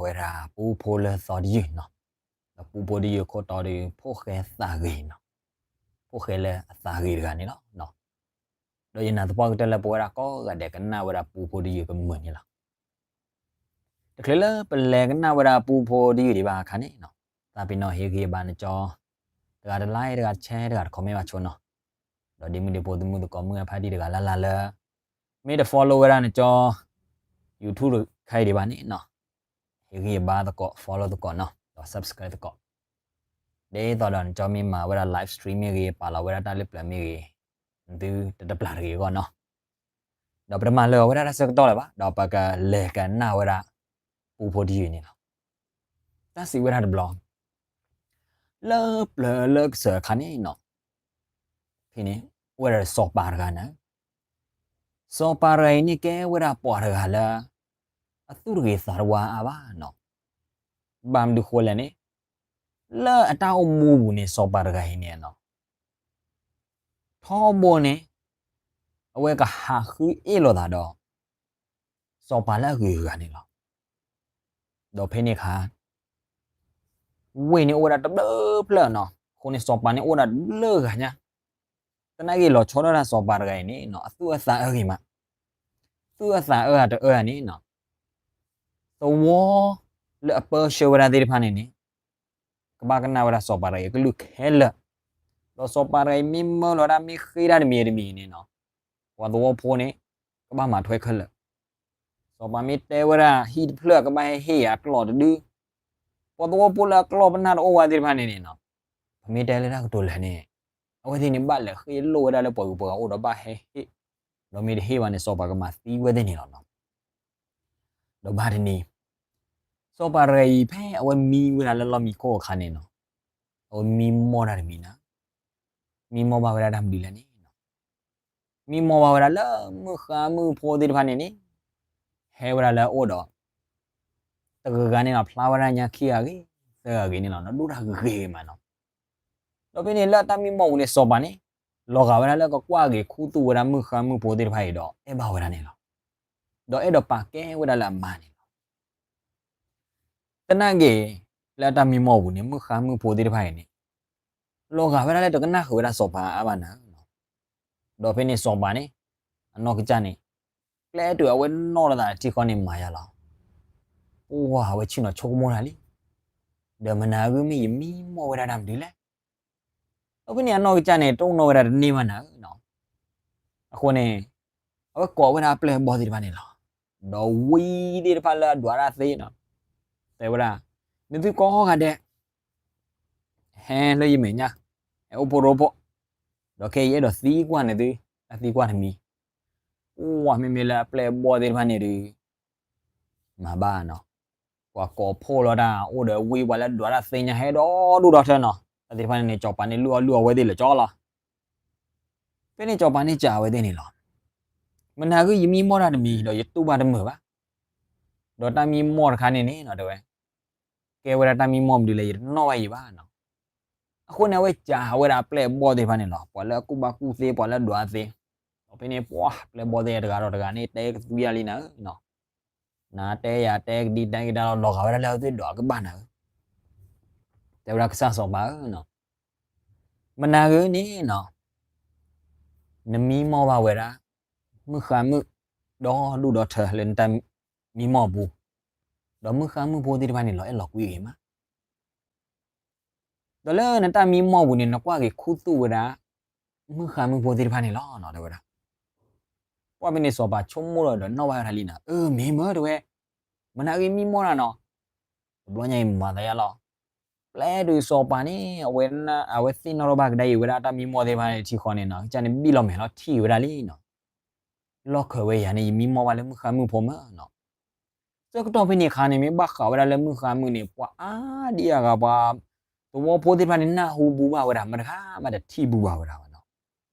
ပဝဲဒၣ်ပူဖိလၢသီတယုၢ်နီၤ, ဒီးပူဖိတယုၢ်ခိၣ်တီဒီး ဖိၣ်ဃဲသးဂ့ၤနီၤ, ဖိၣ်ဃဲလၢအသးဂ့ၤတဂၤန့ၣ်လီၤ. ဒီးယနာ်သပှၢ်ကတၢၢ်လၢပဝဲဒၣ်ကိးဂၤဒဲးကနၣ်ဝဲဒၣ်ပူဖိတယုၢ်ကမုာ်န့ၣ်လီၤ. တချုးလၢပလဲၤကနၣ်ဝဲဒၣ်ပူဖိတယုၢ်ဒံးဘၣ်အခါန့ၣ်နီၤ, သးပ့ၤနီၣ်ဟ့ၣ်ဂံၢ်ဘါနကၠီ တဂၤတ like တဂၤတ share တဂၤတ comment ဘၣ်ဆိနီၤ, ဒီးဒ့မုၣ်ဒ့ဖိသမုၣ်သကိးမုၣ်အဖါတံၢ်တဂၤလၢ်လၢ်လၢ မ့ၢ်တ follow ဝဲဒၣ်နကၠီ YouTube တခါအံၤဒံးဘၣ်န့ၣ်နီၤ, ဟ့ၣ်ဂံၢ်ဘါသကိး follow သကိးနီၤ, ဒီး subscribe သကိး, ဒ်သိးဒီးနကၠီမ့ၢ်မၤဝဲဒၣ် live stream မ့ၢ်ဂ့ၤ ပာ်လီၤဝဲဒၣ်တၢ်လၢပျၢၤမ့ၢ်ဂ့ၤ, နသုတတပျၢ်တဂ့ၤအဂီၢ်နီၤ. ဒီးပတမၤလၢာ်အီၤဝဲဒၣ်တၢ်ဆၢကတီၢ်လၢၤဘၣ်, ဒီးပကလဲၤကနၣ်ဝဲဒၣ်ပူဖိတယုၢ်န့ၣ်လီၤ. တၢ်စံးဝဲဒၣ်တဘျီ, လၢပျၢၤလၢကစၢၢ်အခါန့ၣ်နီၤ, ဖဲန့ၣ် အိၣ်ဝဲဒၣ်စီၤပၤတဂၤန့ၣ်, စီၤပၤတဂၤအံၤန့ၣ်ကဲဝဲဒၣ်ပှၤတဂၤလၢ အသူၣ်တဂ့ၤသးတဝါအါဘၣ်နီၤ. ဘၣ်မနုၤဃိလဲၣ်န့ၣ်, လၢအတၢ်အိၣ်မူပူၤန့ၣ် စီၤပၤတဂၤအံၤန့ၣ်နီၤ, ထီဘိန့ၣ် အဝဲကဟးဃုအ့ၣ်လိာ်သးဒီး စီၤပၤလၢအဂုၤအဂၤန့ၣ်လီၤ. ဒီးဖဲန့ၣ်အခါ ဝ့ၢ်န့ၣ်အိၣ်ဝဲဒၣ်တဘျုးဖျၢၣ်နီၤ, အဃိန့ၣ် စီၤပၤန့ၣ်အိၣ်ဒၣ်တဘျုးဂၤညါ, သနာ်က့လီၤဆီဒၣ်တၢ်စီၤပၤတဂၤအံၤန့ၣ်နီၤ, အသူၣ်အသးအၢဂ့ၤမး, သူၣ်အသးအၢအတအၢန့ၣ်နီၤ, သဝီလၢအပၢဆှၢဝဲဒၣ်သ့ၣ်တဖၣ်န့ၣ်န့ၣ် ကဘၣ်ကနၣ်ဝဲဒၣ်စီၤပၤတဂၤအံၤအကလုၢ်ခဲလၢာ်, ဒီးစီၤပၤတဂၤအံၤမ့ၢ်မၢလီၤဝဲဒၣ် မ့ၢ်ဃ့တၢ်တမံၤတမံၤန့ၣ်နီၤ, ပှၤသဝီဖိန့ၣ် ကဘၣ်မၤထွဲခဲလၢာ်, စီၤပၤမ့ၢ်တဲဝဲဒၣ်ဟံၣ်တဖျၢၣ် ကဘၣ်ဟ့ၣ်အကျီၢ်တဒု, ပှၤသဝီဖိလၢအကျီၢ်ပနၢ်တအိၣ်ဝဲသ့ၣ်တဖၣ်န့ၣ်န့ၣ်နီၤ, ပမ့ၢ်တဲလၢတၢ်ကတိၤလဲၣ်န့ၣ် အဝဲသ့ၣ်န့ၣ်ဘၣ်လဲၤဃ့လိၣ်ဝဲဒၣ်လၢပှၤဂုၤပှၤဂၤအိၣ်ဒီးဘၣ်ဟဲဟ့ၣ်, ဒီးမ့ၢ်တဟ့ၣ်ဘၣ်န့ၣ် စီၤပၤကမၤသံဝဲသ့ၣ်န့ၣ်လီၤနီၤ. ဒီးဘၣ်တနံၤ စီၤပၤတဂၤအံၤ ဖဲအဝဲမံဝဲဒၣ်လၢလီၢ်မံခိၣ်အခါန့ၣ်နီၤ, အဝဲမံမီၢ်တၢ်တမံၤန့ၣ်, မံမီၢ်ဘၣ်ဝဲဒၣ်တၢ်မနုၤလဲၣ်န့ၣ်နီၤ, မံမီၢ်ဘၣ်ဝဲဒၣ်လၢမုၣ်ဃါမုၣ်ဖိသ့ၣ်တဖၣ်န့ၣ်န့ၣ် ဟဲဝဲဒၣ်လၢအအိၣ်ဒီး တဂၤဂၤန့ၣ်နီၤ ဖျါဝဲဒၣ်ညါခံဂၤဂ့ၤ သၢဂၤဂ့ၤန့ၣ်လီၤနီၤ, ဒိၣ်တၢ်ဂ့ၤဂ့ၤမးနီၤ. ဒီးဖဲန့ၣ်လၢအတၢ်မံမီၢ်ပူၤန့ၣ် စီၤပၤန့ၣ် လီၤဂာ်ဝဲဒၣ်လၢကကွၢ်က့ၤခူသူၣ်ဝဲဒၣ်မုၣ်ဃါမုၣ်ဖိသ့ၣ်တဖၣ်အံၤဒီး အဲၣ်ဘၣ်ဝဲဒၣ်န့ၣ်လီၤ. ဒီးအဲၣ်ဒိးပာ်ကဲဝဲဒၣ်လၢအမါန့ၣ်လီၤ. သနာ်က့ လၢအတၢ်မံမီၢ်ပူၤန့ၣ် မုၣ်ဃါမုၣ်ဖိသ့ၣ်တဖၣ်အံၤန့ၣ် လီၤဂာ်ဝဲဒၣ်လၢတကနၣ်ဃုာ်ဝဲဒၣ်စီၤပၤအါဘၣ်နၤ. ဒီးဖဲန့ၣ်စီၤပၤန့ၣ် အနီၢ်ကစၢ်န့ၣ် ကျဲတုၤအဝဲနီၣ်လိာ်သးထံဃီန့ၣ်မၤယါလီၤ. ပှၢ်အဝဲဆ့ၣ်နီၤဆိကမိၣ်တၢ်လံ, ဒီးမနၤဂ့ၤမ့ၢ်ယမံမီၢ်ဝဲဒၣ်တၢ်မနုၤလဲၣ်. ဒီးဖဲန့ၣ်အနီၢ်ကစၢ်န့ၣ် တအိၣ်နီၣ်ဝဲဒၣ်တန့ၢ်ဘၣ်နၤဧၢနီၤ. အဃိန့ၣ် အဝဲကိးဝဲဒၣ်အပျဲၢ်အဘီၣ်သ့ၣ်တဖၣ်န့ၣ်လီၤ. ဒီးဝံသ့ၣ်တဖၣ်လၢအဒွးတၢ်သ့နီၤ တဲဝဲဒၣ်, နသုကိးဂၤဒဲး ဟဲလၢယမဲာ်ညါ, ဟဲအိၣ်ဖှိၣ်ရိဖှိၣ်, ဒီးခဲအံၤယအဲၣ်ဒိးသံကွၢ်နသု တၢ်သံကွၢ်တမံၤ, ပှၢ်မ့မ့ၢ်လၢအပျဲၢ်အဘီၣ်သ့ၣ်တဖၣ်န့ၣ်ဒီး မၤဘၣ်နီၤ, ပှၤကိးဖှိၣ်လီၤတၢ်အိၣ်ဒီးဝံပှၤလၢဒွးတၢ်သ့ညါဟဲဒီဒူၣ်ဒီထၢနီၤ, တၢ်သ့ၣ်တဖၣ်န့ၣ်န့ၣ် စီၤပၤန့ၣ်လုၢ်အီၣ်လုၢ်အီဝဲသ့ၣ်လၢာ်ကၠီလီၤ. ဖဲန့ၣ်စီၤပၤန့ၣ်စံးဝဲသ့ၣ်န့ၣ်လီၤ. မနၤဂ့ၤယမံမီၢ်တၢ်တမံၤဒီးယတူၢ်ဘၣ်တမုာ်ဘၣ်. ဒီးတၢ်မံမီၢ်တခါန့ၣ်န့ၣ်နီၤ တဲဝဲ, ကဲဝဲဒၣ်တၢ်မံမီၢ်မနုၤလဲၣ် ယတနီၣ်ဘၣ်ယံၤဘၣ်နီၤ. အဃိန့ၣ် အဝဲစံးဝဲဒၣ်အပျဲၢ်အဘီၣ်သ့ၣ်တဖၣ်န့ၣ်လီၤ, ပှၤလၢအကူၣ်ဘၣ်ကူၣ်သ့ ပှၤလၢဒွးသ့, ဒီးဖဲန့ၣ် ပှၢ်ပျဲၢ်ဘီၣ်သ့ၣ်တဂၤဒီးတဂၤန့ၣ် တဲကသွံယၤလံနၤဧၢနီၤ, နတဲယၤတဲကဒံတဲကဒါလီၤ လီၤဂာ်ဝဲဒၣ်လၢအဝဲသ့ၣ်ဒွးကဘၣ်နၤဧၢ, တဲဝဲဒၣ်ကစၢ်စီၤပၤဧၢနီၤ, မနၤဂ့ၤန့ၣ်နီၤ နမံမီၢ်ဘၣ်ဝဲဒၣ် မုၣ်ဃါမုၣ် ဒီဒူၣ်ဒီထၢလၢနတၢ်မံမီၢ်အပူၤ, ဒီးမုၣ်ဃါမုၣ်ဖိသ့ၣ်တဖၣ်န့ၣ် လီၤအဲၣ်လီၤကွံဂ့ၤမး ဒီးလၢနတၢ်မံမီၢ်ပူၤန့ၣ် နကွၢ်က့ၤခူသူၣ်ဝဲဒၣ် မုၣ်ဃါမုၣ်ဖိသ့ၣ်တဖၣ်န့ၣ်လီၤနီၤ တဲဝဲဒၣ်. ပှၢ်ဖဲန့ၣ်စီၤပၤဆိကမိၣ်လီၤဒီးနီၣ်ဘၣ်ဝဲဒၣ်လံနီၤ, အၢ မ့ၢ်မၢတဲဝဲ, မနၤဂ့ၤမံမီၢ်နၤနီၤ, တဘျီညါအံၤမၤသးယါလီၤ. ပျဲတုၤစီၤပၤန့ၣ် အဝဲသ့ၣ်နီၣ်ထီၣ်ဘၣ်ကဒါအံၤဝဲဒၣ်တၢ်မံမီၢ်သ့ၣ်တဖၣ်န့ၣ်ထံဃီန့ၣ်နီၤ, ကစၢ်န့ၣ်ဘံၣ်လီၤမဲာ်လီၤထံၣ်ဝဲဒၣ်လံနီၤ, လီၢ်ခၢးဝဲယၤန့ၣ် ယမံမီၢ်ဘၣ်လၢမုၣ်ဃါမုၣ်ဖိမၢနီၤ ဆၢကတီၢ်ဖဲန့ၣ်အခါန့ၣ် မ့ၢ်ဘၣ်ဃးဝဲဒၣ်လၢမုၣ်ဃါမုၣ်န့ၣ် ပှၤအါဒံအါဂၤ ပှၤသဝီဖိသ့ၣ်တဖၣ်န့ၣ် နၢ်ဟူဘူးဘၣ်ဝဲဒၣ် မတၤတဂၤမးတထံၣ်ဘူးဘၣ်ဝဲဒၣ်ဘၣ်နီၤ.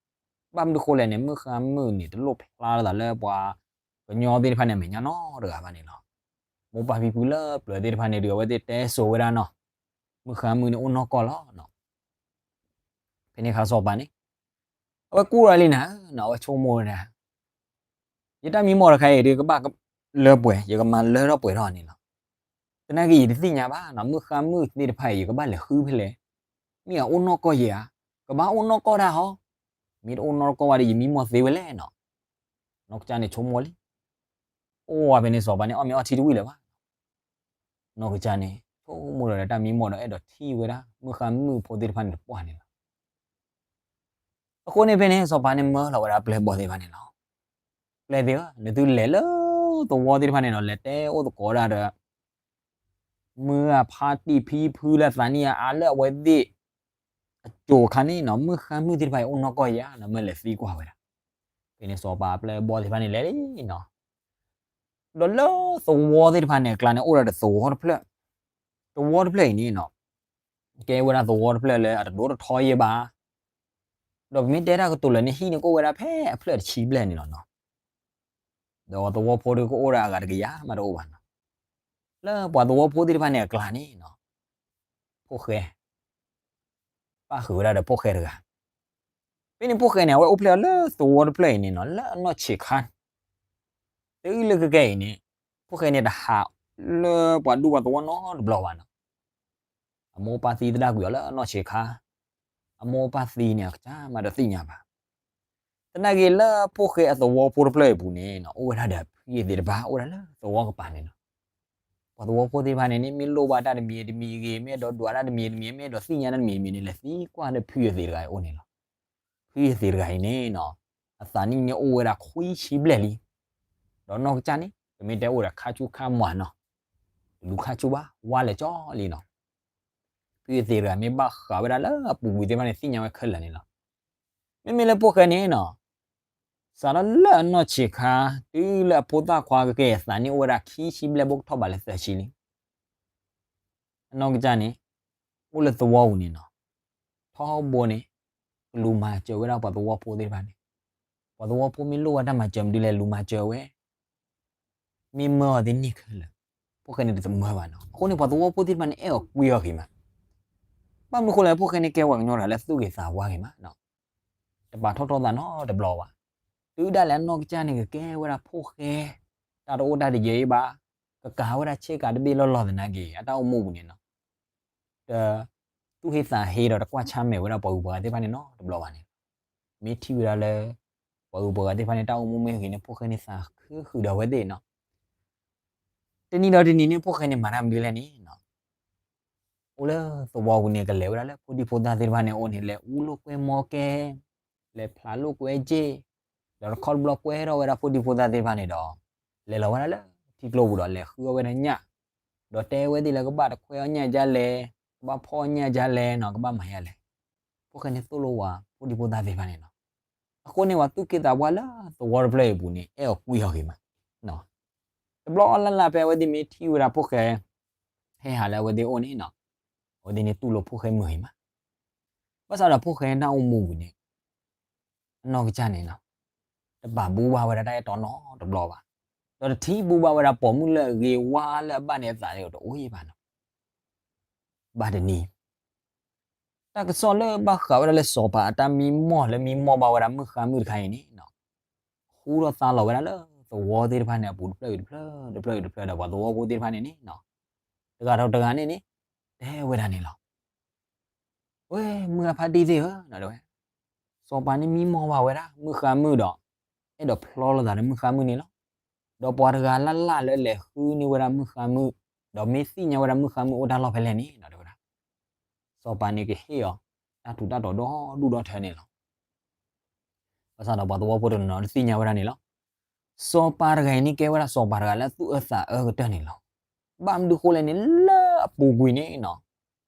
ဘၣ်မနုၤဃိလဲၣ်န့ၣ် မုၣ်ဃါမုၣ်န့ၣ် တလိၣ်ဖျါလီၤသးလၢပှၤကညီသ့ၣ်တဖၣ်န့ၣ် အမဲာ်ညါနီတဂၤဘၣ်န့ၣ်လီၤ. မိၢ်ပၢ်ဖံဖုလၢပျၢၤသ့ၣ်တဖၣ်န့ၣ်ဒီး အဝဲသ့ၣ်တဲစိၤဝဲဒၣ်နီၤ, မုၣ်ဃါမုၣ်န့ၣ်အိၣ်နီၢ်ကီၢ်လီၤနီၤ. ဖဲန့ၣ်အခါစီၤပၤန့ၣ် အဝဲကူၣ်လီၤလံနၤ, အဝဲဆိကမိၣ်ဝဲဒၣ်, ယတၢ်မံမီၢ်တခါအံၤဒီး ကဘၣ်လၢပှဲၤ, ယကမၤလၢထီၣ်ပှဲၤထီၣ်န့ၣ်လီၤ. သနာ်က့ယတသ့ၣ်ညါဘၣ်နီၤ, မုၢ်ဃါမုၣ်သ့ၣ်တဖၣ်အံၤ ယကဘၣ်လဲၤဃုဖဲလဲၣ်, မ့ၢ်အအိၣ်နီၢ်ကီၢ်ယဲဧါ, ကဘၣ်အိၣ်နီၢ်ကီၢ်တၢ်ဟီ, မ့ၢ်တအိၣ်နီၢ်ကီၢ်ဝဲဒီး ယမံမီၢ်သ့ဝဲလဲၣ်နီၤ. နီၢ်ကစၢ်န့ၣ်ဆိကမိၣ်လံ, အိၣ်ဝဲဖဲန့ၣ် စီၤပၤန့ၣ် အီၣ်မ့ၤအီထံတဝံၣ်လၢၤဘၣ်. နီၢ်ကစၢ်န့ၣ် ဆိကမိၣ်ဒီးတၢ်မံမီၢ်ဒီး အဲၣ်ဒိးထံၣ်ဝဲဒၣ် မုၢ်ဃါမုၣ်ဖိသ့ၣ်တဖၣ်န့ၣ်တပှၢ်န့ၣ်လီၤ. အဃိန့ၣ်ဖဲန့ၣ် စီၤပၤန့ၣ်မၢလီၤဝဲဒၣ်ပျဲၢ်ဘီၣ်သ့ၣ်တဖၣ်န့ၣ်လီၤ. ပျဲၢ်သ့ၣ်ဧၢ, နသုလဲၤလၢသဝီသ့ၣ်တဖၣ်န့ၣ်နီၤ, လဲၤတဲအိၣ်သကိးဒၣ်ဒီး မုၢ်အဖါတံၢ်ဖံဖုလၢအသးနံၣ်အါအါလၢအဝဲသ့ၣ်အစိၤအခါန့ၣ်နီၤ, မုၢ်ဃါမုၣ်သ့ၣ်တဖၣ်အံၤအိၣ်နီၢ်ကီၢ်ယဲဧါနီၤ, မ့ၢ်လဲၤသံကွၢ်ဝဲဒၣ်. ဖဲန့ၣ်စီၤပၤအပျဲၢ်အဘီၣ်သ့ၣ်တဖၣ်န့ၣ်လဲၤလံနီၤ. ဒီးလၢသဝီသ့ၣ်တဖၣ်န့ၣ်အကျါန့ၣ် အိၣ်ဒၣ်ဒီးသဝီတဖျၢၣ်, သဝီတဖျၢၣ်အံၤန့ၣ်နီၤ, ကဲဝဲဒၣ်သဝီတဖျၢၣ်လၢအတဒိၣ်ထီယဲၢ်ဘၣ်. ဒီးပမ့ၢ်တဲတၢ်ကတိၤလၢာ်န့ၣ် ဟံၣ်န့ၣ်ကအိၣ်ဝဲဒၣ်ဖဲအဖျၢၣ်တဆံဘျဲၣ်န့ၣ်လီၤနီၤ. ဒီးသဝီဖိဒုးကအိၣ်ဒၣ်အဂၤတကယၤမးတအိၣ်ဘၣ်နီၤ. လၢပှၤသဝီဖိသ့ၣ်တဖၣ်န့ၣ်အကျါန့ၣ်နီၤ, ဖိၣ်ဃဲ ပၣ်ဃုာ်ဝဲဒၣ်ဒီးဖိၣ်ဃဲတဂၤ. ဖဲန့ၣ်ဖိၣ်ဃဲန့ၣ် အဝဲအိၣ်ဖျဲၣ်အီၤလၢသဝီတဖျၢၣ်အံၤန့ၣ်နီၤ, လၢအနီၢ်ဆံးခါ တုၤလၢခဲကနံၣ်အံၤန့ၣ်, ဖိၣ်ဃဲန့ၣ်တဟးလၢပှၤဒူပှၤသဝီနီတဘျီဘၣ်နီၤ. အမိၢ်ပၢ်သံသဒၣ်ကွံာ်အီၤလၢအနီၢ်ဆံးခါ, အမိၢ်ပၢ်သံန့ၣ် အကစၢ်မးတသ့ၣ်ညါဘၣ်. သနာ်က့လၢဖိၣ်ဃဲအသဝီဖိတဖျၢၣ်အံၤအပူၤန့ၣ်နီၤ, အိၣ်ဝဲဒၣ်ဒီးဖုယသ့ၣ်တဖၣ် အိၣ်ဒၣ်လၢသဝီကပၤန့ၣ်လီၤ. ပှၤသဝီဖိသ့ၣ်တဖၣ်န့ၣ်န့ၣ် မ့ၢ်လိၣ်ဘၣ်တၢ်တမံၤတမံၤဂ့ၤ, မ့ၢ်အဲၣ်ဒိးဒွးတၢ်တမံၤတမံၤ, မ့ၢ်အဲၣ်ဒိးသ့ၣ်ညါတၢ်တမံၤတမံၤန့ၣ် လဲၤသံကွၢ်ဒီးဖုယသ့ၣ်တဂၤအံၤအအိၣ်န့ၣ်လီၤ. ဖုယသ့ၣ်တဂၤအံၤန့ၣ်နီၤ, အသးနံၣ်န့ၣ်အိၣ်ဝဲဒၣ်ခွံဆံဘျဲၣ်လံ. ဒီးနီၢ်ကစၢ်န့ၣ် ပမ့ၢ်တဲအိၣ်ဒီးခါဆူၣ်ခါမီနီၤ, တလူၤခါဆူၣ်ဘၣ်, ဝါလၢာ်ကၠီလံနီၤ. ဖုယသ့ၣ်တဂၤမ့ၢ်ဘၣ်ဃးဝဲဒၣ်လၢအပူၤကွံာ်သ့ၣ်တဖၣ်န့ၣ် သ့ၣ်ညါဝဲခဲလၢာ်န့ၣ်လီၤ. မ့မ့ၢ်လၢဖိၣ်ဃဲန့ၣ်နီၤ, စးထီၣ်လၢအနီၢ်ဆံးခါ တုၤလၢအဖိသၣ်ခွါကကဲအသးနံၣ်အိၣ်ဝဲဒၣ်ခံဆံဘျဲၣ် ဘၣ်ကထီၣ်ဘးလၢသၢဆံလံ. အနီၢ်ကစၢ်န့ၣ် အိၣ်လၢသဝီပူၤန့ၣ်နီၤ, ထီဘိန့ၣ် ကလူၤမၤစၢၤဝဲဒၣ်ပှၤသဝီဖိသ့ၣ်တဖၣ်န့ၣ်, ပှၤသဝီဖိမ့ၢ်လိၣ်ဝဲတၢ်မၤစၢၤမနုၤလဲၣ် လူၤမၤစၢၤဝဲ, မ့ၢ်မၢအီၤသ့န့ၣ်ခဲလၢာ်, ဖိၣ်ဃဲန့ၣ်တသမၢဘၣ်နီၤ. အဃိန့ၣ် ပှၤသဝီဖိသ့ၣ်တဖၣ်န့ၣ် အဲၣ်အီၤကွံအီၤဂ့ၤမး. ဘၣ်မနုၤဃိလဲၣ် ဖိၣ်ဃဲန့ၣ်ကဲပှၤကညီတဂၤလၢသူၣ်ဂ့ၤသးဝါဂ့ၤမး, တပာ်ထီၣ်ထီသးနီတဘျီဘၣ်. တုၤဒၣ်လဲာ်အနီၢ်ကစၢ်န့ၣ် ကကဲဝဲဒၣ်ဖိၣ်ဃဲ တၢ်တအိၣ်တၢ်တယၢၤအံၤဘၣ်, ကကၤဝဲဒၣ်ဆ့ကၤတဘ့ၣ်လီၢ်လီၢ်သနာ်က့ အတၢ်အိၣ်မူပူၤန့ၣ်နီၤ, တသူၣ်ဟ့သးဟ့ဒီးတကွၢ်ဆါမဲာ်ဝဲဒၣ်ပှၤဂုၤပှၤဂၤသ့ၣ်တဖၣ်န့ၣ်နီတဘျီဘၣ်န့ၣ်လီၤ. မ့ၢ်ထံၣ်ဝဲဒၣ်လၢ ပှၤဂုၤပှၤဂၤသ့ၣ်တဖၣ်န့ၣ် တၢ်အိၣ်မူမ့ၢ်ဂ့ၤန့ၣ် ဖိၣ်ဃဲန့ၣ်သးခုဃုာ်ဒီးအဝဲသ့ၣ်နီၤ. တနံၤဒီးတနံၤန့ၣ် ဖိၣ်ဃဲန့ၣ်မၤတၢ်မနုၤလဲၣ်န့ၣ်နီၤ, အိၣ်လၢသဝီပူၤန့ၣ် ကလဲၤဝဲဒၣ်လၢဖိဒံဖိသၣ်သ့ၣ်တဖၣ်န့ၣ် အအိၣ်န့ၣ် လဲၤအူလိာ်ကွဲမီကဲ, လဲၤဖျးလိာ်ကွဲစ့, ဒီးတခီတဘျီကွဲထီၣ်ဝဲဒၣ်ဖိဒံဖိသၣ်သ့ၣ်တဖၣ်န့ၣ်ဒီး လဲၤလီၤဝဲဒၣ်လၢထံကျိပူၤဒီး လဲၤဃုအီၣ်ဝဲဒၣ်ညၣ်, ဒီးတဲဝဲသ့ၣ်လၢကဘၣ်တခွဲအီၣ်ညၣ်ဒ်လဲၣ်, ကဘၣ်ဖီၣ်အီၣ်ညၣ်ဒ်လဲၣ်နီၤ, ကဘၣ်မၤယါလဲၣ်. ဖိၣ်ဃဲန့ၣ်သိၣ်လိဝဲဖိဒံဖိသၣ်သ့ၣ်တဖၣ်န့ၣ်နီၤ. အဃိန့ၣ် ပှၤသူၣ်က့သးပှၢ်လၢသဝီတဖျၢၣ်အံၤအပူၤန့ၣ် အဲၣ်အီၤကွံအီၤဂ့ၤမး. တဘျီလၢ်လၢ်ဖဲအဝဲသ့ၣ်မ့ၢ်ထံၣ်ဝဲဒၣ်ဖိၣ်ဃဲ ဟဲဟးလၢအဝဲသ့ၣ်အအိၣ်န့ၣ်နီၤ, အဝဲသ့ၣ်န့ၣ်တူၢ်လိာ်ဖိၣ်ဃဲမုာ်ဂ့ၤမး. ဘၣ်ဆၣ်ဒီးဖိၣ်ဃဲတၢ်အိၣ်မူပူၤန့ၣ် အနီၢ်ကစၢ်န့ၣ်နီၤ, တပာ်ဘူဘၣ်ဝဲဒၣ်တၢ်အဲၣ်တီနီတဘျီဘၣ်. ဒီးတထံၣ်ဘူဘၣ်ဝဲဒၣ်ပိာ်မုၣ်လၢအဂ့ၤဝါလၢအဘၣ်န့ၢ်အသးန့ၣ်တအိၣ်ဘၣ်နီၤ. ဘၣ်တနံၤ တၢ်ကစီၣ်လၢဘၣ်ဃးဝဲဒၣ်လၢစီၤပၤအတၢ်မံမီၢ်လၢမံမီၢ်ဘၣ်ဝဲဒၣ်မုၣ်ဃါမုၣ်တခါအံၤန့ၣ်နီၤ, ဟူထီၣ်သါလီၤဝဲဒၣ်လၢသဝီသ့ၣ်တဖၣ်န့ၣ်အပူၤတဖျၢၣ်အံၤတဖျၢၣ် တဖျၢၣ်အံၤတဖျၢၣ်ဒီး ပှၤသဝီဖိသ့ၣ်တဖၣ်န့ၣ်န့ၣ်နီၤ, တဂၤဒီးတဂၤန့ၣ်န့ၣ် တဲဝဲဒၣ်န့ၣ်လီၤ. ဝဲ မုၢ်အဖါတံၢ်သ့ၣ်ဧၢ, စီၤပၤန့ၣ်မံမီၢ်ဘၣ်ဝဲဒၣ်မုၣ်ဃါမုၣ်ဒီး အဲၣ်ဒိးဖျီလိာ်သးဒီးမုၣ်ဃါမုၣ်န့ၣ်လီၤ. ဒီးပှၤတဂၤလၢ်လၢ်လၢလဲၤဃုန့ၢ်ဝဲဒၣ်မုၣ်ဃါမုၣ်, ဒီးမ့ၢ်သ့ၣ်ညါဝဲဒၣ်မုၣ်ဃါမုၣ်အိၣ်တၢ်လီၢ်ဖဲလဲၣ်န့ၣ်ဒီး စီၤပၤန့ၣ်ကဟ့ၣ်အီၤ တၢ်ထူးတၢ်တီၤဒီဒူၣ်ဒီထၢန့ၣ်လီၤ. ဘၣ်ဆၣ်ဒီးပှၤသဝီဖိတနီၤတသ့ၣ်ညါဝဲဒၣ်န့ၣ်လီၤ. စီၤပၤတဂၤအံၤန့ၣ်ကဲဝဲဒၣ်စီၤပၤတဂၤလၢသူၣ်အၢသးအၢကတၢၢ်န့ၣ်လီၤ. ဘၣ်မနုၤဃိလဲၣ်န့ၣ် လၢအပူၤကွံာ်န့ၣ်နီၤ,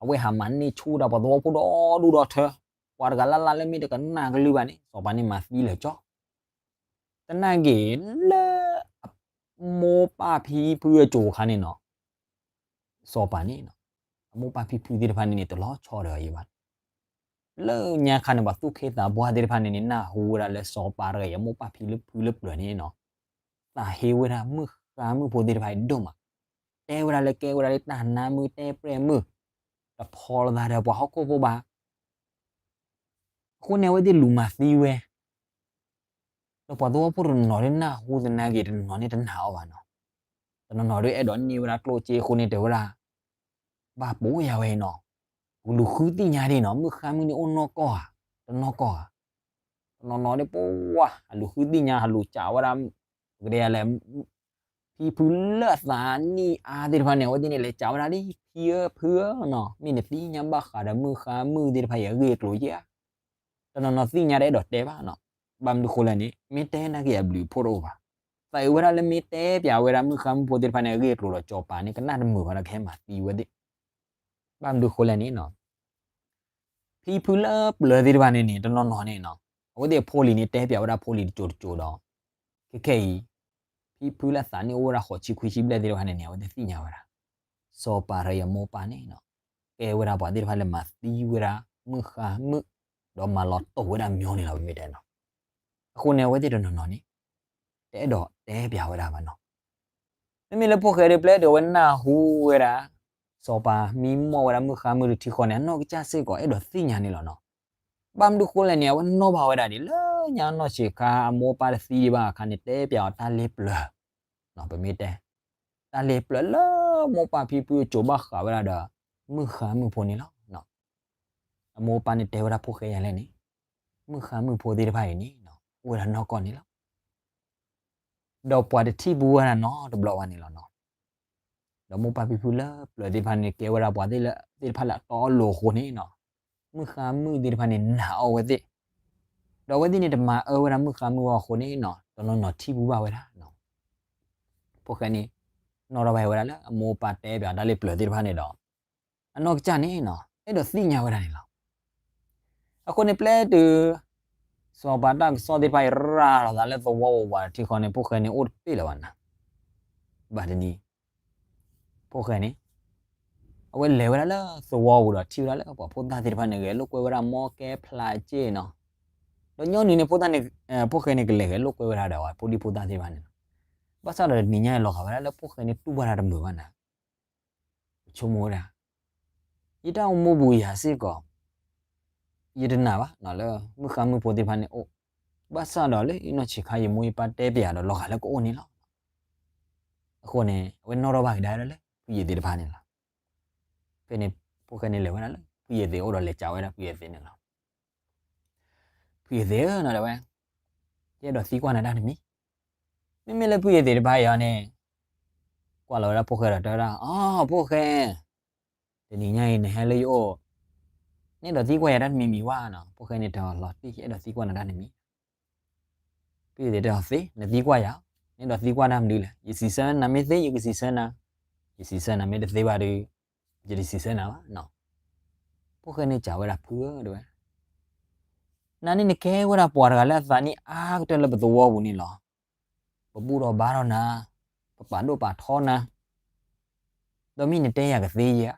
အဝဲဟးမၤန့ၢ်ဆူၣ်ဒီးပှၤသဝီဖိဒီဒူၣ်ဒီထၢ, ပှၤတဂၤလၢ်လၢ်လၢမ့ၢ်တကနၣ်ကလုၢ်ဘၣ်န့ၣ် စီၤပၤန့ၣ်မၤသံလၢာ်ကၠီ သနာ်က့ လၢအမိၢ်ပၢ်ဖံဖုအစိၤအခါန့ၣ်နီၤ, စီၤပၤန့ၣ် အမိၢ်ပၢ်ဖံဖုသ့ၣ်တဖၣ်န့ၣ်န့ၣ် တလီၤဆီဒီးအီၤဘၣ်. လၢညါခါန့ၣ် ပှၤသူၣ်က့သးပှၢ်သ့ၣ်တဖၣ်န့ၣ်န့ၣ် နၢ်ဟူဝဲဒၣ်လၢစီၤပၤတဂၤအံၤအမိၢ်ပၢ်ဖံဖုလၢပျၢၤန့ၣ်နီၤ, သးဟ့ဝဲဒၣ်မုၣ်ဃါမုၣ်ဖိသ့ၣ်တဖၣ်အံၤဒိၣ်မး, တဲဝဲဒၣ်လၢကဲဝဲဒၣ်လၢတၢ်နါမုၣ်တဲပြဲၣ်မုၣ်, တဖီလီၤသးဒီးပှၤဟီၣ်ခိၣ်ဖိဘၣ်. အဃိန့ၣ် အဝဲသ့ၣ်လူၤမၤသံဝဲ, ဒီးပှၤသဝီဖိတနီၤန့ၣ်နၢ်ဟူသနာ်က့ တနီၤန့ၣ်တနာ်အီၤဘၣ်နီၤ. တနီၤနီၤဒ်အဲၣ်ဒိးန့ၢ်ဝဲဒၣ်ကျိၣ်စ့အဃိန့ၣ် တဲဝဲဒၣ် ဘၣ်ပိာ်ယၤဝဲအံၤနီၤ, လူၤဃုသ့ၣ်ညါဒ်နီၤ မုၢ်ဃါမုၢ်န့ၣ်အိၣ်နီၢ်ကီၢ်ဧါ, တနီၢ်ကီၢ်ဧါ, တနီၤနီၤဒ်ပဝဲ အလူၤဃုသ့ၣ်ညါ ဟးလူၤစးဝဲဒၣ် ပကတဲယၤလဲၣ် ဖံဖုလၢအသးနံၣ်အါသ့ၣ်တဖၣ်န့ၣ် အဝဲသ့ၣ်န့ၣ် လဲၤစးဝဲဒၣ်ဒ် ဖံဧၢဖုဧၢနီၤ မ့ၢ်နသ့ၣ်ညါဘၣ်ဃးဒီးမုၢ်ဃါမုၢ်သ့ၣ်တဖၣ်အံၤအဂ့ၢ်အကျိၤဧါ. တနီၤနီၤသ့ၣ်ညါဒီးအဲၣ်ဒိးတဲဘၣ်နီၤ. ဘၣ်မနုၤဃိလဲၣ်န့ၣ် မ့ၢ်တဲနာ်က့ၤအဘျုးအဖှိၣ်တအိၣ်ဘၣ်. သးအုးဝဲဒၣ်လၢမ့ၢ်တဲပၠးဝဲဒၣ်မုၢ်ဃါမုၢ်ဖိသ့ၣ်တဖၣ်န့ၣ် အဂ့ၢ်အကျိၤဒီးစီၤပၤန့ၣ် ကနၣ်တမုာ်ဘၣ်ဒီးကဟဲမၤသံဝဲသ့ၣ်. ဘၣ်မနုၤဃိလဲၣ်န့ၣ်နီၤ ဖံဖုလၢပျၢၤသ့ၣ်တဖၣ်န့ၣ်န့ၣ် တနီၤနီၤန့ၣ်နီၤ အဝဲသ့ၣ်အဖိလံၤန့ၣ် တဲပၠးဝဲဒၣ်ဖိလံၤတစိၤတစိၤဒီး ခဲခဲအံၤ ဖံဖုလၢအသးနံၣ်အိၣ်ဝဲဒၣ်ဃိးဆံခွံဆံဘျဲၣ်သ့ၣ်တဖၣ်န့ၣ်န့ၣ် အဝဲသ့ၣ်သ့ၣ်ညါဝဲဒၣ် စီၤပၤဒီးအမိၢ်ပၢ်န့ၣ်နီၤ ကဲဝဲဒၣ်ပှၤသ့ၣ်တဖၣ်လၢမၤသံဝဲဒၣ်မုၢ်ဃါမုၢ် ဒီးမၤလီၤတိာ်ဝဲဒၣ်မညီန့ၣ်လီၤ ပမ့ၢ်တဲနီၤ. အဃိန့ၣ် အဝဲသ့ၣ်တနီၤနီၤန့ၣ် တအဲၣ်ဒိးတဲပၠးဝဲဒၣ်ဘၣ်နီၤ. မ့မ့ၢ်လၢဖိၣ်ဃဲဒ်ပျဲဒ်အဝဲနၢ်ဟူဝဲဒၣ် စီၤပၤမံမီၢ်ဝဲဒၣ်မုၢ်ဃါမုၢ်တထံဃီန့ၣ် အနီၢ်ကစၢ်စ့ၢ်ကီးအဲၣ်ဒိးသ့ၣ်ညါန့ၣ်လီၤနီၤ. ဘၣ်မနုၤဃိလဲၣ်န့ၣ် အဝဲနီၣ်ဘၣ်ဝဲဒၣ်ဒ်လၢညါနီၢ်ဆံးခါ အမိၢ်ပၢ်တသံဒံးဘၣ်အခါန့ၣ် တဲပၠးအီၤတၢ်လ့ပျၢၤ ပမ့ၢ်တဲ တၢ်လ့ပျၢၤလၢမိၢ်ပၢ်ဖံဖုအစိၤဘၣ်ဃးဝဲဒၣ်ဒီး မုၢ်ဃါမုၢ်ဖိန့ၣ်လီၤ. အမိၢ်ပၢ်န့ၣ်တဲဝဲဒၣ်ဖိၣ်ဃဲယၤလဲၣ်န့ၣ် မုၢ်ဃါမုၢ်ဖိသ့ၣ်တဖၣ်အံၤန့ၣ် အိၣ်ဝဲဒၣ်နီၢ်ကီၢ်န့ၣ်လီၤ. ဒီးပှၤတထံၣ်ဘူးဝဲဒၣ်နီတဘျီဘၣ်န့ၣ်လီၤနီၤ. ဒီးမိၢ်ပၢ်ဖံဖုလၢပျၢၤသ့ၣ်တဖၣ်န့ၣ် ကဲဝဲဒၣ်ပှၤသ့ၣ်လၢသ့ၣ်တဖၣ်လၢအတီအလိၤအဃိန့ၣ်နီၤ မုၢ်ဃါမုၢ်သ့ၣ်တဖၣ်န့ၣ်နာ်အီၤဝဲသ့ၣ် ဒီးအဝဲသ့ၣ်န့ၣ် တမၤအၢဝဲဒၣ်မုၢ်ဃါမုၢ်အီၤအဃိန့ၣ်နီၤ တနီၤနီၤထံၣ်ဘူးဘၣ်ဝဲဒၣ် ဖိၣ်ဃဲန့ၣ် နီၣ်ထီၣ်ဘၣ်ဝဲဒၣ်လၢအမိၢ်ပၢ်တဲပၠးတၢ်လ့ပျၢၤသ့ၣ်တဖၣ်န့ၣ်ဒီး အနီၢ်ကစၢ်န့ၣ်နီၤ အဲၣ်ဒိးသ့ၣ်ညါဝဲဒၣ်န့ၣ်လီၤ. အဃိန့ၣ်ပျဲတုၤ စီၤပၤတၢ်ကစီၣ်သ့ၣ်တဖၣ်အံၤရၤလီၤသးလၢသဝီဝးဝးတထံဃီန့ၣ် ဖိၣ်ဃဲန့ၣ်အိၣ်တပ့ၢ်လၢၤဘၣ်နၤ ဘၣ်တနံၤ ဖိၣ်ဃဲန့ၣ် အဝဲလဲၤဝဲဒၣ်လၢသဝီပူၤဒီးထံၣ်ဝဲဒၣ်လၢပှၤဖိသၣ်သ့ၣ်တဖၣ်န့ၣ် ဂဲၤလိာ်ကွဲဝဲဒၣ်မီကဲဖျါစ့ၢ်နီၤ. ဒီးညီနုၢ်န့ၣ် ဖိသၣ်န့ၣ် ဖိၣ်ဃဲန့ၣ် ကလဲၤဂဲၤလိာ်ကွဲဝဲဒၣ်ဒီးအဝဲဖိဒံဖိသၣ်သ့ၣ်တဖၣ်န့ၣ်လီၤ. ဘၣ်ဆၣ်ဒီးတနံၤညါအံၤလီၤဂာ်ဝဲဒၣ်လၢဖိၣ်ဃဲန့ၣ်တူၢ်ဘၣ်တၢ်တမုာ်ဘၣ်နၤ ဆိကမိၣ်ဝဲဒၣ် ယတၢ်အိၣ်မူပူၤယၤစ့ၢ်ကီး ယတနာ်ဘၣ်လၢမုၢ်ဃါမုၢ်ဖိသ့ၣ်တဖၣ်န့ၣ်အိၣ်, ဘၣ်ဆၣ်ဒီးလၢယနီၢ်ဆံးခါယမိၢ်ယပၢ်တဲပၠးဒီးလီၤဂာ်လၢကအိၣ်န့ၣ်လီၤ. အဃိန့ၣ် အဝဲနီၣ်ထီၣ်ဘၣ်ကဒါဝဲဒၣ်လၢဖုယ့ၤသ့ၣ်တဖၣ်န့ၣ်လီၤ. ဖဲန့ၣ် ဖိၣ်ဃဲန့ၣ်လဲၤဝဲဒၣ်လၢဖုယ့ၤသ့ၣ်အအိၣ်ဒီးလဲၤစံးဝဲဒၣ်ဖုယ့ၤသ့ၣ်န့ၣ်လီၤ. ဖုယ့ၤသ့ၣ်ဧၢ နီၤတဲဝဲ, ယအဲၣ်ဒိးသံကွၢ်နၤတၢ်တမံၤ. မ့မ့ၢ်လၢဖုယ့ၤသ့ၣ်တဖၣ်အံၤအီၤန့ၣ် ကွၢ်လီၤဝဲဒၣ်ဖိၣ်ဃဲဒီးတဲဝဲဒၣ်, အိ ဖိၣ်ဃဲ, တနံၤညါအံၤနဟဲလၢယအိၣ်, နအဲၣ်ဒိးသံကွၢ်ယၤတၢ်တမံၤမံၤဝဲနီၤ. ဖိၣ်ဃဲန့ၣ်တဲအီၤလီၤတံၢ် ယအဲၣ်ဒိးသံကွၢ်နၤတၢ်တမံၤ. ဖုယ့ၤသ့ၣ်တဲအီၤသ့ နသံကွၢ်ယၤ, နအဲၣ်ဒိးသံကွၢ်တၢ်မနုၤလဲၣ်. ယစံးဆၢနၤ မ့ၢ်သ့ ယကစံးဆၢနၤ, ယစံးဆၢနၤ မ့ၢ်တသ့ဘၣ်ဒီး ယတစံးဆၢနၤဘၣ်နီၤ. ဖိၣ်ဃဲန့ၣ်စံးဝဲဒၣ် ဖုဧၢ တဲဝဲ, နၤန့ၣ်နကဲဝဲဒၣ်ပှၤတဂၤလၢအသးနံၣ်အါကတၢၢ်လၢပသဝီပူၤန့ၣ်လီၤ. ပဘူၣ်ထီၣ်ဘါထီၣ်နၤ, ပပာ်ဒိၣ်ပာ်ထီနၤ, ဒီးမ့ၢ်နတဲယၤကသ့ဧါ,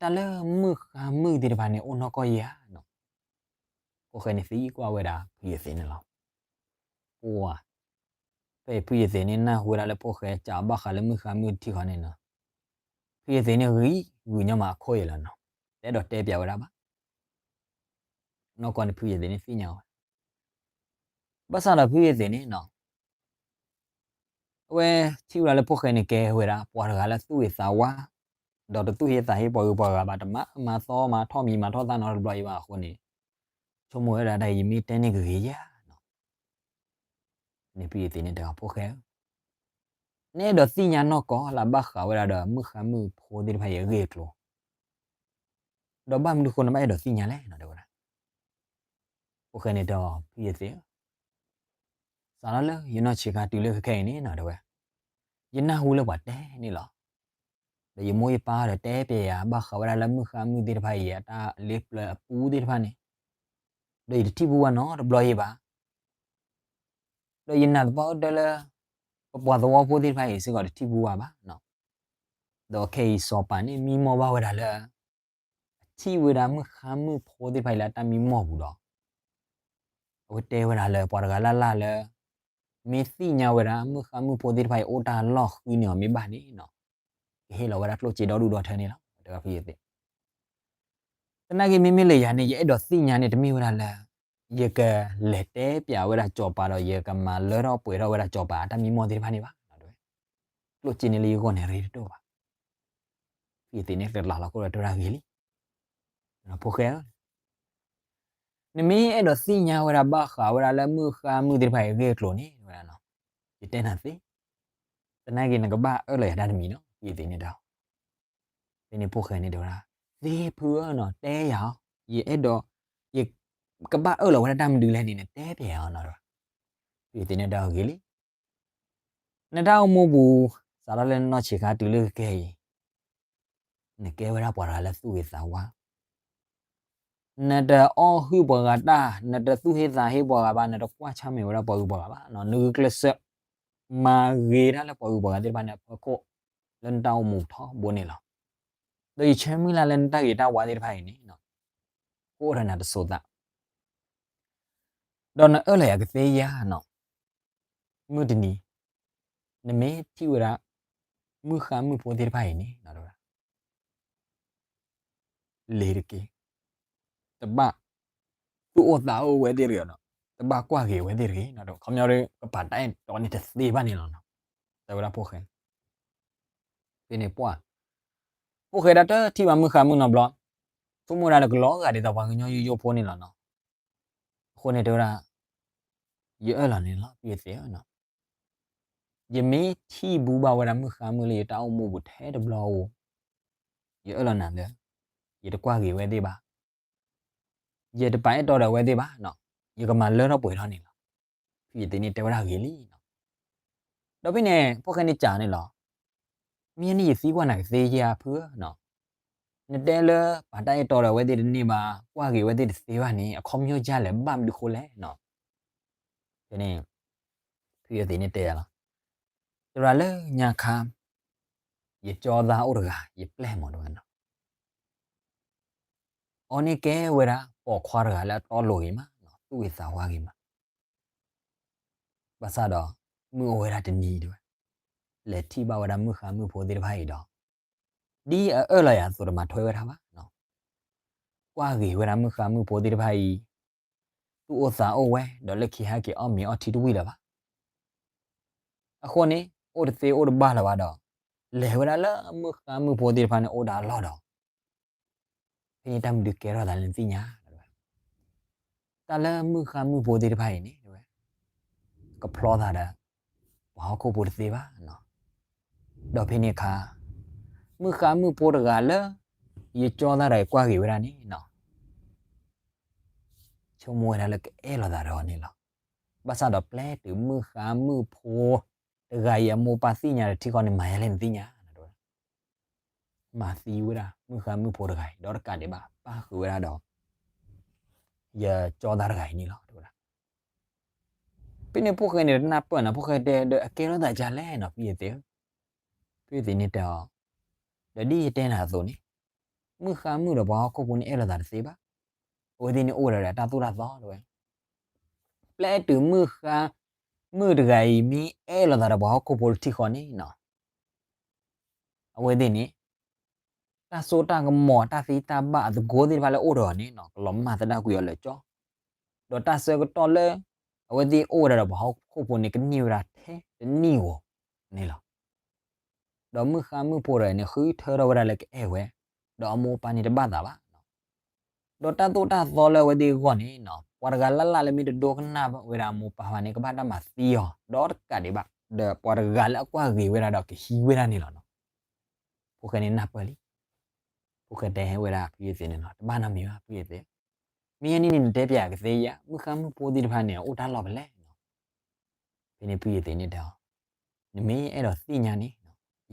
တၢ်လၢမုၢ်ဃါမုၢ်သ့ၣ်တဖၣ်န့ၣ် အိၣ်နီၢ်ကီၢ်ဧါနီၤ. ဖိၣ်ဃဲန့ၣ်သံကွၢ်ဝဲဒၣ်ဖုယ့ၤသ့ၣ်န့ၣ်လီၤ. ပှၤ ဖဲအံၤဖုယ့ၤသ့ၣ်န့ၣ်နၢ်ဟူဝဲဒၣ်လၢဖိၣ်ဃဲစံးဘၣ်ဃးလၢမုၢ်ဃါမုၢ်ထံဃီန့ၣ်နီၤ, ဖုယ့ၤသ့ၣ်န့ၣ်ဂံၢ်ဂုာ်ညီမးအခိၣ်အံၤလီၤနီၤ. တအဲၣ်ဒိးတဲပၠးဝဲဒၣ်ဘၣ်. နီၢ်ကီၢ်န့ၣ်ဖုယ့ၤသ့ၣ်န့ၣ်သ့ၣ်ညါဝဲ ဘၣ်ဆၣ်ဒီးဖုယ့ၤသ့ၣ်န့ၣ်နီၤ, အဝဲထံၣ်ဝဲဒၣ်လၢဖိၣ်ဃဲန့ၣ်ကဲဝဲဒၣ် ပှၤတဂၤလၢသူၣ်ဂ့ၤသးဝါ, ဒီးတသူၣ်ဟ့သးဟ့ပှၤဂုၤပှၤဂၤဘၣ်, တမၤအၢမၤသီမၤထီၣ်မံၤမၤထီၣ်သၣ်နီတဘျီအံၤဘၣ်အဃိန့ၣ်, ဆိကမိၣ်ဝဲဒၣ်တၢ်အံၤ ယမ့ၢ်တဲန့ၢ်ကဂ့ၤဧါနီၤ. န့ၣ်ဖုယ့ၤသ့ၣ်န့ၣ်တဲအီၤ ဖိၣ်ဃဲဧၢ, နအဲၣ်ဒိးသ့ၣ်ညါနီၢ်ကီၢ်လၢအဘၣ်ဃးဝဲဒၣ်ဒီးမုၢ်ဃါမုၢ်ဖိသ့ၣ်တဖၣ်အံၤအဂ့ၢ်အကျိၤ, ဒီးဘၣ်မနုၤဃိနဘၣ်အဲၣ်ဒိးသ့ၣ်ညါလဲၣ်နီၤ တဲဝဲဒၣ်. ဖိၣ်ဃဲန့ၣ်တဲအီၤ ဖုယ့ၤသ့ၣ်ဧၢ, စးထီၣ်လၢယနီၢ်ဆံးခါတုၤလၢခဲခဲအံၤန့ၣ်နီၤ တဲဝဲ, ယနၢ်ဟူလၢပှၤတဲန့ၣ်လီၤ. ဒီးယမိၢ်ယပၢ်ဒီးတဲပၠးယၤ ဘၣ်ဃးဝဲဒၣ်လၢမုၢ်ဃါမုၢ်သ့ၣ်တဖၣ်အံၤ အတၢ်လ့ပျၢၤအပူသ့ၣ်တဖၣ်န့ၣ်, ဒီးယတထံၣ်ဘူးဘၣ်နီတဘျီအံၤဘၣ်. ဒီးယနာ်သပှၢ်ကတၢၢ်လၢ ပပှၤသဝီဖိသ့ၣ်တဖၣ်အံၤစ့ၢ်ကီးတထံၣ်ဘူးဘၣ်ဘၣ်နီၤ. ဒီးခဲအံၤစီၤပၤန့ၣ်မံမီၢ်ဘၣ်ဝဲဒၣ်လၢ အထံၣ်ဝဲဒၣ်မုၢ်ဃါမုၢ်ဖိသ့ၣ်တဖၣ်အံၤလၢအတၢ်မံမီၢ်ပူၤဒီး အဝဲတဲဝဲဒၣ်လၢပှၤတဂၤလၢ်လၢ်လၢ မ့ၢ်သ့ၣ်ညါဝဲဒၣ်မုၢ်ဃါမုၢ်ဖိသ့ၣ်တဖၣ်အံၤအိၣ်တၢ်လီၢ်ဃုန့ၢ်အီၤမ့ၢ်ဘၣ်န့ၣ်နီၤ, ကဟ့ၣ်လီၤဝဲဒၣ်ကျိၣ်စ့ဒီဒူၣ်ဒီထၢန့ၣ်လီၤ တဲဝဲဖုယ့ၤသ့ၣ်. သနာ်က့မ့မ့ၢ်လၢယၤန့ၣ် ယအဲၣ်ဒိးသ့ၣ်ညါန့ၣ် တမ့ၢ်ဝဲဒၣ်လၢ ယကလဲၤတဲပၠးဝဲဒၣ်စီၤပၤဒီး ယကမၤလၢထီၣ်ပှဲၤထီၣ်ဝဲဒၣ်စီၤပၤအတၢ်မံမီၢ်သ့ၣ်တဖၣ်န့ၣ်ဘၣ်နီၤ တဲဝဲ. ကျိၣ်စ့န့ၣ်လၢယဂီၢ်န့ၣ်ရ့တတိၢ်ဘၣ်. ဖုယသ့းန့ၣ်တလးလီၤကိၣ်ဒီးတဲဝဲဒၣ်ဂ့ၤလံ, ဖိၣ်ဃဲဧၢ, နမ့ၢ်အဲၣ်ဒိးသ့ၣ်ညါဝဲဒၣ်ဘၣ်ဃးဝဲဒၣ်လၢမုၣ်ဃါမုၣ်သ့ၣ်တဖၣ်အံၤအဂ့ၢ်အကျိၤန့ၣ် ဝဲဒၣ်နီၤ, ယတဲနၤသ့, သနာ်က့နကဘၣ်အၢၣ်လီၤယၤတၢ်တမံၤနီၤ ဖုယသ့းန့ၣ်တဲ, ဖဲန့ၣ်ဖိၣ်ဃဲန့ၣ်တဲဝဲဒၣ်, သ့ဖုဧၢနီၤ တဲယၤအီၤ, ယအဲၣ်ဒိး, ယကဘၣ်အၢၣ်လီၤဝဲဒၣ်တၢ်မနုၤလဲၣ်န့ၣ် နတဲပျဲအီၤနီၤ, ဖုယသ့းန့ၣ်တဲအီၤဂ့ၤလံ နတၢ်အိၣ်မူပူၤ စးထီၣ်လၢနနီၢ်ဆံးခါတုၤလၢခဲအံၤ, နကဲဝဲဒၣ်ပှၤတဂၤလၢသူၣ်ဂ့ၤသးဝါ, နတအီၣ်ဟုၣ်ပှၤဂၤတၢ်, နတသူၣ်ဟ့သးဟ့ပှၤဂၤဘၣ်, နတကွၢ်ဆၣ်မဲာ်ဝဲဒၣ်ပှၤဂုၤပှၤဂၤဘၣ်, နဂုာ်ကျဲးစၢး မၤဂ့ၤတၢ်လၢပှၤဂုၤပှၤဂၤသ့ၣ်တဖၣ်န့ၣ် အဖီခိၣ်လၢနတၢ်အိၣ်မူထီဘိန့ၣ်လီၤ. ဒီးယဆၢမုၢ်လၢ်လၢနတၢ်ဂ့ၤတၢ်ဝါသ့ၣ်တဖၣ်အံၤန့ၣ် ကအိၣ်ဒီးနၤတစိၤသး ဒီးနအၢၣ်လီၤယၤကသ့ဧါနီၤ, မုၢ်တနံၤ နမ့ၢ်ထံၣ်ဝဲဒၣ် မုၣ်ဃါမုၣ်ဖိသ့ၣ်တဖၣ်အံၤန့ၣ် လ့ၤတက့ၢ်, တဘၣ်သူၣ်အိၣ်သးအိၣ်ဝဲသ့ၣ်တဂ့ၤနီၤ, တဘၣ်ကွၢ်ဂ့ၤဝဲသ့ၣ်တဂ့ၤနီၤ, ခီပညီ ကပာ်တၢ်အဲၣ်တီန့ၣ်တသ့ဘၣ်န့ၣ်လီၤနီၤ, တဲဝဲဒၣ်ဖိၣ်ဃဲ ဖဲန့ၣ်ပှၢ်, ဖိၣ်ဃဲဒၣ်တထံၣ်ဘၣ်မုၣ်ဃါမုၣ်နီတဘျီ, ဆိကမိၣ်ဝဲဒၣ်လၢကလီၤဂာ်ဒ်သိးပှၤကညီယိယိဖိန့ၣ်လီၤနီၤ, အဃိန့ၣ်တဲဝဲဒၣ်, ယအၢၣ်လီၤန့ၣ်လီၤ ဖုယသ့းဧၢနီၤ, ယမ့ၢ်ထံၣ်ဘူးဘၣ်ဝဲဒၣ်မုၣ်ဃါမုၣ်လၢယတၢ်အိၣ်မူပူၤထဲတဘျီဧိၤ, ယအၢၣ်လီၤနၤလၢ ယတကွၢ်ဂ့ၤဝဲသ့ၣ်ဘၣ်, ယတပာ်အဲၣ်တီဒီးအဝဲသ့ၣ်ဘၣ်, ယကမၤလၢထီၣ်ပှဲၤထီၣ်န့ၣ်လီၤ, ဖုယသ့းန့ၣ်တဲဝဲဒၣ်ဂ့ၤလံနီၤ, ဒီးဖဲန့ၣ် ဖိၣ်ဃဲန့ၣ်စံးန့ၣ်လီၤ, မ့ၢ်န့ၣ်ယသံကွၢ်နၤကသ့ဧါဖုဧၢနီၤ, နတဲလၢပာ်တၢ်အဲၣ်တီဒီးအဝဲသ့ၣ်တန့ၢ်ဘၣ်, ကွၢ်ဂ့ၤဝဲသ့ၣ်တသ့ဘၣ်န့ၣ် အခီပညီဒ်လဲၣ်, ဘၣ်မနုၤဃိလဲၣ်နီၤ, ဖဲန့ၣ် ဖုယသ့းန့ၣ်တဲယၤလီၤ, သရၣ်လၢညါခါ ယကၠီသးအိၣ်တဂၤ ယပျဲၢ်မးတဲဝဲနီၤ, အီၤန့ၣ်ကဲဝဲဒၣ်ပိာ်ခွါတဂၤလၢအတီလိၤဂ့ၤမး, သူၣ်ဂ့ၤသးဝါဂ့ၤမး, ဘၣ်ဆၣ်ဒီး မုၢ်အိၣ်ဝဲဒၣ်တနံၤတဲဝဲ, လဲၤထံၣ်ဘၣ်ဝဲဒၣ်မုၣ်ဃါမုၣ်ဖိသ့ၣ်တဖၣ်အံၤဒီး ဒ်အအၢၣ်လီၤယၤအသိးတမၤထွဲဝဲဒၣ်ဘၣ်, ကွၢ်ဂ့ၤဝဲဒၣ်မုၣ်ဃါမုၣ်ဖိသ့ၣ်တဖၣ်အံၤ သူၣ်အိၣ်သးအိၣ်ဝဲ ဒီးလၢခံဟဲက့ၤအီၣ်မ့ၤအီထံတဝံၣ်လၢၤဘၣ်, အဃိန့ၣ် အိၣ်တသ့အိၣ်တဘၣ်လၢၤဘၣ်ဒီး လဲၤဝဲဒၣ်လၢမုၣ်ဃါမုၣ်ဖိသ့ၣ်တဖၣ်န့ၣ်အိၣ်ဒၣ်အလီၢ်ဒီး ဖဲန့ၣ်တၢ်မနုၤကဲထီၣ်သးလၢနသ့ၣ်ညါ, တၢ်လၢမုၣ်ဃါမုၣ်ဖိသ့ၣ်တဖၣ်အံၤန့ၣ် ကဖျီသးဒီး ပှၤဟီၣ်ခိၣ်ဖိတသ့ဘၣ်, ဒီးဖဲန့ၣ်အခါ မုၣ်ဃါမုၣ်ဖိတဂၤလၢ ယကၠီသးဒီးကွၢ်ဂ့ၤဝဲဒၣ်န့ၣ် ဆိကမိၣ်ဝဲဒၣ်လၢကအဲၣ်လိာ်သးဒီးအီၤန့ၣ်လီၤ. ဘၣ်ဆၣ်ဒီးပျဲတုၤမုၣ်ဃါမုၣ်ဖိတဂၤအံၤအမိၢ်ပၢ်သ့ၣ်ညါတထံၣ်ဃီန့ၣ် မၤယၤလဲၣ်နသ့ၣ်ညါ, မၤသံဝဲဒၣ်မုၣ်ဃါမုၣ်ဖိတဂၤအံၤ ဒီးတကးဒံးဘၣ် ပၣ်ဃုာ်ဝဲဒၣ်ဒီး ယကၠီသးတဂၤအံၤန့ၣ်လီၤ တဲဝဲဒၣ်. ဖဲန့ၣ်ဖိၣ်ဃဲန့ၣ်တနၢ်ပၢၢ်နီၤ, ဖိၣ်ဃဲတဲဒီးအကဲထီၣ်သးဒ်လဲၣ်နီၤ ဖုယသ့း, ဖုယသ့းန့ၣ်တဲအီၤ, ဒီးဒ်ယတဲနၤအသိးန့ၣ် မုၣ်ဃါမုၣ်ဒီးပှၤဟီၣ်ခိၣ်ဖိန့ၣ်အဲၣ်လိာ်သးတသ့ဘၣ်, အဝဲသ့ၣ်န့ၣ်အိၣ်ဝဲဒၣ်ဒီးတၢ်သိၣ်တၢ်သီတဲဝဲ. ပျဲတုၤမုၣ်ဃါမုၣ်တဂၤအံၤမ့ၢ်အဲၣ်လိာ်သးဒီးပှၤဟီၣ်ခိၣ်ဖိတထံၣ်ဃီန့ၣ်နီၤ အဝဲသ့ၣ်န့ၣ် တၢ်စိတၢ်ကမီၤ တၢ်သံတၢ်ဘၣ်အသကိးသ့ၣ်တဖၣ်လၢအိၣ်ဒီးအီၤန့ၣ်နီၤ ကလီၤမၢ်သဒၣ်ကွံာ်အီၤလၢာ်ကၠီ, ဒီးတၢ်ဆၢကတီၢ်လၢ အဝဲသ့ၣ်အိၣ်ဝဲဒၣ်ဒီးပှၤဟီၣ်ခိၣ်ဖိန့ၣ် ကန့ၢ်ဝဲဒၣ်ထဲတနံၣ်ဧိၤန့ၣ်လီၤ. ဒီးမုၣ်ဃါမုၣ်ဖိတဂၤန့ၣ် ဃုထၢထီၣ်ဝဲဒၣ်လၢကအဲၣ်ဝဲ, ဒီးအမိၢ်ပၢ်န့ၣ်တဘၣ်သးဘၣ် ဒီးတၢ်သိၣ်တၢ်သီလၢအဝဲသ့ၣ်အဂီၢ်န့ၣ်နီၤ ပှၤတဂၤလၢ်လၢ်လၢမ့ၢ်တဒိကနၣ်ဝဲဒၣ်အမိၢ်ပၢ်ဘၣ်န့ၣ် ကဘၣ်တၢ်မၤသံအီၤ ဒီးတကးဒံးဘၣ် ဒီးပှၤတဂၤလၢအကွၢ်ဂ့ၤဝဲဒၣ်ဒီးကဟံးဝဲဒၣ်န့ၣ်လီၤနီၤ. ဖိၣ်ဃဲန့ၣ်နၢ်ပၢၢ်လံ. ဖိၣ်ဃဲတဲဝဲဒၣ်ဖုယသ့းန့ၣ်လီၤ, တဘၣ်နီတမံၤဘၣ် ဖုယသ့း, မ့ၢ်ယဲန့ၣ်န့ၣ် နတဲပျးကသ့ဧါ, မုၣ်ဃါမုၣ်ဖိသ့ၣ်တဖၣ်န့ၣ် အိၣ်တၢ်လီၢ်ဖဲလဲၣ်နီၤ. ဖဲန့ၣ်ဖုယသ့းန့ၣ်တဲအီၤ, နမ့ၢ်အဲၣ်ဒိးသ့ၣ်ညါန့ၣ်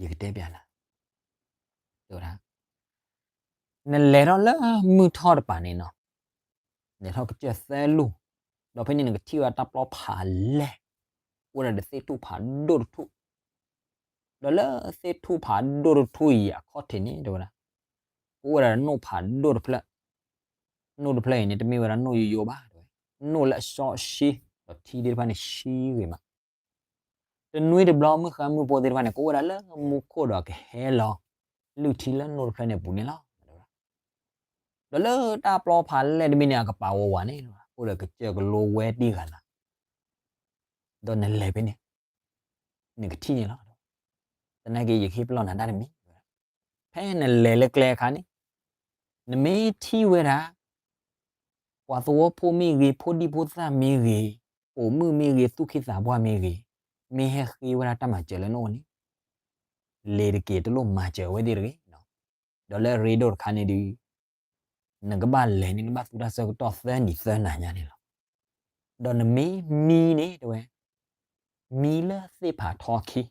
ယကတဲပျးနၤ တဲဝဲဒၣ် နလဲၤထီၣ်လၢမုၢ်ထီၣ်တပၤန့ၣ်နီၤ, လဲၤထီၣ်ကစၢၢ်သၢလူၢ်, ဒီးဖဲန့ၣ်နကထံၣ်ဝဲဒၣ်တၢ်ပျီဖးလဲၢ်, အိၣ်ဝဲဒၣ်ဒီးသ့ၣ်ထူၣ်ဖးဒိၣ်တထူၣ်, ဒီးလၢသ့ၣ်ထူၣ်ဖးဒိၣ်တထူၣ်အံၤအခီၣ်ထံးန့ၣ် တဲဝဲဒၣ်, ကအိၣ်ဝဲဒၣ်ဒီးနိၣ်ဖးဒိၣ်တဖျၢၣ်, နိၣ်တဖျၢၣ်အံၤန့ၣ် တမ့ၢ်ဝဲဒၣ်နိၣ်ယိယိဘၣ် တဲဝဲ, နိၣ်လၢအစီဆှံ ဒီးထံသ့ၣ်တဖၣ်န့ၣ်ဆှံဂ့ၤမး တနွံတဘျီ မုၣ်ဃါမုၣ်ဖိသ့ၣ်တဖၣ်န့ၣ် ကအိၣ်ဝဲဒၣ်လၢမူခိၣ်ဒီးကဟဲလီၤလုၢ်ထံလၢနိၣ်တဖျၢၣ်န့ၣ်အပူၤန့ၣ်လီၤ. ဒီးလၢတၢ်ပျီဖးလဲၢ်တဘ့ၣ်န့ၣ် အကပၤဝးဝးန့ၣ် အိၣ်ဒီးကစၢၢ်ကလိဝဲတံၢ်ဂၤလၢ်, ဒီးနလဲၤဖဲန့ၣ် နကထံၣ်န့ၣ်လီၤ. သနာ်က့ ယကဟ့ၣ်ပလီၢ်နၤတၢ်တမံၤ. ဖဲနလဲၤလၢကျဲအခါန့ၣ် နမ့ၢ်ထံၣ်ဝဲဒၣ် ပှၤသဝီဖိမ့ၢ်ဂ့ၤ, ဖိဒံဖိသၣ်မ့ၢ်ဂ့ၤ, ပိာ်မုၣ်မ့ၢ်ဂ့ၤ, သူၣ်က့သးပှၢ်မ့ၢ်ဂ့ၤ, မ့ၢ်ဟဲဃ့ဝဲဒၣ်တၢ်မၤစၢၤလၢနအိၣ်န့ၣ် လ့ၤတက့ၤတလိၣ်မၤစၢၤဝဲသ့ၣ်တဂ့ၤ. ဒီးလၢအရ့ဒိၣ်တခါန့ၣ်ဒီး နကဘၣ်လဲၤန့ၣ် နဘၣ်သူတၢ်ဆၢကတီၢ်သၢနံၤသၢနၤညါန့ၣ်လီၤ. ဒီးနမ့ၢ်မံန့ၣ် တဲဝဲ, မံလၢသ့ၣ်ဖးထီခံ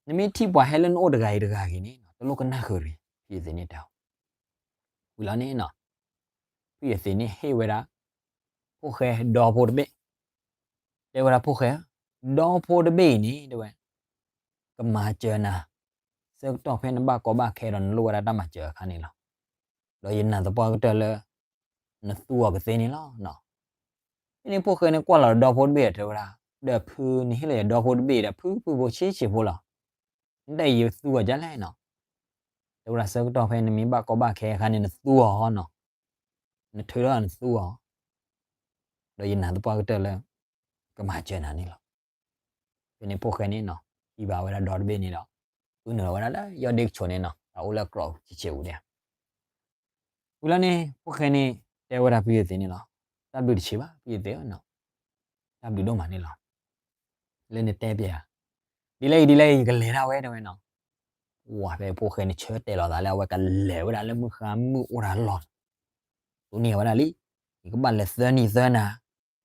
နမ့ၢ်ထံၣ်ပှၤဟဲလၢနအိၣ်တဂၤအံၤတဂၤဂ့ၤန့ၣ် တလိၣ်ကနၣ်ဃုာ်တဂ့ၤ, ဖုယသ့ၣ်န့ၣ်တဲအီၤ. ဝံၤလီၤန့ၣ်နီၤ, ဖုယသ့ၣ်န့ၣ်ဟ့ၣ်ဝဲဒၣ် ဖိၣ်ဃဲဒီဖိတဘ့ၣ်, တဲဝဲဒၣ် ဖိၣ်ဃဲဧၢ, ဒီဖိတဘ့ၣ်အံၤန့ၣ် တဲဝဲ, ကမၤစၢၤနၤ ဆၢကတီၢ်ဖဲနဘၣ်ကီဘၣ်ခဲဒီးနလိၣ်ဝဲဒၣ်တၢ်မၤစၢၤအခါန့ၣ်လီၤ. ဒီးယနာ်သပှၢ်ကတၢၢ်လၢ နသူအီၤကသ့န့ၣ်လီၤ. ဖဲန့ၣ်ဖိၣ်ဃဲန့ၣ်ကွၢ်လီၤဒီဖိတဘ့ၣ်ဒီးတဲဝဲဒၣ်, ဒီးဖုနဟ့ၣ်လီၤယၤဒီဖိတဘ့ၣ်ဒီး ဖုဖုဖိဆံးဆံးဖိလီၤ. နတၢ်အံၤယသူအီၤဒ်လဲၣ်နီၤ. တဲဝဲဒၣ် ဆၢကတီၢ်ဖဲနမ့ၢ်ဘၣ်ကီဘၣ်ခဲအခါန့ၣ် နသူအီၤနီၤ, နထုးထီၣ်နသူအီၤ, ဒီးယနာ်သပှၢ်ကတၢၢ်လၢ ကမၤစၢၤနၤန့ၣ်လီၤ. ဖဲန့ၣ်ဖိၣ်ဃဲန့ၣ်နီၤ ဟံးဘၣ်ဝဲဒၣ်ဒီတဘ့ၣ်န့ၣ်ဒီး ဃုနုာ်လီၤဝဲဒၣ်လၢယီၢ်ဒ့ကဆိးန့ၣ်နီၤ, တၢ်အိၣ်လၢကြီဆံးဆံးပူၤန့ၣ်. ဝံၤလီၤန့ၣ် ဖိၣ်ဃဲန့ၣ် တဲဝဲဒၣ်ဖုယသ့ၣ်န့ၣ်လီၤ. တၢ်ဘျုးတဆံးဘၣ် ဖုယသ့ၣ်ဧၢနီၤ, တၢ်ဘျုးဒိၣ်မးန့ၣ်လီၤ. လၢနတဲပျဲယၤ ဒ်လဲၣ်ဂ့ၤဒ်လဲၣ်ဂ့ၤ ယကလဲၤဒၣ်ဝဲ တဲဝဲနီၤ. ဝံၤဖဲဖိၣ်ဃဲန့ၣ်ဆၢတဲာ်လီၤသးလၢအဝဲကလဲၤဝဲဒၣ်လၢမုၢ်ဃါမုၢ်အိၣ်တၢ်လီၢ်လီၤ. တိၢ်န့ၢ်ဝဲဒၣ်လံ, ယကဘၣ်လဲၤသၢနံၤသၢနၤ,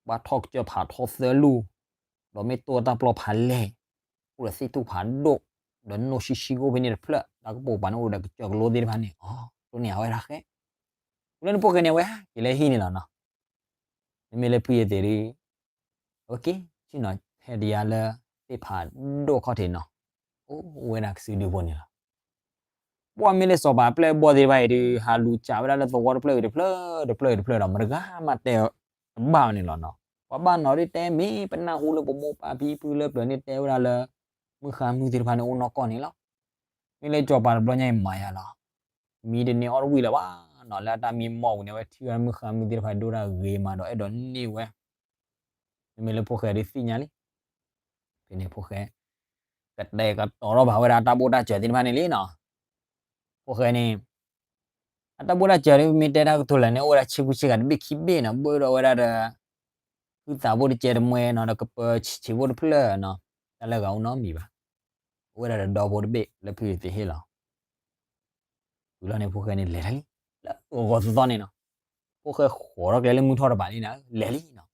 ဘၣ်ထီၣ်ကစၢၢ်ဖးထီသၢလူၢ်, ဒီးမ့ၢ်တိၢ်တၢ်ပျီဖးလဲၢ်, အိၣ်ဒီးသ့ၣ်ထူၣ်ဖးဒိၣ်, ဒီးနိၣ်ဆှံဆှံကအိၣ်ဖဲန့ၣ်တဖျၢၣ်, တၢ်ကပိာ်ပာ်န့ၣ်အိၣ်ဒီးကစၢၢ်ကလိသ့ၣ်တဖၣ်န့ၣ်, တိၢ်န့ၢ်အဝဲဒၣ်ဃဲ. ဝံၤလီၤန့ၣ်ဖိၣ်ဃဲန့ၣ် အဝဲက့ၤလၢဟံၣ်န့ၣ်လီၤနီၤ. မ့မ့ၢ်လၢဖုယသ့ၣ်ဒီး အဝဲက့ၤဆ့ၣ်နီၤ ဟဲတယါလၢသ့ၣ်ဖးဒိၣ်ခီၣ်ထံးနီၤ, အိၣ်ဝဲဒၣ်ကစုဒုဖိန့ၣ်လီၤ. ပှၤမ့ၢ်လၢစီၤပၤအပျဲၢ်အဘီၣ်သ့ၣ်တဖၣ်အံၤဒီး ဟးလူၤစးဝဲဒၣ်လၢသဝီတဖျၢၣ်အံၤတဖျၢၣ်တဖျၢၣ်အံၤတဖျၢၣ်ဒီး မတဂၤမးတဲတဘၣ်န့ၣ်လီၤနီၤ. ပှၤဘၣ်နီၤဒ်တဲမ့ၢ်ပနၢ်ဟူလၢပမိၢ်ပၢ်ဖံဖုလၢပျၢၤန့ၣ်တဲဝဲဒၣ်လၢ မုၢ်ဃါမုၢ်သ့ၣ်တဖၣ်န့ၣ်အိၣ်နီၢ်ကီၢ်န့ၣ်လီၤ. မ့ၢ်လၢစီၤပၤတဘျီညါအံၤမၤယၤလီၤ. မံတန့ၢ်အီၣ်တဝံၤလၢၤဘၣ်နီၤ, လၢအတၢ်မံမီၢ်ပူၤန့ၣ် အဝဲထံၣ်ဝဲဒၣ်မုၢ်ဃါမုၢ်သ့ၣ်တဖၣ်ဒိၣ်တၢ်ဂ့ၤမးဒီးအဲၣ်ဒိးန့ၢ်ဝဲ မ့မ့ၢ်လၢဖိၣ်ဃဲဒုးသ့ၣ်ညါလံ. ဖဲန့ၣ်ဖိၣ်ဃဲ ကတဲာ်ကတီၤထီၣ်ဘၣ်ဝဲဒၣ်အတၢ်ဘိၣ်တၢ်စၢၤသ့ၣ်တဖၣ်န့ၣ်လံနီၤ. ဖိၣ်ဃဲန့ၣ် အတၢ်ဘိၣ်တၢ်စၢၤဒ်မ့ၢ်တဲတၢ်ကတိၤလဲၣ်န့ၣ် အိၣ်ဝဲဒၣ်ဆ့ကူဆ့ကၤတဘ့ၣ်ခံဘ့ၣ်နီၤ, ဘၣ်ဒီးဝဲဒၣ်ဒီး ဃုသးဘိၣ်တကဲတမှဲနီၤ, ဒီးကပၢဆံးဆံးဘိၣ်တဖျၢၣ်နီၤ, တၢ်လၢဂၤအိၣ်နီတမံၤဘၣ်. အိၣ်ဝဲဒၣ်ဒီးဒီဖိတဘ့ၣ်လၢဖုယသ့ၣ်ဟ့ၣ်လီၤ. ဝံၤလီၤန့ၣ် ဖိၣ်ဃဲန့ၣ်လဲၤတၢ်လံ, လၢဂီၤဂီၤသီသီန့ၣ်နီၤ, ဖိၣ်ဃဲဃိးထီၣ်ကျဲလၢမုၢ်ထီၣ်တဘၣ်လံနီၤ, လဲၤလံနီၤ.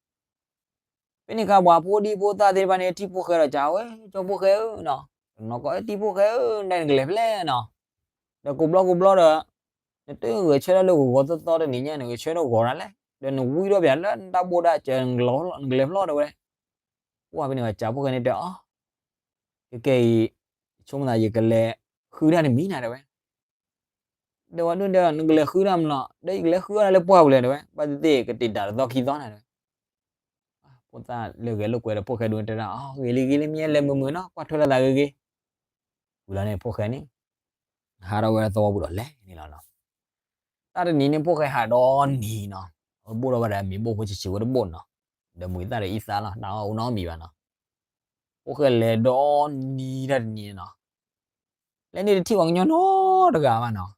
ဖဲန့ၣ်အခါပှၤဖိဒံဖိသၣ်သ့ၣ်တဖၣ်န့ၣ် ထံၣ်ဖိၣ်ဃဲဒီး ကဝဲ ကၠီဖိၣ်ဃဲဧၢနီၤ, တနီၤကီၢ် တံၤဖိၣ်ဃဲဧၢ, နနကလဲၤဖဲလဲၣ်နီၤ, ဒီးကိးဘျီကိးဘျီဒီး နတဂဲၤဆၢထၢၣ်လၢဂီၤဂီၤသီသီတနံၤညါ နဂဲၤဆၢထၢၣ်ဂီၤဒၣ်လဲၣ်, ဒီးနဝံထီၣ်ပၠးလၢနတၢ်ဘိၣ်တၢ်စၢၤ နကလဲၤဖျီတဲဝဲ. ပှၢ်ဖဲန့ၣ် ကၠီဖိၣ်ဃဲန့ၣ်တဲအီၤ, ကဲကဲအံၤ ဆိကမိၣ်သးယကလဲၤဃုတၢ်တမံၤနၤတဲဝဲ ဒီးဝဲဒၣ်ဒီး နကလဲၤဃုတၢ်မနုၤလဲၣ်, ဒီးယကလဲၤဃုတၢ်လၢပှၢ်ပူၤလဲၣ်တဲဝဲ, ဘၣ်သ့ၣ်သ့ၣ်ကတ့ၢ်တၢ်တသီခံသီနၤတဲဝဲ. ဖိသၣ်လၢဂဲၤလိာ်ကွဲဒီးဖိၣ်ဃဲဒုးတဲဒၣ်, အီ ဂ့ၤလံဂ့ၤလံ မ့ၢ်လဲၤမုာ်မုာ်နီၤ, ကွၢ်ထွဲလီၤသးဂ့ၤဂ့ၤ. ဝံၤလီၤန့ၣ် ဖိၣ်ဃဲန့ၣ် ဟးထီၣ်ဝဲဒၣ်သဝီပူၤဒီးလဲၤန့ၣ်လီၤနီၤ. တၢ်တနံၤန့ၣ် ဖိၣ်ဃဲဟးဒီနံၤနီၤ, အဝဲဘိၣ်ထီၣ်ဝဲဒၣ်မ့ၤဘိၣ်ဖိဆံးဆံးဖိတဘိၣ်နီၤ, ဒီးမုာ်သၣ်ဒီးအံသၣ်လီၤ, တၢ်အီၣ်အိၣ်နီတမံၤဘၣ်နီၤ. ဖိၣ်ဃဲလဲၤဒီနံၤတၢ်တနံၤန့ၣ်နီၤ, လဲၤန့ၣ်တထံၣ်ပှၤကညီနီတဂၤဘၣ်နီၤ.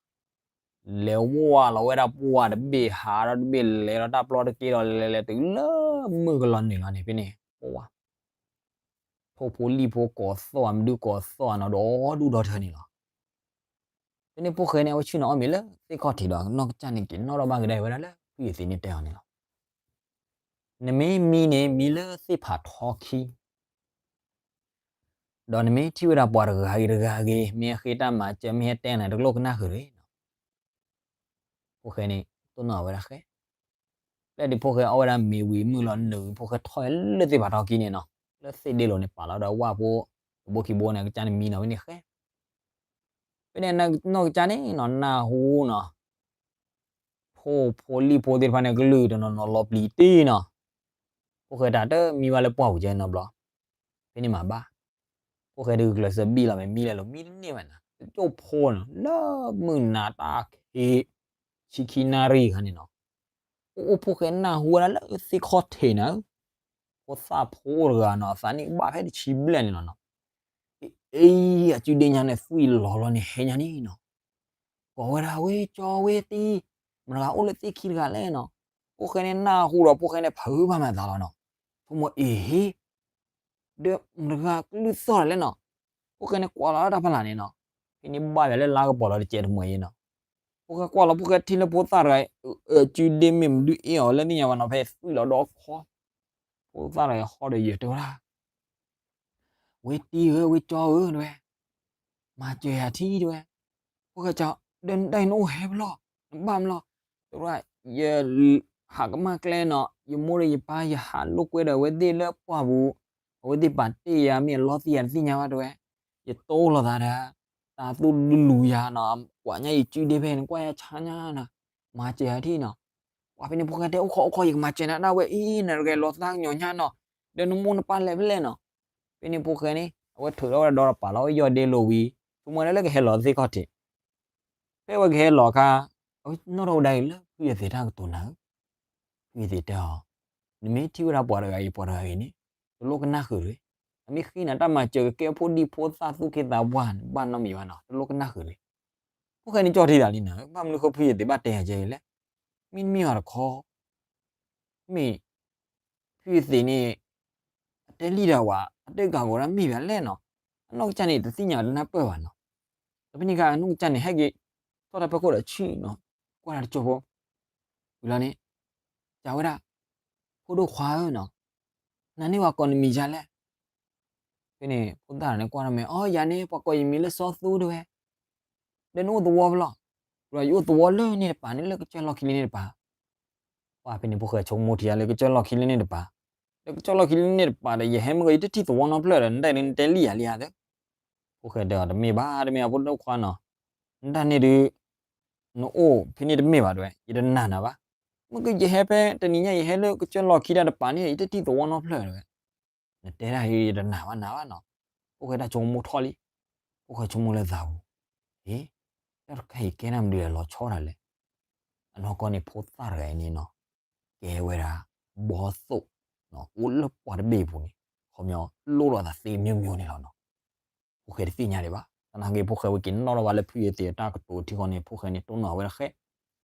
လဲၤဝဲလီၤဝဲဒၣ်ပှၢ်တဘ့ၣ် ဟးထီၣ်တဘ့ၣ် လဲၤဒီးတၢ်ပျီတက့ဒီး လဲၤလဲၤတုၤလၢမုၢ်ကလီၤနုာ်လီၤန့ၣ် ဖဲန့ၣ် ပှၢ် ထိၣ်ဖိလံၣ်ဖိကိးသီၣ်မနုၤကိးသီၣ်နီၤ ဒီဒူၣ်ဒီထၢန့ၣ်လီၤ. ဖဲန့ၣ်ဖိၣ်ဃဲန့ၣ် အဝဲဆ့ၣ်နီၤအီၣ်မ့ၤလၢသ့ၣ်ခီၣ်ထံးဒီး နီၢ်ကစၢ်န့ၣ်က့ၤနီၣ်ထီၣ်ဘၣ်ကဒါဝဲဒၣ်လၢဖုယသ့ၣ်န့ၣ်တဲအီၤန့ၣ်လီၤ. နမ့ၢ်မံန့ၣ် မံလၢသ့ၣ်ဖးထီခံ ဒီးနမ့ၢ်ထံၣ်ဝဲဒၣ်ပှၤတဂၤဂ့ၤတဂၤဂ့ၤ မ့ၢ်ဟဲဃ့တၢ်မၤစၢၤ မ့ၢ်ဟဲတဲနၤ တလိၣ်ကနၣ်ဃုာ်တဂ့ၤနီၤ. ဖိၣ်ဃဲန့ၣ် တိၢ်နီၣ်ဝဲဒၣ်ဃဲ ဖဲဒ်ဖိၣ်ဃဲအီၣ်ဝဲဒၣ်မ့ၤဝံၤ မုၢ်လီၤနုာ်ဝံၤ ဖိၣ်ဃဲထီၣ်လၢသ့ၣ်ဖးထီခံန့ၣ်နီၤ, လၢသ့ၣ်ဒ့လိာ်န့ၣ် ပာ်လီၤဒီးဝၣ်ဖိ တဘိခံဘိန့ၣ် ကစၢ်န့ၣ်မံနီၤဝဲန့ၣ်ဃဲ ဖဲန့ၣ်နီၢ်ကစၢ်န့ၣ်နီၤ နၢ်ဟူနီၤ ထိၣ်ဖိလံၣ်ဖိသ့ၣ်တဖၣ်န့ၣ် ကလုၢ်တနီၤနီၤလီၤပျံၤတ့ၢ်နီၤ, ဖိၣ်ဃဲတၢ်တမံဘၣ်လၢပှၢ်ပူၤကဲနီတဘျီ, ဖဲန့ၣ်မၤဘၣ်, ဖိၣ်ဃဲဒုးကျဲးစၢးဘံၣ်လီၤမ့ၢ်မံလဲၤလိာ် မံတန့ၢ်ဘၣ်နၤ တကၠိၢ်ဖိနီၤ လၢမုၢ်နၤတၢ်ခံ ဆံခံနၣ်ရံၣ်အခါန့ၣ်နီၤ, အိၣ်အိၣ်ဖိၣ်ဃဲနၢ်ဟူဝဲဒၣ်လၢသ့ၣ်ခီၣ်ထံးနၤဧၢ, ဖိသၣ်ဖိတဂၤနီၤ အသးနံၣ်ကဘၣ်ဖဲတဆံဘျဲၣ်န့ၣ်လီၤနီၤ, အ့ အ့ၣ် အစုဒ့ညါန့ၣ် သွံၣ်လီၤလီၤန့ၣ်ဟဲညါန့ၣ်နီၤ, ကိးဝဲဒၣ် ဝ့ၢ်ကၠီ ဝ့ၢ်တံၢ်, မတၤဂၤအိၣ်လၢသ့ၣ်ခံတဂၤလဲၣ်နီၤ. ဖိၣ်ဃဲန့ၣ်နၢ်ဟူဒီး ဖိၣ်ဃဲန့ၣ် ဖုးဘၣ်မးသးလီၤနီၤ. ဆိကမိၣ်အ့ၣ်ဟ့ၣ် ဒီးမတၤဂၤကလုၢ်သီၣ်တၢ်လဲၣ်နီၤ. ဖိၣ်ဃဲန့ၣ်ကွၢ်လီၤတၢ်ဖီလာ်န့ၣ်နီၤ, ဖဲန့ၣ်ဘၣ်ယၤလၢလါကပီၤလီၤတကဲးတမှဲၤအံၤနီၤ. ဖိၣ်ဃဲကွၢ်လီၤ ဖိၣ်ဃဲထံၣ်လၢဖိသၣ်တဂၤ အစုဒ့မ့ၢ်မနုၤအ့ၣ်အီၤလၢသ့ၣ်ညါဘၣ်နီၤ, ဖဲသွံၣ်လီၤဒီးခီ ဖိသၣ်တဂၤဟီဒီးယတဲဝဲဒၣ် ဝ့ၢ်တံၢ်ဧၢ ဝ့ၢ်ကၠီဧၢ တဲဝဲ, မၤစၢၤယၤထံတဲဝဲ. ဖိၣ်ဃဲကၠီ ဒီးနတၢ်အံၤနအိၣ်ဟဲဖဲလဲၣ်, နဘၣ်မလဲၣ်, တဲဝဲဒၣ် ယဟးကမၣ်ကျဲနီၤ, ယမိၢ်ဒီးယပၢ် ယဟးလိာ်ကွဲဒီးအဝဲသ့ၣ်လၢပှၢ်ပူၤ, အဝဲသ့ၣ်ပာ်တ့ၢ်ယၤ မ့ၢ်အလီသံယၤတသ့ၣ်ညါဘၣ်တဲဝဲ, ယတိၢ်လိာ်သးဒီး တၢ်သူၣ်ဒူလူၤယၤနီၤ, ကွၢ်ညါအံၤစုဒ့ဖဲန့ၣ် ကွၢ်ယၤဆါညါနီၤ, မၤစၢၤယၤထံနီၤ. ပှၤဖဲန့ၣ်ဖိၣ်ဃဲတဲ အိၣ်ခိးအိၣ်ခိး ယကမၤစၢၤနၤဒၣ်ဝဲအံၤ, နတဂဲၤလီၤသးကညီၤညါနီၤ, ဒီးနမိၢ်နပၢ်လဲၤဖဲလဲၣ်နီၤ. ဖဲန့ၣ်ဖိၣ်ဃဲန့ၣ် အဝဲထုးထီၣ်ဝဲဒၣ်ဒီးပာ်လီၤဝဲယီၢ်ဒ့လိာ်ဝံၤ, ဆိကမိၣ်ဝဲဒၣ်လၢကဟဲလီၤသ့ၣ်ခီၣ်ထံး, ဖဲအဝဲကဟဲလီၤအခါ အဝဲနီၣ်ထီၣ်ဝဲဒၣ်အံၤလၢဖုယသ့ၣ်တၢ်ကတိၤနၤဧၢ, ဖုယသ့ၣ်တဲအီၤ, နမ့ၢ်ထံၣ်ဝဲဒၣ်ပှၤတဂၤအံၤ ပှၤတဂၤအံၤန့ၣ် တလိၣ်ကနၣ်ဃုာ်တဂ့ၤ, အမ့ၢ်ဃ့နၤတၢ်မၤစၢၤ ကကဲဖိဒံဖိသၣ်သူၣ်က့သးပှၢ်န့ၣ် ဘၣ်နီတမံၤဘၣ်နီၤ, တလိၣ်ကနၣ်ဃုာ်တဂ့ၤ. ဖိၣ်ဃဲန့ၣ်ကၠီၣ်ထံသးလံနၤဧၢ, ဘၣ်မနုၤဃိဖုယသ့ၣ်ဘၣ်တဲယၤကဲအံၤလဲၣ်, မ့တမ့ၢ်ဘၣ်တခီ မ့ၢ်ဖုယသ့ၣ်န့ၣ် အတဲလံဒီးဝဲ အတဲကၤကီးဒၣ်မ့ၢ်ဘၣ်လဲၣ်နီၤ, အနီၢ်ကစၢ်န့ၣ် တသ့ၣ်ညါတနၢ်ပၢၢ်ဘၣ်နီၤ. ဒီးဖဲန့ၣ်အခါ အနီၢ်ကစၢ်န့ၣ် ဟဲက့ၤထီၣ်တၢ်ဖီခိၣ်ဒီးဆံၣ်နီၤ, ကွၢ်တၢ်တကၠိဖိ ဝံၤလီၤန့ၣ် စံးဝဲဒၣ်, ဖိဒိၣ်ခွါဧၢနီၤ, နၤန့ၣ်ပှၤကိးနမံၤဒ်လဲၣ်. ဖဲန့ၣ်ဖိသၣ်န့ၣ်ကွၢ်ထီၣ်မဲာ်, အိ ယၤန့ၣ် ပှၤကိးယမံၤလၢစီၤသူတဲဝဲ, ဒီးနအိၣ်သဝီဖဲလဲၣ်. ယအိၣ်သဝီလၢန့ၣ်တပၤန့ၣ် လၢကစၢၢ်လီၢ်ခံလၢန့ၣ်တပၤ. ပှၤဖဲန့ၣ်ဖိၣ်ဃဲဆိကမိၣ်ထံယၤလၢကစၢၢ်လီၢ်ခံလၢန့ၣ်တပၤ, ဒီးကစၢၢ်လီၢ်ခံလၢန့ၣ်တပၤဒီး ယဟဲမ့ၢ်ဂ့ၤ ယတထံၣ်သဝီနီတဖျၢၣ်ဒီး နတၢ်အံၤလၢနတဲလံယၤလံဧါသၢ. ဖိၣ်ဃဲတဲအီၤ တမ့ၢ်ဘၣ် တမ့ၢ်ဘၣ် ဖိဒိၣ်ခွါနီၤ, နတၢ်န့ၣ်ဒုး နအိၣ်ဖဲန့ၣ်တမ့ၢ်ဘၣ်တဲဝဲ, ယတနာ်နၤဘၣ်. မ့ၢ်ကယဟဲဖဲတနံၤညါ ယဟဲလၢကစၢၢ်လီၢ်ခံတၢ်တပၤန့ၣ် ယတထံၣ်သဝီနီတဖျၢၣ်တဲဝဲ. နတဲဒၣ်အံၤ ယတနာ်ဘၣ်နၤဘၣ်နီၤ. ဖိၣ်ဃဲတၢ်ဆိကမိၣ်ထီၣ်လံ, ဖိၣ်ဃဲဆိကမိၣ်လၢသးပူၤ, အ့ တၢ်တခါအံၤကဲနၤမနုၤလဲၣ် လီၤဆီဒၣ်လဲာ်. အနီၢ်ကီၢ်န့ၣ် ဖိသၣ်တဂၤအံၤန့ၣ်နီၤ, ကဲဝဲဒၣ် ဘီသိၣ်, အိၣ်လၢပှၢ်တဘ့ၣ်အပူၤန့ၣ် ခီပညီလိၣ်ဒီးသးသ့မျိုးမျိုးန့ၣ်လီၤနီၤ. ဖိၣ်ဃဲတသ့ၣ်ညါဒံးဘၣ်. သနာ်က့ ဖိၣ်ဃဲဝဲက့ၤနီၣ်ထီၣ်ဘၣ်လၢဖုယသ့ၣ်တၢ်ကတိၤထံဃီန့ၣ် ဖိၣ်ဃဲန့ၣ်တိၢ်နီၣ်ဝဲတဃဲး.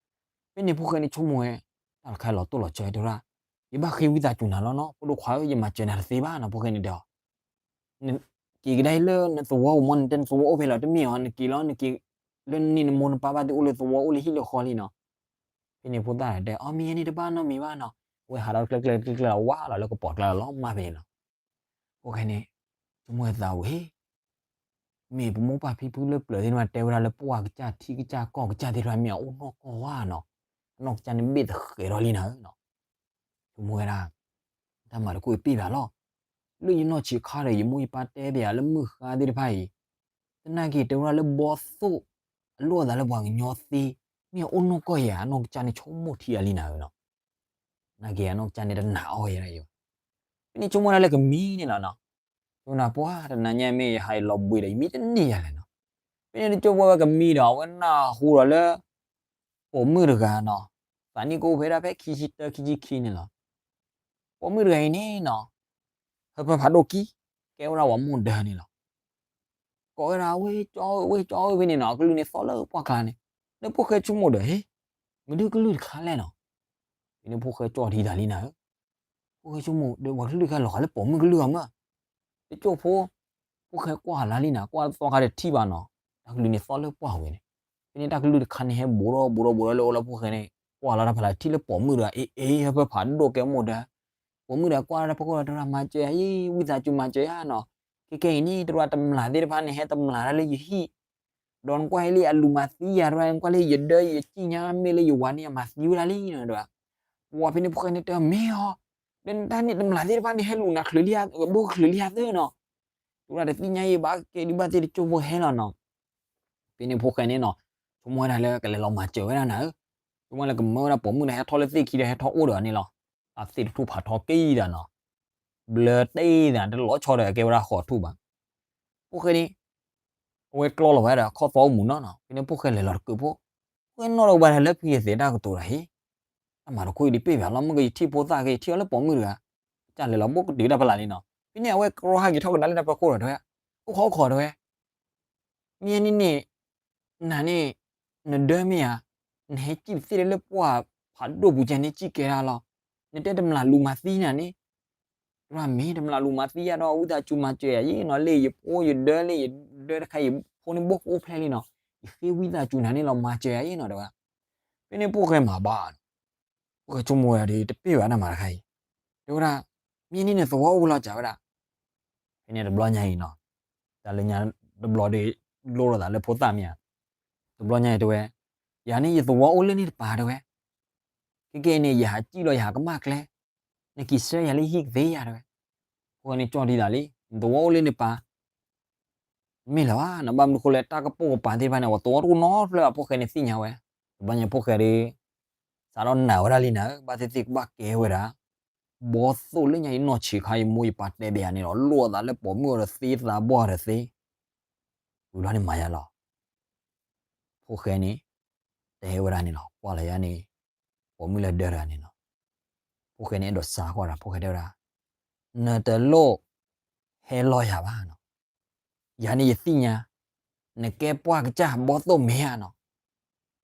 ဖဲန့ၣ်ဖိၣ်ဃဲန့ၣ်ဆိကမိၣ်ဝဲ တၢ်တခါလီၤတိၢ်လီၤဆၢတဲဝဲဒၣ်, ယဘၣ်ဃ့ဝံသးစူၤနၤလီၤနီၤ ဖိဒိၣ်ခွါဧၢ, ယမၤစၢၤနၤတသ့ဘၣ်နီၤ. ဖိၣ်ဃဲန့ၣ်တဲအီၤ, နက့ၤကဒါအံၤလၢနသဝီပူၤမ့ၢ် နတဲနသဝီအိၣ်ဖဲလဲၣ် တမ့ၢ်အီၤ, နက့ၤလီၤ နက့ၤလၢနနံၣ်နမိၢ်နပၢ်ဘၣ်သ့ၣ် အိၣ်လၢသဝီအိၣ်လၢဟံၣ်လၢဃီလံနီၤ. ဖဲန့ၣ်ဖိသၣ်တဲအီၤ မ့ၢ်ယဲန့ၣ်တဘၣ်နီတမံၤဘၣ်နီၤ. အဝဲဟးထီၣ်ကျဲကျဲကျဲကျဲလီၤ ဝါလီၤလၢကပီၤကျါလီၤ လီၤမၢ်ဖဲန့ၣ်လီၤ. ဖိၣ်ဃဲန့ၣ် ဆိကမိၣ်သးဝဲ မ့ၢ်ပမိၢ်ပၢ်ဖံဖုလၢပျၢၤသ့ၣ်တဖၣ်တဲဝဲဒၣ်လၢပှၢ်ကစၢ်ထံကစၢ်ကီၢ်ကစၢ်သ့ၣ်တဖၣ် မ့ၢ်အအိၣ်နီၢ်ကီၢ်ဧါနီၤ. အနီၢ်ကစၢ်န့ၣ်ဘ့ၣ်သဃဲးထီၣ်လံနၤဧၢနီၤ. ဆိကမိၣ်ဝဲဒၣ် တၢ်မၤတခိၣ်အံၤပ့ၢ်ဘၣ်လီၤ. လၢယနီၢ်ဆံးခါဒီး ယမိၢ်ယပၢ်တဲပယၤလၢမုၢ်ဃါသ့ၣ်တဖၣ်အံၤ သနာ်က့တဲဝဲဒၣ်လၢဘီသိၣ် အလိၣ်အသးလၢပှၤကညီသ့ မ့ၢ်အအိၣ်နီၢ်ကီၢ်ဧါ. အနီၢ်ကစၢ်န့ၣ်ဆိကမိၣ်ထံအါလံနၤဧၢနီၤ. သနာ်က့အနီၢ်ကစၢ်န့ၣ်တနာ်အီၤယဲဒၣ်ယဲဘၣ်. ဖဲန့ၣ်ဆိကမိၣ်ဒၣ်လၢကမံန့ၣ်လီၤနီၤ. ဆိကမိၣ်ပှၤတနၤညါမ့ၢ်ယဟးအံၤလီၤဘှံးဒီး ယမံတန့ၢ်ယၤလဲၣ်နီၤ. ဖဲန့ၣ်တကၠိဖိဝဲကမံဒီး အဝဲနၢ်ဟူဒီးလၢ ပိာ်မုၣ်တဂၤနီၤ, သးနံၣ်ကအိၣ်ဖဲဒၣ်ဖဲခံဆံတၢ ခံဆံခံန့ၣ်လီၤ. ပိာ်မုၣ်တဂၤအံၤန့ၣ်နီၤ, ဟၢဖၢဖးဒိၣ်ကံ, ကဲဝဲဒၣ်ပှၤမိၢ်ဒၢန့ၣ်လီၤ. ကိးဝဲဒၣ် ဝ့ၢ်ကၠီဧၢ ဝ့ၢ်ကၠီဧၢ ဖဲန့ၣ်နီၤ, အကလုၢ်န့ၣ်သီၣ်လၢပှၢ်ကျါန့ၣ်, လၢဖိၣ်ဃဲဆိကမိၣ်ဒီး ဟ့ၣ်, မနုၤကလုၢ်တခါလဲၣ်နီၤ. ဖဲန့ၣ်ဖိၣ်ဃဲကၠီၣ်ထံသးလံနၤဧၢ. ဖိၣ်ဃဲဆိကမိၣ်ဒီး ပှၤကလုၢ်တခါလီၤဂာ်လၢပိာ်မုၣ်ကလုၢ်အီၤမး. တကၠိဖိ ဖိၣ်ဃဲကွၢ်လၢလံနၤ, ကွၢ်သီခါတထံၣ်ဘၣ်နီၤ, တၢ်ကလုၢ်န့ၣ်သီၣ်လၢပှၢ်ဝဲန့ၣ်. ဖဲန့ၣ်တၢ်ကလုၢ်တခါန့ၣ်ဟဲဘူးထီၣ်ဘူးထီၣ်ဘူးထီၣ်လၢအအိၣ်လၢဖိၣ်ဃဲန့ၣ်, ကွၢ်လီၤတၢ်ဖးလၢထံၣ်လၢပိာ်မုၣ်ဒီး အ့ အ့ ဟၢဖၢဖးဒိၣ်ကဲမိၢ်ဒၢ. ပိာ်မုၣ်ဒီးကွၢ်လီၤတၢ်ဖီခိၣ်ဒီး တရၣ်မၤစၢၤယၤအံၤ ဝံသးစူၤမၤစၢၤယၤနီၤ. ခဲကဲအံၤန့ၣ် တရၣ်တမျၢ်သ့ၣ်တဖၣ်န့ၣ် ဟဲတမျၢ်တၢ်လၢယဟံၣ်, ဒီးနကွၢ်ဟ့ၣ်လံအလူၤမၤသံယၤတရၣ်, နကွၢ်လၢယဒၢ ယကံၣ်ညါမ့ၢ်လၢယဝၤန့ၣ် အမၤသံဝဲဒၣ်လံနီၤဒီး. ပှၤဖဲန့ၣ်ဖိၣ်ဃဲန့ၣ်တဲအီၤ မ့ၢ်အီၤ, ဒီးနတၢ်န့ၣ်တမျၢ်သ့ၣ်တဖၣ်န့ၣ် ဟဲလူၤနၤချုးလံဧါ, ဘိချုးလံဧါသၢနီၤ. တရၣ်တသ့ၣ်ညါအံၤဘၣ်ကဲဒုးဘၣ်သ့ၣ်တကၠိဖိဟဲလီၤနီၤ. ဖဲန့ၣ်ဖိၣ်ဃဲန့ၣ်နီၤ, ဆိကမိၣ်ဝဲဒၣ်လၢကလဲၤလီၤမၤစၢၤဝဲဒၣ်နၤဧၢ. ဆိကမိၣ်လၢကမၢဝဲဒၣ်ပိာ်မုၣ်ဒီးဟဲထီၣ်လၢသ့ၣ်ခံဒီးဟဲထီၣ်အိၣ်ဒီးန့ၣ်လီၤ. တၢ်သ့ၣ်တထူၣ်ဖးထီက့ၤဒီးနီၤ, ဘျၢတ့ၢ်သးတလီၤဆီဒီးကဲဝဲဒၣ်ဃီးထူၣ်ဘၣ်. ဖိၣ်ဃဲန့ၣ် အဝဲကျီလီၤဝဲဒီးခီၣ်သီအိၣ်မူၤနီၤနီၤ. ဖဲန့ၣ်ဖိၣ်ဃဲလဲၤလီၤတကုးဖိ, ဖိၣ်ဃဲနီၣ်ထီၣ်ဝဲဒၣ်လၢဖုယသ့ၣ်တၢ်ကတိၤဒီး ဟ့ၣ်, တၢ်မၤတခိၣ်အံၤဒ်ပ့ၢ်ဘၣ်လီၤ, မ့ၢ်ကယထံၣ်ဖိသၣ်က့ၤ ယထံၣ်အီၤလၢပိာ်မုၣ်တဂၤ, ကစၢ်လဲၤလီၤဘိကတုၤတၢ်ဖးလၢ်လံနီၤ. ဖဲန့ၣ်အဝဲကြီဟဲက့ၤထီၣ်ကဒါလၢတၢ်ဖီခိၣ်ဒီးတဲဝဲ, အိၣ်ခိးအိၣ်ခိးတဲဝဲ, မ့ၢ်န့ၣ်န့ၣ် နၤန့ၣ် နဒၢမ့ၢ်ဧါ, နဟဲစံၣ်တသ့လၢပှၢ်ဖးဒိၣ်ပူၤကဲန့ၣ် စံၣ်ကဲဒၣ်လီၤ, နတဲတမျးလူၤမၤသံနၤန့ၣ်, တရၣ်မ့ၢ်တမျးလူၤမၤသံယၤဒီး ဝံသးစူၤမၤစၢၤယၤအံၤနီၤ, လၢယဖိယဒၢလၢယဒၢတခါ ယဖိန့ၣ်ဘိၣ်ကအိၣ်ဖျဲၣ်လံနီၤ, ယဃ့ဝံသးစူၤနၤန့ၣ်လီၤ မၤစၢၤယၤအံၤနီၤ တဲဝဲ, ဖဲန့ၣ်ဖိၣ်ဃဲမၤဘၣ် ဖိၣ်ဃဲဆိကမိၣ်ဝဲဒၣ်ဒီး တပ့ၢ်ဘၣ်တၢ်မၤတခါအံၤ, တဲဝဲဒၣ်, မ့ၢ်န့ၣ်န့ၣ်သဝီအိၣ်လီၤ စံးဝဲဒၣ်, ဖဲန့ၣ်တဘျီညါအံၤနီၤ, တၢ်လၢညါတဘျီဒီး လိၣ်လိာ်သးလၢဖိသၣ်မ့ၢ်ဧါ, တဘျီညါအံၤတဲဝဲ, ယၤန့ၣ်ယသဝီအိၣ်လၢန့ၣ်တပၤတဲဝဲ, ခဲကနံၣ်အံၤန့ၣ် ယဟးစံၣ်လီၤယဟးကမၣ်ကျဲ, နက့ၤဆှၢယၤလၢဟံၣ်ကသ့ဧါတဲဝဲ, ဖိၣ်ဃဲန့ၣ်ကၠီၣ်ထံသးလံ, နသဝီအိၣ်လၢန့ၣ်တပၤ မ့ၢ်လၢၤဘၣ်နီၤ, ဘၣ်မနုၤဃိလဲၣ် တၢ်ကပိာ်ကပၤသ့ၣ်တဖၣ်န့ၣ် အဝဲသဝီတအိၣ်နီတဖျၢၣ်ဘၣ် ဖိၣ်ဃဲန့ၣ်သ့ၣ်ညါဝဲ, တဘျီညါဖိၣ်ဃဲဒီး စးထီၣ်နာ်ဝဲဒၣ်လံနၤဧၢ, ဘၣ်သ့ၣ်သ့ၣ်ကဘၣ်ကဲဝဲဒၣ် ဘီသိၣ်လၢညါအံၤနီၢ်ဆံးခါ ယမိၢ်ယပၢ်တဲဘၣ်ယၤန့ၣ်ဒီး လိၣ်အသးလၢပိာ်မုၣ်အီၤဒီးသ့သးဘီၣ်ဒီးသ့, ဝံၤလီၤန့ၣ်မၤယါလီၤ ဖိၣ်ဃဲန့ၣ် တဲဝဲဒၣ်န့ၣ်လီၤ, ကွၢ်လီၤယါန့ၣ် ပိာ်မုၣ်လၢဒၢတဂၤန့ၣ်လီၤ, ဖိၣ်ဃဲန့ၣ်အဲၣ်ဒိးစးကွၢ်ဒီး ဖိၣ်ဃဲတဲဝဲဒၣ်, နတလိၣ်ဟဲလီယၤဘၣ်နီၤ, ယၤန့ၣ်ယသ့ၣ်ညါ, နကဲပှၢ်ကစၢ်ဘီသိၣ်မ့ၢ်ဧါနီၤ,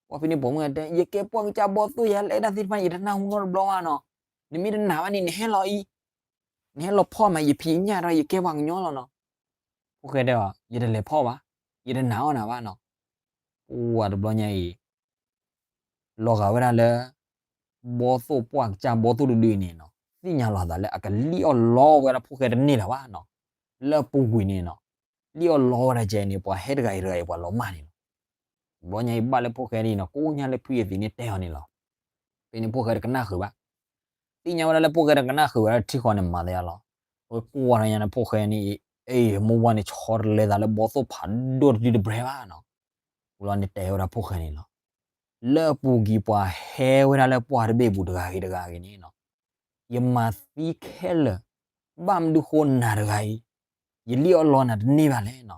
ကွၢ်ဖဲန့ၣ်ပိာ်မုၣ်တဲ ယကဲပှၢ်ကစၢ်ဘီသိၣ် ယၤလၢအဲၣ်တၢ်သ့ၣ်တဖၣ်န့ၣ် ယတနၢ်ဟူနီတဘျီဘၣ်နီၤ, နမ့ၢ်တနာ်ဘၣ်န့ၣ် နဟဲလီၤအံၤ, နဟဲလီၤဖီၣ်မး ယဖံးညၣ်ဒီး ယကဲပှၤကညီလီၤနီၤ, ဖိၣ်ဃဲတဲအီၤ ယတလဲၤဖီၣ်ဘၣ်, ယတနာ်အီၣ်နၤဘၣ်နီၤ, ပှၢ်တဘျီညါအံၤ လီၤဂာ်ဝဲဒၣ်လၢ ဘီသိၣ်ပှၢ်ကစၢ်ဘီသိၣ်တဒုန့ၣ်နီၤ သ့ၣ်ညါလီၤသးလၢအကလံၣ်အီၣ်လီဝဲဒၣ်ဖိၣ်ဃဲတန့ၢ်လၢၤဘၣ်နီၤ, လၢအပူၤကွံာ်န့ၣ်နီၤ, လံၣ်အီၣ်လီဝဲဒၣ်ကဲန့ၣ် ပှၤဟဲတဂၤအံၤတဂၤအံၤပှၤလီၤမၢ်န့ၣ်လီၤ, တဘျီညါအံၤဘၣ်လၢဖိၣ်ဃဲဒ်အံၤနီၤ ကိးညါလၢဖုယသံးန့ၣ်တဲအီၤန့ၣ်လီၤ, ဖဲန့ၣ်ဖိၣ်ဃဲတကနၣ်ဃုာ်ဘၣ် သ့ၣ်ညါဝဲဒၣ်လၢဖိၣ်ဃဲတကနၣ်ဃုာ်ဝဲဒၣ်ထံဃီန့ၣ်မၤသးယါလီၤ, အဝဲကွၢ်ထီၣ်ညါန့ၣ်ဖိၣ်ဃဲန့ၣ် အ့ၣ် မိၢ်ဝါန့ၣ်ဆီတလဲသးလၢဘီသိၣ်ဖးဒိၣ်တဒုတဘျဲၣ်ဘၣ်နီၤ, ဝံၤလီၤန့ၣ်တဲဝဲဒၣ်ဖိၣ်ဃဲန့ၣ်လီၤ, လၢအပူၤကွံာ်ပှၤဟဲဝဲဒၣ်လၢပှၢ်တဘ့ၣ်ပူၤတဂၤဂ့ၤတဂၤဂ့ၤန့ၣ်နီၤ, ယမၤသံခဲလၢာ်, ဘၣ်မနုၤဃိနၤတဂၤအံၤ, ယလံၣ်အီၣ်လီနၤတန့ၢ်ဘၣ်လဲၣ်နီၤ,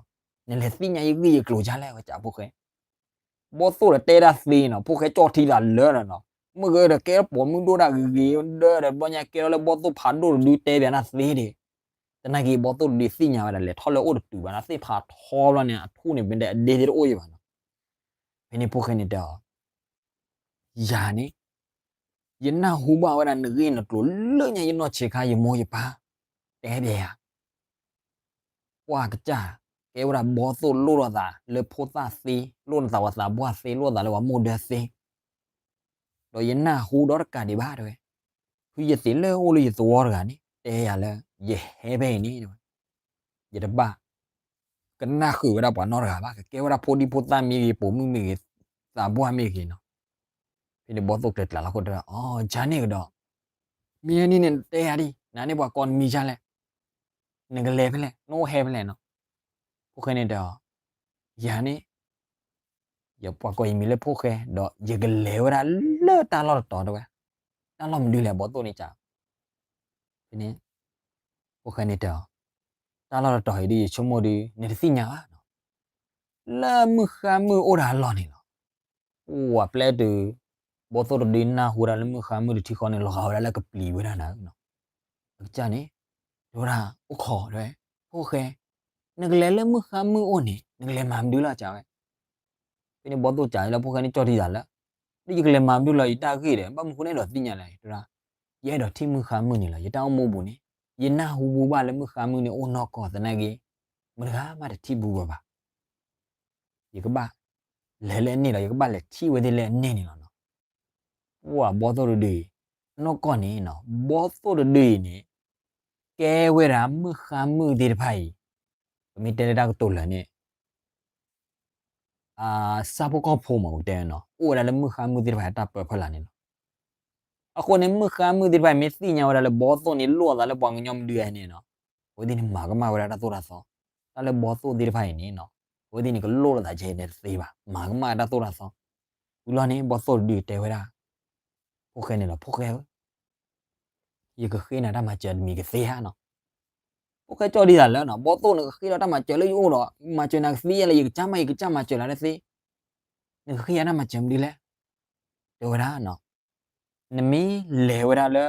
နလဲၤသ့ၣ်ညါယဂ့ၢ်ယကျိၤဒ်လဲၣ်ဝဲကးဖိၣ်ဃဲ ဘီသိၣ်ဒီးတဲဒၣ်သ့နီၤ ဖိၣ်ဃဲကၠီၣ်ထံသးလၢာ်နီၤ, မုၢ်ဂ့ၤဒီးကဲပိာ်မုၣ်ဒိၣ်ဒၣ်ဂ့ၤဂ့ၤဒၢဒီး တဘျီညါကဲထီၣ်လၢဘီသိၣ်ဖးဒိၣ်တဒုတဲဘၣ်နၤသ့ဒီး, သနာ်က့ဘီသိၣ်တဒုသ့ၣ်ညါဝဲဒၣ် လဲၤထီၣ်လၢအိၣ်တတုၤဘၣ်နၤ သ့ၣ်ဖးထီဘျီန့ၣ် အထူၣ်န့ၣ်မ့ၢ်ဒဲအဒ့သ့ၣ်တအိၣ်ယံၤဘၣ်နီၤ, ဖဲန့ၣ်ဖိၣ်ဃဲန့ၣ်တဲအီၤ ယၤန့ၣ် ယနၢ်ဟူဘၣ်ဝဲဒၣ်နဂ့ၢ်နကျိၤလၢညါယနီၢ်ဆံးခါ ယမိၢ်ယပၢ် တဲဘၣ်ယၤ ပှၢ်ကစၢ် ကဲဝဲဒၣ်ဘီသိၣ်လိၣ်ထီၣ်သးလၢဖိသၣ်သ့ လိၣ်ထီၣ်သးပှၤသးပှၢ်သ့ လိၣ်သးလၢပှၤမိၢ်ဒၢသ့ ဒီးယနၢ်ဟူဒီးတကးဒံးဘၣ်တဲဝဲ, ဖုယသံးလၢအိၣ်လၢယသဝီတဂၤန့ၣ် တဲယၤလၢ ယဟဲဖဲအံၤန့ၣ်တဲဝဲ, ယတဘၣ် ကနၣ်ဃုာ်ဝဲဒၣ်ပှၤနီတဂၤဘၣ် ကကဲဝဲဒၣ်ဖိဒံဖိသၣ်မ့ၢ်ဂ့ၤ ပိာ်မုၣ်မ့ၢ်ဂ့ၤ သးပှၢ်မ့ၢ်ဂ့ၤနီၤ, ဖဲန့ၣ်ဘီသိၣ်ကျဲၤကျါလီၤခိၣ်တဲဝဲ အိ ယၤန့ၣ်ကဒီး မ့ၢ်န့ၣ်န့ၣ်နတဲယၤဒံး နၤန့ၣ်ပှၤကိးနမံၤဒ်လဲၣ်, နကလဲၤဖဲလဲၣ် နအိၣ်ဟဲဖဲလဲၣ်နီၤ, ဖိၣ်ဃဲန့ၣ်တဲအီၤ, ယၤန့ၣ် ယပှၤကိးယမံၤလၢဖိၣ်ဃဲ ဒီးယကလဲၤဝဲဒၣ်လၢတၢ်လီၢ်တတီၤတဲဝဲ, တၢ်လီၢ်မနုၤလဲၣ်ဘီသိၣ်န့ၣ်ကး ဖဲန့ၣ် ဖိၣ်ဃဲန့ၣ်တဲအီၤ, တၢ်လီၢ်တတီၤအံၤဒ် ယဆိကမိၣ်ဒီး နတသ့ၣ်ညါဘၣ်နီၤ, လၢမုၢ်ဃါမုၢ်အိၣ်တၢ်အလီၢ်န့ၣ်လီၤ, အိၣ်ဝဲပျဲတုၤ ဘီသိၣ်တဒုနၢ်ဟူဝဲဒၣ်လၢမုၢ်ဃါမုၢ်တထံဃီန့ၣ် လီၤဂာ်ဝဲဒၣ်လၢကပျံၤဝဲဒၣ်နၤနီၤ, အကစၢ်န့ၣ် တဲဝဲဒၣ် အိၣ်ခိးတဲဝဲ, ဖိၣ်ဃဲ နကလဲၤလၢမုၢ်ဃါမုၢ်အိၣ်န့ၣ် နကလဲၤမၤမနုၤလီၤကးဝဲ ဖဲန့ၣ်ဘီသိၣ်ကးလၢဖိၣ်ဃဲန့ၣ်ကၠီၣ်ထံသးလၢ, ဒီးယကလဲၤမၤမနုၤလီၤ ယတၢ်ဂ့ၢ်ဒီး ဘၣ်မနုၤဃိနအဲၣ်ဒိးသ့ၣ်ညါလဲၣ် တဲဝဲဒၣ်, ယအဲၣ်ဒိးထံၣ်မုၢ်ဃါမုၢ်န့ၣ်လီၤ ယတၢ်အိၣ်မူပူၤန့ၣ်, ယနၢ်ဟူဘၣ်လၢမုၢ်ဃါမုၢ်န့ၣ်အိၣ်နီၢ်ကီၢ်သနာ်က့, မတဂၤမးတထံၣ်ဘူးဘၣ်ဘၣ် ယကဘၣ်လဲၤလၢအန့ၣ်လီၤ ယကဘၣ်လဲၤထံၣ်ဝဲသ့ၣ်လၢအန့ၣ်န့ၣ်လီၤနီၤ, ပှၢ်ဘီသိၣ်တဒုအံၤ, နီၢ်ကီၢ်န့ၣ်နီၤ ဘီသိၣ်တဒုအံၤန့ၣ်, ကဲဝဲဒၣ်မုၢ်ဃါမုၢ်သ့ၣ်တဖၣ်အံၤ, ပမ့ၢ်တဲလၢတၢ်ကတိၤလၢာ်န့ၣ် ဆၣ်ဖိကီၢ်ဖိမးပတဲနီၤ အိၣ်ဝဲဒၣ်လၢမုၢ်ဃါမုၢ်သ့ၣ်တဖၣ်အတၢ်ပၢဖီလာ်န့ၣ်လီၤ, အဃိန့ၣ် မုၢ်ဃါမုၢ်သ့ၣ်တဖၣ်အံၤမ့ၢ်သ့ၣ်ညါဝဲဒၣ်လၢဘီသိၣ်န့ၣ်လိၣ်အသးလၢပှၤကညီမနုၤန့ၣ်နီၤ, အဝဲသ့ၣ်န့ၣ်မၤကမၣ်ဝဲဒၣ်တၢ်သိၣ်တၢ်သီ, တၢ်လၢဘီသိၣ်သ့ၣ်တဖၣ်အံၤန့ၣ်နီၤ, အဝဲသ့ၣ်န့ၣ်ကလိၣ်လိာ်သးကဲန့ၣ်တသ့ဘၣ် မၤကမၣ်တၢ်သိၣ်တၢ်သီ, ဝံၤလီၤန့ၣ် ဘီသိၣ်တဒုတဲဝဲဒၣ်, ဖိၣ်ဃဲန့ၣ်လီၤ ဖိၣ်ဃဲဧၢ ယကဃ့နၤတၢ်မၤစၢၤတမံၤကသ့ဧါနီၤ, ဖိၣ်ဃဲကၠီၣ်ဒံးသးလၢနီၤ ဘီသိၣ်နကဃ့လီၤတၢ်မၤစၢၤလၢယအိၣ်ဒီး မၤစၢၤနၤကသ့ယဲလဲၣ် ယကစၢ်မးယကစၢ်မၤစၢၤလၢတသ့, နကဃ့ယၤတၢ်မၤစၢၤမနုၤလဲၣ်, တဲဝဲဒၣ်နီၤ, နမ့ၢ်လဲၤဝဲဒၣ်လၢ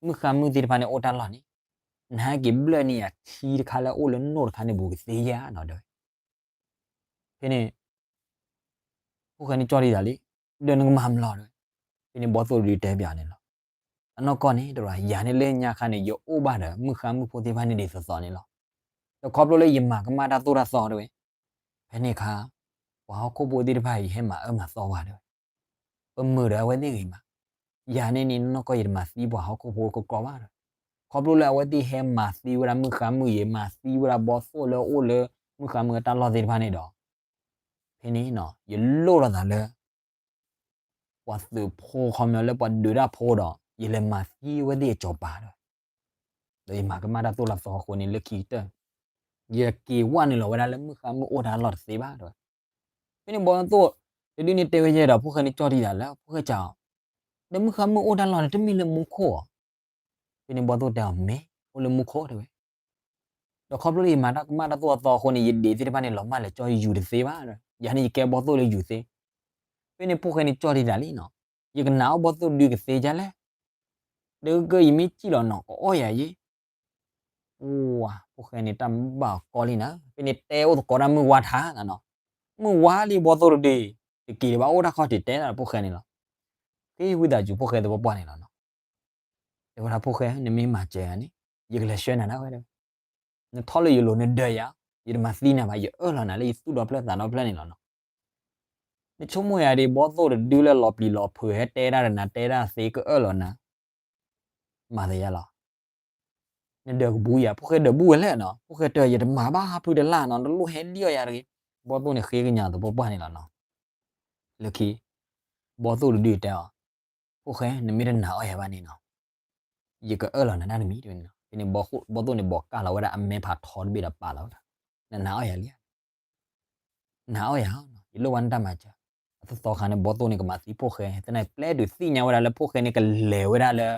မုၢ်ဃါမုၢ်သ့ၣ်တဖၣ်န့ၣ်အိၣ်တၢ်လီၢ်န့ၣ်, နဟဲက့ၤဘျၢၣ်န့ၢ်ယၤထံတခါလၢအအိၣ်လၢနိၣ်တခါန့ၣ်ဘူးကသ့ဧါနီၤ တဲဝဲ. ဖဲန့ၣ် ဖိၣ်ဃဲန့ၣ်ကၠီၣ်တံၢ်သးလံ, ဒီးနကမၤမလီၤ တဲဝဲ. ဖဲန့ၣ်ဘီသိၣ်တဒုတဲပၠးန့ၣ်လီၤ. အနီၢ်ကီၢ်န့ၣ် တဲဝဲဒၣ် ယၤန့ၣ်လၢညါခါန့ၣ် ယအိၣ်ဘၣ်ဒီးမုၣ်ဃါမုၣ်ဖိသ့ၣ်တဖၣ်န့ၣ်ဒ်သိးသိးန့ၣ်လီၤ. ဒီးခီဖျိလၢယမၤကမၣ်တၢ်သိၣ်တၢ်သီ တဲဝဲ, ဖဲန့ၣ်အခါ ပှၤဟီၣ်ခိၣ်ဖိသ့ၣ်တဖၣ်အံၤ ယဟဲမၤအၢမၤသီပှၤ တဲဝဲ. ပမုာ်ဒီးအဝဲသ့ၣ်ဂ့ၤမး, ယၤန့ၣ်န့ၣ် နီၢ်ကီၢ်ယတမၤသံပှၤဟီၣ်ခိၣ်ဖိကီကီဘၣ် တဲဝဲ. ခီဖျိလၢအဝဲသ့ၣ်ဟဲမၤသံဝဲဒၣ်မုၣ်ဃါမုၣ်ယဲ မၤသံဝဲဒၣ်ဘီသိၣ်လၢအအိၣ်လၢမုၣ်ဃါမုၣ်အတၢ်လီၢ်သ့ၣ်တဖၣ်န့ၣ်ဒီး ဖဲန့ၣ်နီၤ ယလိၣ်လီၤသးလၢ ပှၤသုးဖိခီပညီလၢပှၤဒုးတၢ်ဖိဒီး ယလဲၤမၤသံဝဲသ့ၣ်အစီၤပၤ တဲဝဲ. ဒီးယမၤကမၣ်တၢ်သိၣ်တၢ်သီအဃိန့ၣ် လၢခံကတၢၢ် ယက့ၤဝဲနုာ်လီၤဝဲဒၣ်လၢမုၣ်ဃါမုၣ်အိၣ်တၢ်လီၢ်တသ့ဘၣ် တဲဝဲ. ဖဲန့ၣ်ဘီသိၣ်တဒုန့ၣ်တဲဝဲယဲဒီး ဖိၣ်ဃဲန့ၣ်ကၠီၣ်တံၢ်သးလၢ ဖိၣ်ဃဲစံးအီၤ, ဒီးမုၣ်ဃါမုၣ်အိၣ်တၢ်လီၢ်န့ၣ် တမ့ၢ်လၢမူခိၣ်ဧါ. ဖဲန့ၣ်ဘီသိၣ်တဲအီၤ မ့ၢ် အိၣ်လၢမူခိၣ် တဲဝဲ. ဒီးခီဖျိလၢယမၤတၢ်ကမၣ်တၢ်သိၣ်တၢ်သီအဃိန့ၣ် ယဒ့သ့ၣ်တဖၣ်န့ၣ် လီၤမၢ်လဲၤကၠီယူၤတသ့ဘၣ် တဲဝဲ. ယၤန့ၣ်ယကဲဘီသိၣ်လၢယူၤသ့. ဖဲန့ၣ်ဖိၣ်ဃဲန့ၣ်ကၠီၣ်တံၢ်သးလံနီၤ, ယကနာ်အီၣ်ဘီသိၣ်တဒုကသ့ဒ်လဲၣ်. ဒီးကယမ့ၢ်စံၣ်လီၤနီၤ ကအီၣ်ယၤယ့ၣ်. အိၣ်ဝါ ဖိၣ်ဃဲန့ၣ်တၢ်ဘၣ်အီၤကီလံနီၤ, ဖဲန့ၣ်တဲအိၣ်သကိးတၢ်မုၢ်ဝါထါနီၤ, မုၢ်ဝါလံဘီသိၣ်တဒု, တက့ၤဒံးဘၣ် အိၣ်တၢ်ခီၣ်ထံးတဲတၢ်ဒီးဖိၣ်ဃဲန့ၣ်လီၤ. ဃ့ဝံသးစူၤဖိၣ်ဃဲသပှၢ်ပှၢ်န့ၣ်လီၤနီၤ. တဲဝဲဒၣ်ဖိၣ်ဃဲ နမ့ၢ်မၤစၢၤယၤန့ၣ် ယကလဲၤဆှၢနၤဒၣ်ဝဲ တဲဝဲ. နထီၣ်လၢယလိၤ နဒၢးယၤ, ယတမၤသံနၤဘၣ်, ယအၢၣ်လီၤနၤလၢယသူၣ်ဒီဖျၢၣ်သးဒီဖျၢၣ်န့ၣ်လီၤနီၤ. နဆိကမိၣ်ယၤဒ်ဘီသိၣ်တဒုလၢလီၤပျံၤလီၤဖုး ဟဲတဲတၢ်ဒီးနၤ တဲတၢ်သ့ ကအၢၣ်လီၤနၤ, မၤသးယါလီၤ. နဒၢးကဘူးယၤ, ဖိၣ်ဃဲဒၢးဘူးဝဲလဲၣ်နီၤ, ဖိၣ်ဃဲတဲ ယတမၤဘၣ် ဟးဖုတလၢ်နီၤ, တလိၣ်ဟဲလံအီၣ်ယၤတဂ့ၤ. ဘီသိၣ်န့ၣ်ဃ့ကညးသပှၢ်ပှၢ်န့ၣ်လီၤနီၤ. လၢခံ ဘီသိၣ်တဒုတဲအီၤ, ဖိၣ်ဃဲ နမ့ၢ်တနာ်အီၣ်ယၤဘၣ်န့ၣ်နီၤ, ယကအၢၣ်လီၤနၤတၢ်တမံၤ တဲဝဲန့ၣ်နီၤ. ဖဲန့ၣ်ဘီသိၣ်န့ၣ်ဘီးကၢ်လီၤဝဲဒၣ်အမဲဖးထီတဘ့ၣ်ဒီးပာ်လီၤဝဲဒၣ်, နနာ်အီၣ်ယၤလံဧါ. နာ်အီၣ်ယၤ, ယလိၣ်ဘၣ်နတၢ်မၤစၢၤ. အသီသီခါန့ၣ် ဘီသိၣ်န့ၣ်ကမၤသံဖိၣ်ဃဲ, သနာ်က့ပျဲတုၤသ့ၣ်ညါဝဲဒၣ်လၢဖိၣ်ဃဲန့ၣ်ကလဲၤဝဲဒၣ်လၢ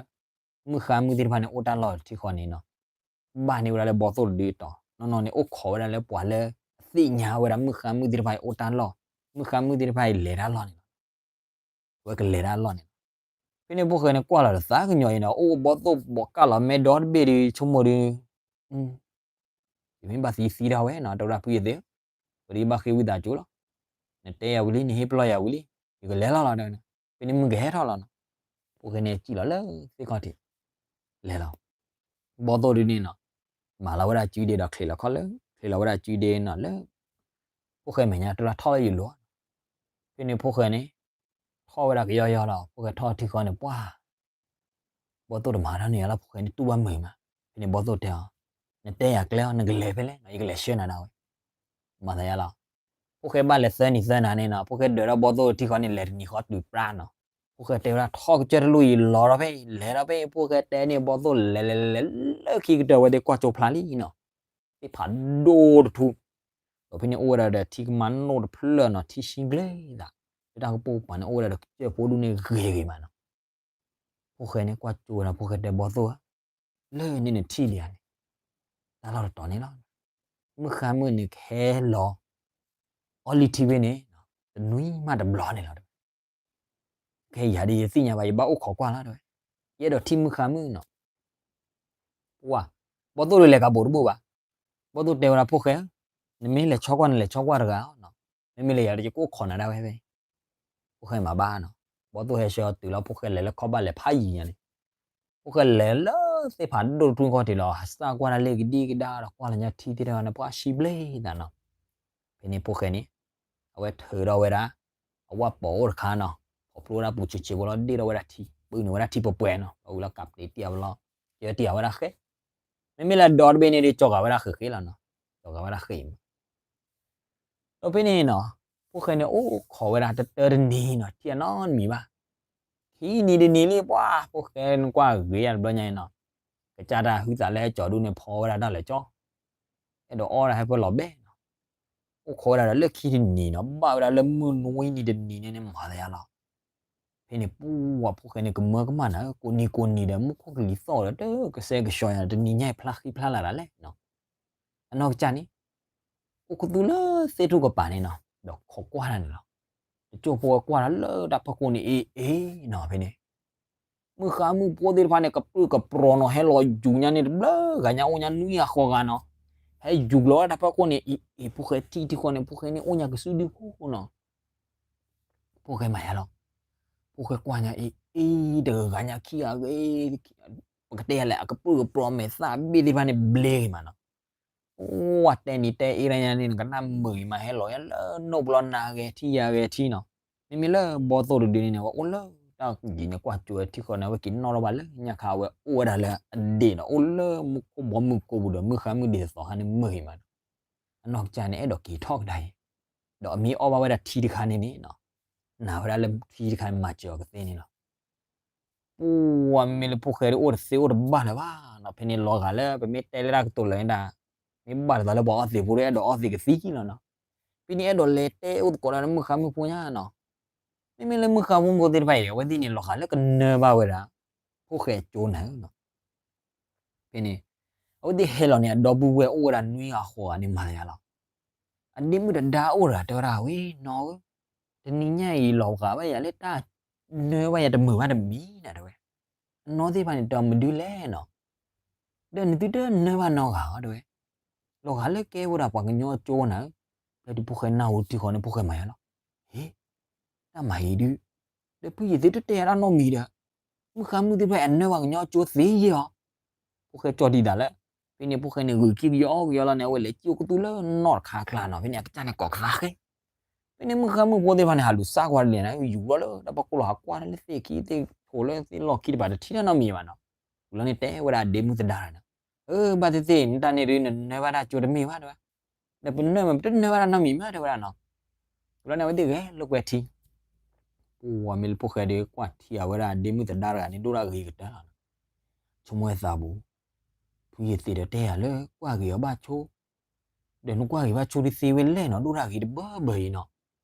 မုၣ်ဃါမုၣ်သ့ၣ်တဖၣ်န့ၣ် အိၣ်တၢ်လီၢ်ထံဃီန့ၣ်နီၤ, ဘၣ်န့ၢ်ဝဲဒၣ်လၢဘီသိၣ်တဒုအတီၤ, နီၢ်နီၢ်န့ၣ် အိၣ်ခိးဝဲဒၣ်လၢပှၤလၢအသ့ၣ်ညါဝဲဒၣ်မုၣ်ဃါမုၣ်သ့ၣ်တဖၣ်အံၤအိၣ်တၢ်လီၢ်, မုၣ်ဃါမုၣ်သ့ၣ်တဖၣ်အံၤလဲၤတၢ်လီၢ်န့ၣ်လီၤ. အဝဲကလဲၤတၢ်လီၢ်န့ၣ်လီၤ. ဖဲန့ၣ်ဖိၣ်ဃဲန့ၣ်ကွၢ်လီၤဒီးသးကညီၤအံၤနီၤ, အိၣ်ဘီသိၣ်ဘီးကၢ်လီၤမဲဒီတဘ့ၣ်ဒီး ဆိကမိၣ်ဒီး ယမ့ၢ်ဘၣ်သံသံဒၣ်ဝဲနီၤ, တရၣ်ဖုယသ့ၣ်, ဝဲဒၣ်ယဘၣ်ဃ့ဝံသးစူၤလီၤ. နတဲယၤဝံၤလံ နဟ့ၣ်ပလီၢ်ယၤဝံၤလံ, ယကလဲၤလီၤလီၤဒီး, ဖဲန့ၣ်မုၢ်ကဟဲထီၣ်လီၤနီၤ. ဖိၣ်ဃဲန့ၣ်စံၣ်လီၤလၢသ့ၣ်ခီၣ်ထံး, လဲၤလီၤ. ဘီသိၣ်ဒုန့ၣ်နီၤ, မၤလီၤဝဲဒၣ်စုဒ့ဒီးချံးလီၤခီၣ်လၢ, ချံးလီၤဝဲဒၣ်စုဒ့နီၤလၢ, ဖိၣ်ဃဲမဲာ်ညါတရၣ်ထီၣ်လၢယလိၤ, ဖဲန့ၣ်ဖိၣ်ဃဲန့ၣ် ထီၣ်ဝဲဒၣ်ကယီယီလီၤ, ဖိၣ်ဃဲထီၣ်ထံဃီန့ၣ် ပှၢ် ဘီသိၣ်တမၤတၢ်န့ၣ်လၢဖိၣ်ဃဲန့ၣ်တူၢ်ဘၣ်မုာ်မး, ဖဲန့ၣ်ဘီသိၣ်တဲအီၤ, နတဲယၤကျဲအီၤ နကလဲၤဖဲလဲၣ်နီၤ, ယကလဲၤဆှၢနၤဒၣ်ဝဲ, မၤသးယါလီၤ. ဖိၣ်ဃဲဘၣ်လဲၤသၢနံၤသၢနၤန့ၣ်နီၤ, ဖိၣ်ဃဲဒၢးထီၣ်ဘီသိၣ်ထံဃီန့ၣ် လဲၤတနံၤဃီတုၤပြးနီၤ, ဖိၣ်ဃဲတဲဝဲဒၣ်ထီၣ်ကစၢၢ်တလူၢ်အံၤလီၤဒီးဖဲအံၤ လဲၤဒီးဖဲအံၤ ဖိၣ်ဃဲတဲန့ၣ်ဘီသိၣ်လဲၤလဲၤလဲၤလဲၤလၢခံကတၢၢ်ဝဲသ့ၣ်ကွၢ်ကၠိဖျါလံနီၤ, သ့ၣ်ဖးဒိၣ်တထူ ဒီးဖဲန့ၣ်အိၣ်ဝဲဒၣ်ဒီးထံကမါနိၣ်တဖျၢၣ်နီၤ, ထံဆံဘျဲသး, လၢတၢ်ကပိာ်ကပၤန့ၣ် အိၣ်ဝဲဒၣ်ဒီးကစၢၢ်ဖိဒူၣ်န့ၣ်ဂ့ၤဂ့ၤမးနီၤ. ဖိၣ်ဃဲန့ၣ်ကွၢ်ကၠိဝဲဒၣ် ဖိၣ်ဃဲတဲဘီသိၣ်ဧၢ, လၢန့ၣ်နထံၣ်ဒံးဧါန့ၣ်, တၢ်လီၢ်တတီၤန့ၣ်လီၤ. မုၣ်ဃါမုၣ်န့ၣ်ကဟဲလီၤ အီလံထံဖဲန့ၣ်, တနွံမးတဘျီန့ၣ်လီၤ. ခဲယၤဒ်ယသ့ၣ်ညါဘၣ် ယဘၣ်အိၣ်ခိးကွၢ်လီၤတဲဝဲ, ယအဲၣ်ဒိးထံၣ်မုၣ်ဃါမုၣ်နီၤ. ပှၢ်, ဘီသိၣ်ဒုးလဲၤကးဘိးတဘိဘၣ်. ဘီသိၣ်တဲဝဲဒၣ်ဖိၣ်ဃဲ, နမ့ၢ်လဲၤဆီကွၢ်န့ၣ် လဲၤဆီကွၢ်တဂၤနီၤ, မ့မ့ၢ်လၢယၤဒီးယကအိၣ်ခိးနၤဒၣ်ဝဲဖဲ ဖိၣ်ဃဲမၤဘၣ်နီၤ. ဘီသိၣ်ဟဲဆှၢအီၤတုၤလီၤ ဖိၣ်ဃဲလဲၤလၢခီၣ်ဘၣ်လဲၤဖးယံၤညါန့ၣ်, ဖိၣ်ဃဲလဲၤလၢသ့ၣ်ဖးဒိၣ်တထူၣ်ခီၣ်ထံးလီၤ, ဟးစၢ်ကွၢ်တၢ်လၢကဒံကဒါဒီးကွၢ်လၢညါထံသ့ၣ်တဖၣ်န့ၣ် ပှၢ်ဆံဘျဲသးနီၤ. ဖဲန့ၣ်ဖိၣ်ဃဲန့ၣ် အဝဲထုးထီၣ်ဝဲဒၣ် အဝၣ်ပိာ်အိၣ်တခါနီၤ, ဖီၣ်ဖျိဝဲဒၣ်ပူၤဆံးဆံးဖိလီၤ ဒ့ၣ်ထီၣ်ဝဲဒၣ်ထံ, ပုၢ်န့ၢ်ဝဲဒၣ်ထံပှဲၤပှဲၤနီၤ, ဒီးဝံၤလီၤကးပတံးတံၢ်အဝဲလီၤ, ကၢတံၢ်အဝဲဒၣ်ဃဲ, မ့မ့ၢ်လၢဒီတဘ့ၣ်န့ၣ်ဒီး ကၠီၤဂာ်ဝဲဒၣ်ဃဲးဃဲးလီၤနီၤ, ကၠီၤဂာ်ဝဲဒၣ်ဃဲးအံၤမး ဒီးဖဲန့ၣ်နီၤ, ဖိၣ်ဃဲန့ၣ်အိၣ်ခိးဝဲဒၣ်တတၢတနံၤနီၤ ထံၣ်အနီတမံၤဘၣ်. ခံနံၤတနံၤလံ ပှၢ်ဖိၣ်ဃဲနကွၢ်ဂ့ၤယါတဘျီညါအံၤနီၤ, ကစၢ်တၢ်ဟုသးလၢဟဲကၠီၤဒူၣ်န့ၣ်ဖီဝဲဒၣ်တၢ်လၢာ်ကၠီ, အဲၣ်ဒိးအီၣ်ဒၣ်ဟဲဖၢလီၤဘဲနီၤ, အိၣ်ခိးဝဲဒၣ်ဒီးလၢခံတနံၤနီၤ ဘၣ်ဝဲဒၣ်လၢမုၢ်နွံနံၤတနံၤန့ၣ်န့ၣ် မၤသးယါလီၤ. ဖဲန့ၣ်ပှၢ်ဖိၣ်ဃဲန့ၣ် ကမၢကမၣ်နၤဧၢ, ကိးနံၤကိးနံၤဒီး မူခိၣ်ကလံၤသီၣ်ဒီး တကစဲကဆှီယၤ တနံၤညါအံၤဖျါဃံဖျါလၤဒၣ်လဲာ်နီၤ. အနီၢ်ကစၢ်န့ၣ် အိၣ်ခူသူၣ်လၢသ့ၣ်ထူၣ်ကပၤန့ၣ်နီၤ, ဒီးခိးကွၢ်တၢ်န့ၣ်လီၤ. တကၠိၢ်ဖိဝဲကွၢ်တၢ်လၢတၢ်ဖီခိၣ်န့ၣ် အ့ၣ်အ့ၣ်နီၤ ဖဲန့ၣ်, မုၢ်ဃါမုၢ်ဖိသ့ၣ်တဖၣ်န့ၣ် ကပြုၢ်ကပြီၤနီၤ ဟဲလီၤယူၤညါန့ၣ်တဘျုးဂၤညါ အိၣ်ညါနွံဂၤဃိးဂၤနီၤ. ဟဲယူၤလီၤဝဲဒၣ်တၢ်ဖီခိၣ်န့ၣ် အံၤ အံၤ ဖိၣ်ဃဲထံၣ်ထံၣ်ဃီန့ၣ် ဖိၣ်ဃဲန့ၣ် အိၣ်ညါကစုဒုဖိနီၤ. ဖိၣ်ဃဲမၤယါလီၤ. ဖိၣ်ဃဲကွၢ်ညါ အံၤ အံၤ တဂၤဂၤညါခံဂၤဂ့ၤ ပကတဲယၤလဲၣ် အကပြုၢ်ကပြီၤမဲာ်သၣ်ဘ့ၣ်သ့ၣ်တဖၣ်န့ၣ် ဘျ့ဂ့ၤမးနီၤ. ဝဲတဲနံၤတဲအ့ရၣ်ညါန့ၣ် နကနၣ်မုာ်ဂ့ၤမး ဟဲလီၤယါလၢနိၣ်ဘျီ နၤဂဲၤထံယၤဂဲၤထံနီၤ. မ့မ့ၢ်လၢဘီသိၣ်တဒုန့ၣ်န့ၣ် ဝဲအိၣ်လၢတၢ်ယံၤန့ၣ် ကွၢ်ကၠိဝဲထံဃီန့ၣ် အဝဲက့ၤနီၣ်ထီၣ်ဘၣ်လၢညါခါ အဝဲအိၣ်ဝဲဒၣ်လၢအဒ့ၣ်နီၤ အိၣ်လၢမူခိၣ်ဘီမုၢ်ကိးပူၤဒီး မုၢ်ဃါမုၢ်ဒ်သိးဟါန့ၣ်မုာ်ဂ့ၤမးနီၤ. အနီၢ်ကစၢ်န့ၣ် အဲၣ်ဒိးက့ၤထီၣ်ကဒါအံၤ ဒီးအမ့ၢ်အီၣ်ဘၣ်ဝဲဒၣ်ထံတခါန့ၣ်န့ၣ်နီၤ, နာ်ဝဲဒၣ်လၢထံတခါန့ၣ် မၤစၢၤအီၤကသ့န့ၣ်လီၤ. ပှၤမ့ၢ်လၢဖိၣ်ဃဲဒ်အိၣ်တသ့အိၣ်တဘၣ်လၢၤဘၣ်နီၤ, ဖဲန့ၣ်လီၤဂာ်လၢပမ့ၢ်တဲလၢတၢ်ကတိၤလၢၤဒၣ်, မ့ၢ်ဘၣ်လီၤသးလၢပှၤအီၣ်သ့းဖိဒီး အဲၣ်ဒိးအီၣ်သ့းကသံလီၤနီၤ. ဖဲန့ၣ်အဲၣ်ဒိးလဲၤတဲအိၣ်သကိးဒီးမုၢ်ဃါမုၢ်ဖိညါနီၤ. မ့မ့ၢ်လၢမုၢ်ဃါမုၢ်ဖိသ့ၣ်တဖၣ်အံၤ အဝဲသ့ၣ်န့ၣ် လီၤဂာ်လၢကနၢဘၣ်ဝဲဒၣ် ဖိၣ်ဃဲအကၠိနၤဧၢနီၤ. ဖဲန့ၣ် အဝဲသ့ၣ်ဟဲလီၤန့ၣ် အဒီပုၢ်ဝဲၢ်အိၣ်ဝဲဒၣ်နွံဂၤဃိးဂၤန့ၣ်မၤသးယါလီၤ. အဒ့မုၣ်တဒါအိၣ်တဂၤတဲဝဲဒၣ် ဝဲ နီၢ်ဧၢ, တနံၤညါအံၤလီၤဂာ်ဘၣ်ယၤလၢတၢ်နၢဘၣ်ယၤတမုာ်ဘၣ်တမံၤနၤတဲဝဲ. အနီၢ်သ့ၣ်တဖၣ်န့ၣ် တမနုၤလဲၣ်နီၤ, ဒီးနသုတနၢဘၣ်နီၢ်ဂၤဧၢတဲဝဲ. လီၤဂာ်လၢကဲဝဲဒၣ်ပှၤကညီအကၠိနၤဧၢ. ဖဲဒုးဖိၣ်ဃဲနၢ်ဟူထံဃီန့ၣ် ဖိၣ်ဃဲမၤယါလီၤ. ဟ့ၣ်, တၢ်မၤအံၤဒုး, ဒီးဖုယသ့ၣ်တတဲယၤတၢ်နီတမံၤဒီး, မုၢ်ဃါမုၢ်သ့ၣ်တဖၣ်အနၢဘၣ်ကညီအကၠိသ့ယဲၢ်အီၤ. ဖိၣ်ဃဲကၠီၣ်တံၢ်သးလၢ, ဖဲန့ၣ်ဖိၣ်ဃဲန့ၣ်ဂုာ်ခံကယီကယီလီၤန့ၣ် အဝဲလဲၤကၠိကသူလၢနီၢ်တခါအကျါနီၤ, ဖဲန့ၣ်အကစၢ်န့ၣ်ကိးကသါဃဲ. ဖဲန့ၣ်မုၢ်ဃါမုၢ်ဖိသ့ၣ်တဖၣ်န့ၣ် ဟးလူၤစၢ်ကွၢ်လဲၤနၤ ယူၤလီၤလၢတၢ်ဖီခိၣ်လီၤ ဟးကွၢ်လၢသ့ၣ်ခံသ့ၣ်ထိးလၢသ့ၣ်လီၢ်ခံတပၤတထံၣ်တၢ်နီတမံၤဘၣ်နီၤ. ဝံၤလီၤန့ၣ်တဲဝဲဒၣ်အဒ့မုၣ်သဒါတဂၤန့ၣ်, အၢ ဘၣ်သ့ၣ်သ့ၣ် နတၢ်န့ၣ်ဒုး နနၢဘၣ်တၢ်ကၠိတမ့ၢ်ဘၣ်တဲဝဲ, ဒီးပနၢမ့ၢ်ပတနၢဘၣ်တၢ်နီတမံၤမးတဲဝဲဒၣ်နီၤ. ဝံၤလီၤန့ၣ် အဝဲသ့ၣ်ဂဲၤလိာ်ကွဲထံ, ပှၤမ့ၢ်လၢဖိၣ်ဃဲဒီးကွၢ်ထံအဝဲဒၣ်အဒ့မုၣ်သဒါတဂၤန့ၣ် ဒိၣ်ဒၣ်ဂ့ၤကတၢၢ်လီၤ. ဆိကမိၣ်ဝဲသးပူၤ, ဖုယသ့ၣ်ဒီးတဲယၤလၢကွၢ်ဂ့ၤအီၤဘၣ်ဆိ, ဒီးနကွၢ်ဂ့ၤဘၣ်ဆိဒုးသ့ဝဲလဲၣ်နီၤ ဒိၣ်ဒၣ်ဂ့ၤတဘၢဘၢအံၤနီၤ.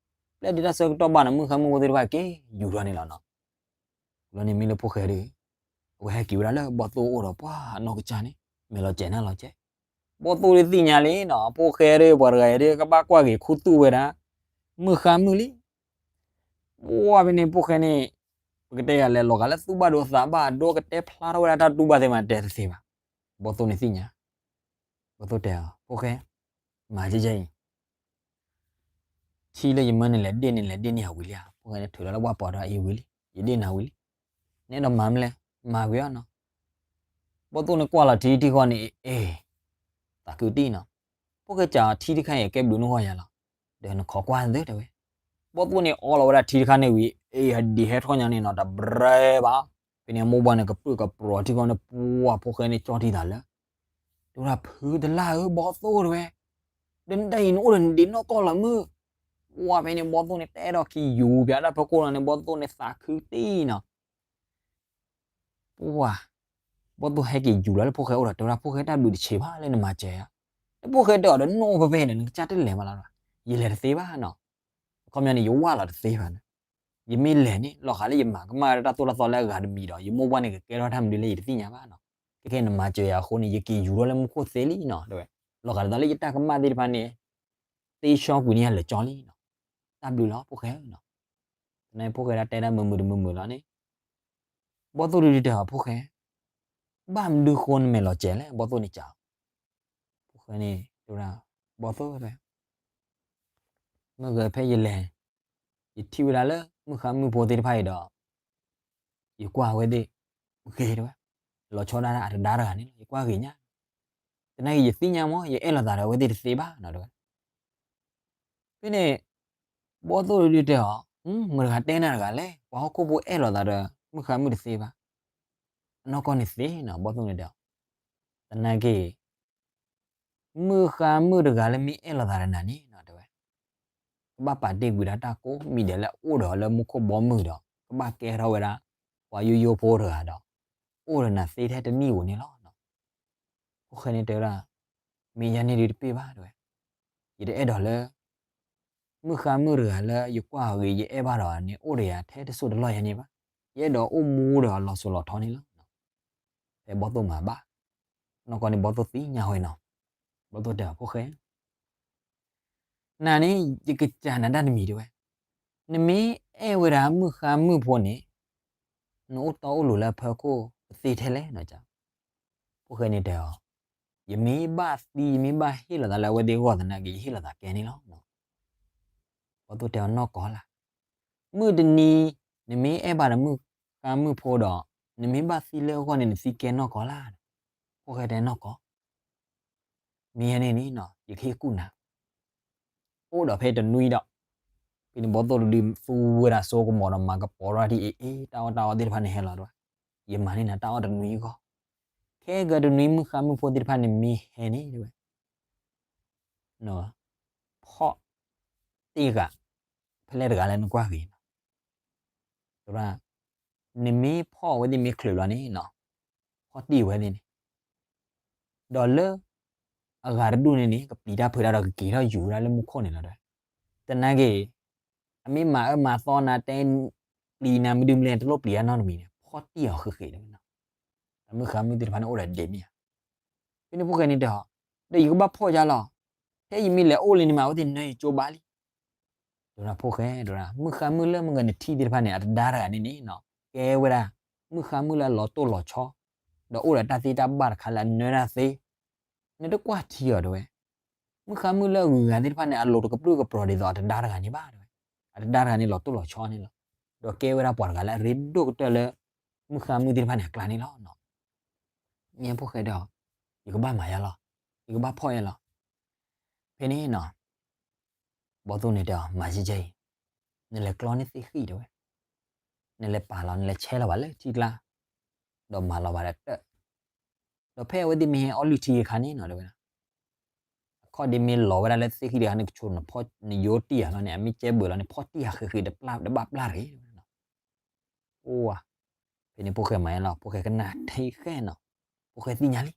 ပျဲဒုးတၢ်ဆၢကတီၢ်ဘၣ်နီၤ မုၢ်ဃါမုၢ်ဖိသ့ၣ်တဖၣ်က့ၤယူၤထီၣ်န့ၣ်လီၤနီၤ. ဝံၤလီၤန့ၣ်မ့ၢ်လၢဖိၣ်ဃဲဒီး, အဝဲဟဲက့ၤဝဲဒၣ်လၢဘီၣ်သိၣ်အိၣ်ဒီးပှၤအနီၢ်ကစၢ်န့ၣ် မဲာ်လီၤစဲးနၢ်လီၤစဲး, ဘီၣ်သိၣ်ဒုးသ့ၣ်ညါလံနီၤ ဖိၣ်ဃဲဒီးပှၤတဂၤအံၤဒီး ကဘၣ်ကွၢ်ဂ့ၤခူသူၣ်ဝဲဒၣ် မုၢ်ဃါမုၢ်လံ. ပှၤဖဲန့ၣ်ဖိၣ်ဃဲန့ၣ်, ပကတဲယၤလဲၣ် လီၤဂာ်လၢသူၣ်ဘၣ်ဒိသးဘၣ်ဒိ ကတဲဖျါထီၣ်ဝဲဒၣ်တၢ်တူၢ်ဘၣ်သ့ၣ်မး တဲတသ့ဘၣ်. ဘီၣ်သိၣ်န့ၣ်သ့ၣ်ညါ, ဘီၣ်သိၣ်တဲအီၤ ဖိၣ်ဃဲ, မၤကဲကဲအံၤ ထံလၢယမၢနလဲၤဒ့ၣ်န့ၣ် လဲၤဒ့ၣ်န့ၢ်အဝံၤလံဧါ. ဖိၣ်ဃဲန့ၣ်ထုးလီၤလၢပှၢ်ပီၤဒီးအံၤဝံၤလံ, ယဒ့ၣ်နၤဝံၤလံ, နအဲၣ်ဒိးမၤမလဲၣ်, မၤကွံာ်အီၤနီၤ. ဘီၣ်သိၣ်န့ၣ်ကွၢ်လီၤထံထံဃီန့ၣ် အ့ၣ်, သးခုတံၢ်နီၤ, ဖိၣ်ဃဲစံးအီၤ ထံတခါအံၤအကဲဘျုးနဂီၢ်ယၤလီၤ, ဒီးနခိးကွၢ်သ့တဲဝဲ. ဘီၣ်သိၣ်န့ၣ်အီလီၤဝဲဒၣ်ထံတခါန့ၣ်ဝံၤ အ့ၣ် အဒံးဟဲထီၣ်ညါန့ၣ်နီၤ တဘျဲဘၣ်. ဖဲန့ၣ်အမိၢ်ပှၢ်န့ၣ် ကပြုၢ်ကပြီၤထံဃီန့ၣ် ပှၤဖိၣ်ဃဲန့ၣ်ကၠီၣ်ထံသးလၢ တဲဝဲဒၣ် ဖုတလၢ်ဧၢ ဘီၣ်သိၣ်တဲဝဲ, ဒီးနတၢ်အံၤနအိၣ်ဒီးနဒ့နီၢ်ကီၢ်လီၤမုၢ်. ပှၤဖဲန့ၣ်ဘီၣ်သိၣ်န့ၣ် တအဲၣ်ဒိးခံယူၤပၠးတၢ်ဖီခိၣ်လီၤန့ၣ် ဘီၣ်သိၣ်န့ၣ်သးခုတံၢ်နီၤ. ပှၤ, ဘီၣ်သိၣ်ဟဲက့ၤယူၤလီၤလၢဖိၣ်ဃဲအိၣ်ဒီး တဲဝဲဒၣ် ဖိၣ်ဃဲ တၢ်ဘျုးတဆံးဘၣ်လၢနမၤစၢၤယၤ. လၢဖိၣ်ဃဲတဲအီၤဒီး နအိၣ်ဖဲဖဲန့ၣ် နကစၢ်တလဲၤဘၣ်လီၤ. ယလဲၤတသ့ဘၣ်နီၤ. အခီပညီန့ၣ် ယဝၢ်လီၤတသ့ဘၣ်န့ၣ်. ယမ့ၢ်လဲၤန့ၣ် လီၤဂာ်လၢယမၤကမၣ်ဝဲဒၣ်တၢ်သိၣ်တၢ်သီလၢအဂၤတမံၤဒီး ယမိၢ်ပှၢ်န့ၣ် ကကဲထီၣ်တၢ်မနုၤလၢယတသ့ၣ်ညါဘၣ်နီၤ. ခဲခဲနမၤစၢၤယၤအဃိန့ၣ် ယက့ၤယူၤထီၣ်လၢမူခိၣ်သ့လံနီၤ တဲဝဲ. လီၤဂာ်ဒ်သိးလၢယတၢ်ကမၣ်သ့ၣ်တဖၣ်န့ၣ် သ့ဆှီကွံာ်န့ၢ်ယၤလၢာ်ကၠီလံနီၤ. တၢ်ဘျုးလီၤဖိၣ်ဃဲနီၤ. သနာ်က့ဖိၣ်ဃဲဒၣ်တဲဒၣ်မုာ်မုာ်တမုာ်မုာ်လီၤန့ၣ် ဘီၣ်သိၣ်ဒုးတဲအီၤ ဖိၣ်ဃဲ, ဘၣ်မနုၤဃိနမဲာ်လီၤစဲးလဲၣ် ဘီၣ်သိၣ်န့ၣ်စံးအီၤ. ဖိၣ်ဃဲန့ၣ်တဲဝဲဒၣ် ဘီၣ်သိၣ်တဲဝဲ မ့ၢ်ဂ့ၤဖဲယလဲၤ ယထံၣ်ဝဲဒၣ်လၢမုၢ်ဃါမုၢ်ဖိသ့ၣ်တဖၣ်အံၤဒီး ယကွၢ်အဝဲသ့ၣ်ဂ့ၤတဲဝဲ, လီၤဆီဒၣ်တၢ်အတဒါတဂၤန့ၣ်လီၤ ယကွၢ်ဂ့ၤညါ, သနာ်က့ယသ့ၣ်ညါမ့ၢ် ယအဲၣ်လိာ်သးဒီးအဝဲသ့ၣ်တသ့ဘၣ်နီၤတဲဝဲ. ဖဲန့ၣ် ဘီၣ်သိၣ်ဒုးတဲအီၤ, မတၤတဂၤတဲနၤတဂၤလဲၣ် ပှၤဟီၣ်ခိၣ်ဖိအဲၣ်လိာ်သးဒီးမုၢ်ဃါမုၢ်တသ့ဘၣ်. အနီၢ်ကီၢ်န့ၣ်သ့နီၤ ဘီၣ်သိၣ်န့ၣ်တဲအီၤ, သနာ်က့ မုၢ်ဃါမုၢ်တဂၤလၢမ့ၢ်အဲၣ်လိာ်သးဒီးနၤန့ၣ်နီၤတဲဝဲ, ကဘၣ်ပာ်တ့ၢ်ကွံာ်ဒၣ်တၢ်ကိးမံၤဒဲးလၢအအိၣ်ဒီးအီၤလၢမူခိၣ်ဘီမုၢ်ဒီး ကဘၣ်ကဲထီၣ်ဝဲဒၣ် ပှၤယိယိဖိတဂၤဒီး အိၣ်ဒီးနၤသ့ထဲတနံၣ်ဧိၤန့ၣ်လီၤ. ဖိၣ်ဃဲန့ၣ်တဲဝဲဒၣ်, မ့ၢ်ယၤန့ၣ်ဒုးတပ့ၢ်ဘၣ်တဲဝဲ, ယတအဲၣ်ဒိးလၢ မုၢ်ဃါမုၢ်တဂၤလၢယကွၢ်အဂ့ၤ ယအဲၣ်ဘၣ်ဒီးအီၤန့ၣ် အိၣ်ဒီးယၤထဲတစိၢ်တလီၢ်ယၤန့ၣ်ဘၣ်. ယအဲၣ်ဒိးအိၣ်မူဒီးအီၤလီၤစိၤလီၤထီန့ၣ်လီၤ. ဖဲဘီၣ်သိၣ်မၤဘၣ်, နီၢ်ကီၢ်န့ၣ်ဘီၣ်သိၣ်သ့ၣ်ညါဝဲနီၤ. ဘီၣ်သိၣ်တဲအီၤ ဖိၣ်ဃဲ နၤန့ၣ် ယကစၢ်နၤတၢ်တမံၤတဲဝဲ, နမ့ၢ်အဲၣ်ဝဲဒၣ်မုၢ်ဃါမုၢ်ဖိန့ၣ်, နအိၣ်တီအိၣ်လိၤလၢအဖီခိၣ် ပသ့ထဲလဲၣ်နီၤ. ဖိၣ်ဃဲန့ၣ်တဲအီၤ, ယမ့ၢ်ဘၣ်သံ ယမ့ၢ်ဘၣ်ဟ့ၣ်လီၤသးလၢအဝဲသ့ၣ်အဂီၢ်သနာ်က့ ယဟ့ၣ်လီၤသးကဲန့ၣ်လီၤ. ဘီၣ်သိၣ်တဲအီၤနီၢ်ကီၢ်လၢ်, မုၢ်တနံၤ နမ့ၢ်အဲၣ်ဘၣ်ဒီးမုၣ်ဃါမုၣ်ဖိဒီး နမ့ၢ်ဘၣ်သံလၢအဂီၢ်န့ၣ် နသံကဲနီၢ်ကီၢ်လၢ်. ဖိၣ်ဃဲတဲနီၢ်ကီၢ်, မ့ၢ်ယဲန့ၣ်န့ၣ်နီၤ ယကဟ့ၣ်ကူၣ်နၤ. အိၣ်ဒီးဖဲတနွံဒီး ဖဲန့ၣ်ဘီၣ်သိၣ်တဒုသူဝဲဒၣ်စိကမီၤဒီး မၤကပီၤထီၣ်ဒ်အံၤအံၤ တၢ်အီၣ်တၢ်အီသ့ၣ်တဖၣ်န့ၣ်ဟဲလီၤတဝဲ, ယမၤန့ၢ်နၤတၢ်အီၣ်တနွံအဂီၢ်, ခဲကတနွံမုၣ်ဃါမုၣ်ဖိသ့ၣ်တဖၣ်န့ၣ်မ့ၢ်ဟဲန့ၣ်တဝဲ ဖီၣ်တ့ၢ်ဂၤ ဖဲလဲၣ်တဂၤလၢနကွၢ်ဂ့ၤနီၤ. သရၣ်, နမ့ၢ်ဖီၣ်အဝဲသ့ၣ်မ့ၢ်ချုးဘျီန့ၣ်နီၤ, ဖီၣ်တ့ၢ်ဝဲသ့ၣ်န့ၣ်, ဒီးလၢ အဂၤတဒူၣ်န့ၣ်န့ၣ် ကပျံၤတၢ်ဖုးတၢ်ဒီးကက့ၤထီၣ်ယူၤဝဲဒၣ်လၢမူခိၣ်န့ၣ်လီၤ. သနာ်က့ အမ့ၢ်မၤအၢမၤသီနၤတဲ ပျံၤနၤမနုၤမနုၤ တလိၣ်ပျံၤတၢ်နီတမံၤန့ၣ် ဖီၣ်တ့ၢ်အီၤဃ့ဃ့န့ၣ်နီၤ. တၢ်မုၣ်ဃါမုၣ်သ့ၣ်တဖၣ်န့ၣ်အိၣ်ဒီးဒ့မ့ၢ်ဧါ. ဖဲန့ၣ်ဖိၣ်ဃဲန့ၣ်တဲအီၤ, ဒီးယကဘၣ်ဖီၣ်ယါလီၤ. ထဲယမ့ၢ်လဲၤအိၣ်လံန့ၣ်မး အဝဲသ့ၣ်နၢယကၠိဘၣ်လံ. တဲဝဲဒၣ်ဖိၣ်ဃဲ တဲဝဲဒၣ် မုၣ်ဃါမုၣ်လၢမုၢ်ဂၤနထံၣ်သ့ၣ်တဖၣ်န့ၣ် အတဒါတဂၤန့ၣ်န့ၣ်နီၤ ကဲဝဲဒၣ် မုၣ်ဃါမုၣ်လၢအလီၤတိၢ်လီၤဆီ ဒီးအိၣ်ဒီးတၢ်သ့တၢ်ဘၣ်တခါလၢအနၢတၢ်သ့ နတကွၢ်ထံအီၤတဲဝဲ, မုၣ်ဃါမုၣ်လၢအဂုၤအဂၤသ့ၣ်တဖၣ်န့ၣ် အလိၤတကပြုၢ်ကပြီၤဒ်သိးအတဒါတဂၤန့ၣ်ဘၣ်တဲဝဲ, အတဒါတဂၤန့ၣ်လီၤတိၢ်လီၤဆီန့ၣ်လီၤ. ဒီးကဲဝဲဒၣ်ပှၤတဂၤလၢအရ့ဒိၣ်ကတၢၢ်လၢ မုၣ်ဃါမုၣ်သ့ၣ်တဖၣ်န့ၣ်အကျါန့ၣ်လီၤ. မ့ၢ်ဖိၣ်ဃဲတဲအီၤ, ယကဘၣ်မၤယါလီၤ, ယကဘၣ်ဖီၣ်ယါလီၤ. ဖဲန့ၣ်နီၤ ဘီၣ်သိၣ်န့ၣ်တဲအီၤ မၤယဲယဲအံၤ, နလဲၤကျီန့ၢ်သ့ၣ်ဃံၣ်တဲဝဲ, နလဲၤပာ်လီၤ နလဲၤဆဲးလီၤဘၣ်လၢထံကျါ, ဒီးမၤလီၤဘၣ်ဒီးတၢၢ်, ဒီးဖဲအဝဲသ့ၣ်မ့ၢ်ဟဲအီလုၢ်ထံအခါန့ၣ်နီၤတဲဝဲဒၣ်, အခီၣ်ဒ့မ့ၢ်လီၤဝဲဒၣ်လၢသ့ၣ်ဃံၣ်တခါန့ၣ် ကဆိးနဖီၣ်နယိတံၢ်ဧါလီၤန့ၣ် အမ့ၢ်ကဲဘၢၣ်လီၤန့ၣ် ဖီၣ်တံၢ်ဧါဃ့ဃ့တဘၣ်ပျၢ်တဂ့ၤတဲဝဲဒၣ်နီၤ. အိၣ်ဝါ, ဖဲန့ၣ်ဖိၣ်ဃဲမၤယါလီၤ ဖိၣ်ဃဲကနၣ်ထံဃဲနီၤ, ဖိၣ်ဃဲသ့ၣ်ညါလံ.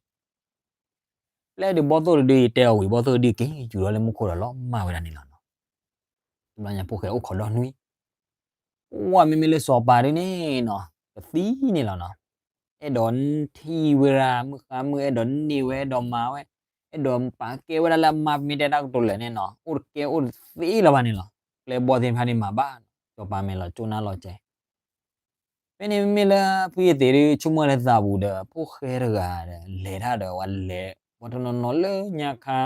ပျဲဒုးဘီၣ်သိၣ်တဒုယတဲအီၤဝံၤ ဘီၣ်သိၣ်တဒုက့ၤယူၤထီၣ်လၢမူခိၣ်ဒီးလီၤမၢ်ဝဲဒၣ်န့ၣ်လီၤနီၤ. တဘျီညါဖိၣ်ဃဲအိၣ်ခိးဒီနွံ, အိၣ်ဝါ မ့မ့ၢ်လၢစီၤပၤဒုန့ၣ်နီၤ ကသံန့ၣ်လီၤနီၤ. အဲၣ်ဒိးထံၣ်ဝဲဒၣ် မုၣ်ဃါမုၣ် အဲၣ်ဒိးန့ၢ်ဝဲ အဲၣ်ဒိးမၤဝဲ, အဲၣ်ဒိးပာ်ကဲဝဲဒၣ်လၢအမါ ပမ့ၢ်တဲတၢ်ကတိၤလၢာ်န့ၣ်နီၤ အိၣ်တကဲအိၣ်တသ့လၢၤဘၣ်န့ၣ်လီၤ. ပျဲဘီၣ်သ့ၣ်တဖၣ်န့ၣ်မၤဘၣ်, စီၤပၤမဲာ်လီၤကၠိနါလီၤကဲ ဖဲန့ၣ်မ့မ့ၢ်လၢဖုယသ့ၣ်ဒုး ဆိကမိၣ်လၢသးပူၤဒီး ဖိၣ်ဃဲတဂၤဒီး လဲၤတၢ်ဒီးဝဲလဲၤ ပှၤတနီၤနီၤလၢညါခါ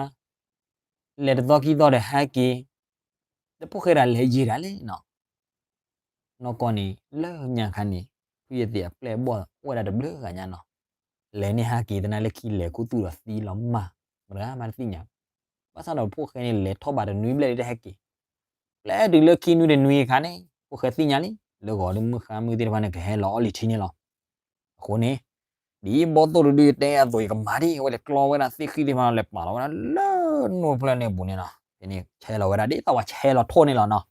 လဲၤတသီခံသီဒီးဟဲက့ၤ, ဒီးဖိၣ်ဃဲတဂၤလဲၤယံာ်ဒၣ်လဲၣ်နီၤ. နီၢ်ကီၢ်န့ၣ် လၢညါခါန့ၣ် ဖုယသ့ၣ်အပျဲၢ်အဘီၣ်အိၣ်ဝဲဒၣ်တဘျုးဂၤညါနီၤ. လဲၤန့ၢ်ဟဲက့ၤသနာ်လၢခံလဲၤခူသူၣ်ဒီးသံလီၤမၢ်, မတဂၤမးတသ့ၣ်ညါ. ဘၣ်ဆၣ်ဒီးဖိၣ်ဃဲန့ၣ် လဲၤထီၣ်ဘးတနွံဘျဲၣ်လံတဟဲက့ၤ, ပျဲတုၤလၢခံနွံတနွံအခါန့ၣ် ဖိၣ်ဃဲသ့ၣ်ညါလံ လၢဂီၤဒီးမုၣ်ဃါမုၣ်သ့ၣ်တဖၣ်န့ၣ်ကဟဲလီၤအီၣ်လံထံန့ၣ်လီၤ. အဃိန့ၣ် ဒ်ဘီၣ်သိၣ်တဒုတဲအသိး ယကမၤဒ်အဝဲလဲၤကျီဝဲဒၣ်သ့ၣ်ဃံၣ်သ့ၣ်တဖၣ် လဲၤပာ်လီၤဝဲဒၣ်လၢနိၣ်ဖျၢၣ်န့ၣ်အပူၤန့ၣ်နီၤ. ဖဲန့ၣ်ဆဲးလီၤဝဲဒၣ် ဒ်သိးပှၤဆဲးလီၤထိၣ်န့ၣ်လီၤနီၤ.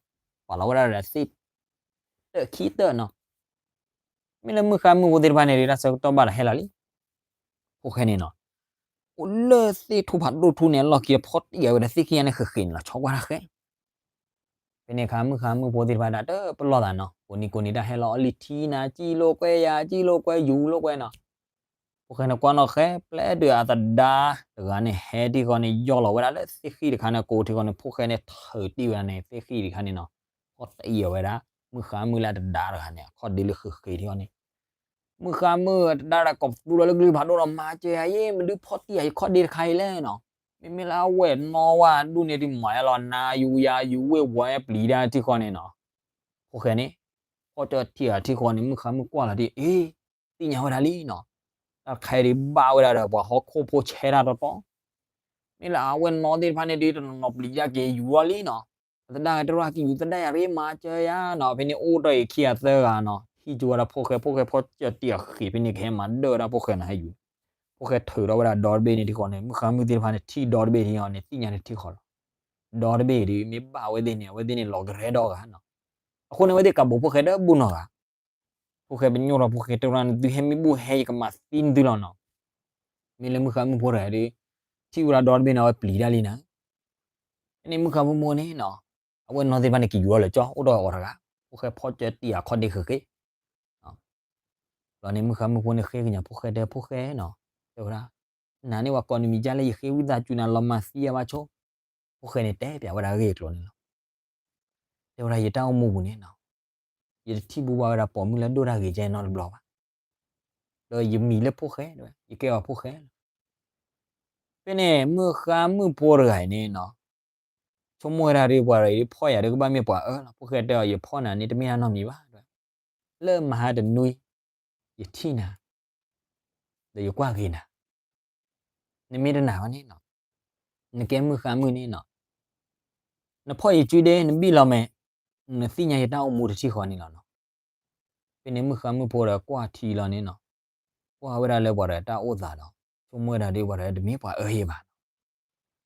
ပာ်လီၤဝဲဒၣ်ဒီးသ့ၣ် တၢၢ်ခံတၢၢ်နီၤ. မ့ၢ်လၢမုၣ်ဃါမုၣ်ဖိသ့ၣ်တဖၣ်န့ၣ် တၢ်ဆၢကတီၢ်ဘၣ်ဒီးဟဲလီၤလံ. ဖိၣ်ဃဲန့ၣ်နီၤ အိၣ်လၢသ့ၣ်ထူၣ်ဖးဒိၣ်ထူၣ်န့ၣ် အလီၢ်ခံဒီးဖီၣ်တံၢ်အဝဲဒီးသ့ၣ်ဃံၣ်ညါန့ၣ်ဃ့ဃ့န့ၣ်လီၤ ဆီကွၢ်တၢ်ဃဲ ဖဲန့ၣ်အခါ မုၣ်ဃါမုၣ်ဖိသ့ၣ်တဖၣ်ဒၣ်တပလီၢ်သးနီၤ ကိးနံၤကိးနံၤတၢ်ဟဲလီၤအီၣ်လံထံနၤ ကံၣ်လိာ်ကွဲယၤ ကံၣ်လိာ်ကွဲယူၤလိာ်ကွဲနီၤ. ဖိၣ်ဃဲန့ၣ်ကွၢ်နီၣ်ဃဲ ပျဲတုၤအသဒါတဂၤန့ၣ် ဟဲထံဃီန့ၣ် ယီၢ်လီၤဝဲဒၣ်လၢသ့ၣ်ဃံၣ်တခါန့ၣ် ကိးထံဃီန့ၣ် ဖိၣ်ဃဲန့ၣ် ထုးတံၢ်ဝဲဒၣ်န့ၣ် သ့ၣ်ဃံၣ်တခါန့ၣ်နီၤ ဖီၣ်တံၢ်အီၤဝဲဒၣ် မုၣ်ဃါမုၣ်လၢအသဒါတဂၤန့ၣ် အခီၣ်ဒ့လၢဃ့ဃ့ထံဃီန့ၣ် မုၣ်ဃါမုၣ်အသဒါတဂၤ ကိးပသူထီၣ်လၢကလုၢ်ဖးဒိၣ်ဒီး မၤစၢၤယၤအံၤ မနုၤဖီၣ်တံၢ်ယၤယခီၣ်ဒ့တခါအံၤလဲၣ်နီၤ. မ့မ့ၢ်လၢအဝဲၢ်နီၣ်ဝဲဒူၣ်န့ၣ် တုၤမၤယါလီၤ နၤယူၤယၤယူၤဝ့ၢ်ဝီပျံၤတၢ်ထံဃီန့ၣ်နီၤ. ဖိၣ်ဃဲန့ၣ် ဖီၣ်ကၢတံၢ်အီၤထံဃီန့ၣ် မုၣ်ဃါမုၣ်ကွၢ်လီၤတံၢ် အ့ သ့ၣ်ညါဝဲဒၣ်လံနီၤ. တၢ်တခါအံၤဒုးဘၣ်ဝဲဒၣ်ဒီးပှၤဟီၣ်ခိၣ်ဖိဆဲးတၢ်တီတီ မ့ၢ်လၢအဝဲၢ်နီၣ်သ့ၣ်တဖၣ်န့ၣ်ဒုး တနီၤနီၤပျံၤတၢ်က့ၤယူၤလီၤလံနီၤ. အသဒါဂၤတရီက့ၤယူၤသဒါယၤရ့ မၤစၢၤယၤနီၤ. ဖဲန့ၣ်အိၣ်တ့ၢ်အံၤခံဂၤသၢဂၤနီၤ ဟံးကၠိဝဲဒၣ်ဖိၣ်ဃဲ ဖိၣ်ဃဲဖီၣ်ကၢတံၢ်အီၤဃ့ ဖဲန့ၣ်ကဟဲမၤဒၢဝဲဒၣ်ဖိၣ်ဃဲနီၤ ဟဲယူၤ ဖိၣ်ဃဲထုးထီၣ်ဝဲဒၣ်ဒီတဘ့ၣ်န့ၣ်ထံဃီန့ၣ် မုၣ်ဃါမုၣ်သ့ၣ်တဖၣ်န့ၣ် ထံၣ်ဒီတဘ့ၣ်ထံဃီန့ၣ် သ့ၣ်ညါန့ၣ်ထံဃီလီၤ. ဒီတဘ့ၣ်ဒုး မ့ၢ်ဘၣ်အဝဲသ့ၣ်န့ၣ် အဝဲသ့ၣ်န့ၣ်လီၤကရဲဒီဂၤနီၤ. အဃိန့ၣ် အဝဲသ့ၣ်ကးဘိးဖိၣ်ဃဲဒီးဘူၣ်နီၢ်ဂၤ ဖိၣ်ဃဲပညိၣ်ထီၣ်ဖိၣ်ဃဲတဲဝဲဒၣ် နသုဟဲမ့ၢ်ဘူၣ်ဟဲ ယကမၤသံနသုလီၤနီၤ. မ့ၢ်လၢမုၣ်ဃါမုၣ်ဖိတဂၤဒီး ထံၣ်ဝဲဒၣ်ဒီတဘ့ၣ်န့ၣ် အဝဲပျံၤတၢ်လံနီၤ. ဖဲန့ၣ်မုၣ်ဃါမုၣ်ဖိန့ၣ်နီၤ အဝဲၢ်နီၣ်သ့ၣ်တဖၣ်န့ၣ် ကယူၤထီၣ်လၢကၠီ အိၣ်ဒီးအီၤတဂၤ ဖိၣ်ဃဲဖီၣ်ကၢတံၢ်အခီၣ်ဒ့ဃ့ဃ့ ဘျီန့ၣ် မုၣ်ဃါမုၣ်ဖိန့ၣ်ဃ့ကညးဖိၣ်ဃဲတဲ ဖိၣ်ဃဲနီၤ တဲဝဲဒၣ် နၤန့ၣ်ပှၤကိးနမံၤဒ်လဲၣ် ယဃ့ဝံသးစူၤနၤ လီၤမၢ်သံယၤဘၣ်ဆိ. ဖိၣ်ဃဲန့ၣ်တဲပျးဝဲဒၣ်အဂ့ၢ်အကျိၤန့ၣ်လီၤ. တဲဝဲဒၣ် ယတၢ်အိၣ်မူပူၤန့ၣ်နီၤ ယတထံၣ်ဘူးဘၣ်ဝဲဒၣ်ပိာ်မုၣ်လၢဒိၣ်တၢ်ဂ့ၤကဲနီတဘျီဘၣ်. ဒီးယမံၤလၢဖိၣ်ဃဲ, ယကဲအီၤဖိၣ်ဃဲလီၤ. ဖဲန့ၣ် မုၣ်ဃါမုၣ်ဖိတဂၤအံၤန့ၣ်နီၤ, ဆိကမိၣ်ဝဲဒၣ်ဒီး ပှၤတဂၤအံၤဖီၣ်ယၤဒီးကဘၣ်မ့ၢ်ပှၤအၢလီၤ. ဖိၣ်ဃဲတဲအီၤ ယဖီၣ်နၤန့ၣ် တမ့ၢ်တၢ်နီတမံၤဘၣ်. လၢမဟါတနွံ ယထံၣ်နၤ ဒီးယကွၢ်က့ၤနၤ, နမ့ၢ်တနာ်ဘၣ်န့ၣ်နီၤ, နကဲမုၣ်ဃါမုၣ်န့ၣ်နီၤ, နဖီၣ်ယစုဒ့ နဘံၣ်လီၤမဲာ်, နသ့ၣ်ညါယတၢ်အိၣ်မူတထံၣ်ဃီန့ၣ်လီၤနီၤ. ဖဲန့ၣ်မုၣ်ဃါမုၣ်ဖိဒီးကွၢ်ထံလီၤန့ၣ်နီၤ, ကွၢ်ဝဲဒၣ်လၢပှၤတဂၤတၢ်အိၣ်သးဒီး ဆိကမိၣ်ဝဲဒၣ်ဒီး ပှၤတဂၤတမ့ၢ်ပှၤအၢဟ့ၣ်ဘၣ်နီၤ.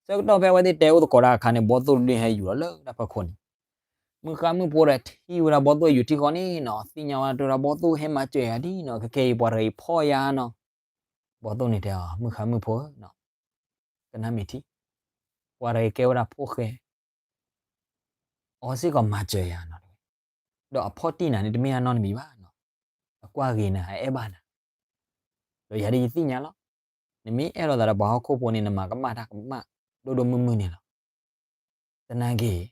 ဆၢကတီၢ်ဖဲအဝဲသ့ၣ်တဲအိၣ်သကိးတၢ်အခါန့ၣ် ဘီသိၣ်တဒုဟဲယူၤလီၤလၢတၢ်ဖီခိၣ်န့ၣ်, မုၣ်ဃါမုၣ်ဖိဒီးထံၣ်ဝဲဒၣ်ဘီသိၣ်ယူၤထံၣ်ဃီန့ၣ်နီၤ, သ့ၣ်ညါဝဲဒၣ်တဲဝဲဒၣ် ဘီသိၣ်ဟဲမၤစၢၤယၤဒ်နီၤ, ခဲခဲအံၤပှၤတဂၤအံၤဖီၣ်ယၤနီၤ. ဘီသိၣ်န့ၣ်တဲအီၤ မုၣ်ဃါမုၣ်ဖိဧၢနီၤ, ကနၣ်မ့ၢ်ထံ, ပှၤတဂၤအံၤကဲဝဲဒၣ်ဖိၣ်ဃဲ အီၤစ့ၢ်ကီးမၤစၢၤယၤနီၤ, ဒီးအဖီၣ်တံၢ်နၤန့ၣ် တမ့ၢ်အနီတမံၤဘၣ်နီၤ, အကွၢ်ဂ့ၤနၤ အအဲၣ်ဘၣ်နၤ, ဒီးယၤဒ်ယသ့ၣ်ညါလီၤ. နမ့ၢ်အဲၣ်လိာ်သးဒီးပှၤဟီၣ်ခိၣ်ဖိန့ၣ် နမၤကမၣ်တၢ်ကမၣ်ဒိၣ်ဒိၣ်မုၢ်မုၢ်န့ၣ်လီၤ. သနာ်က့ အီ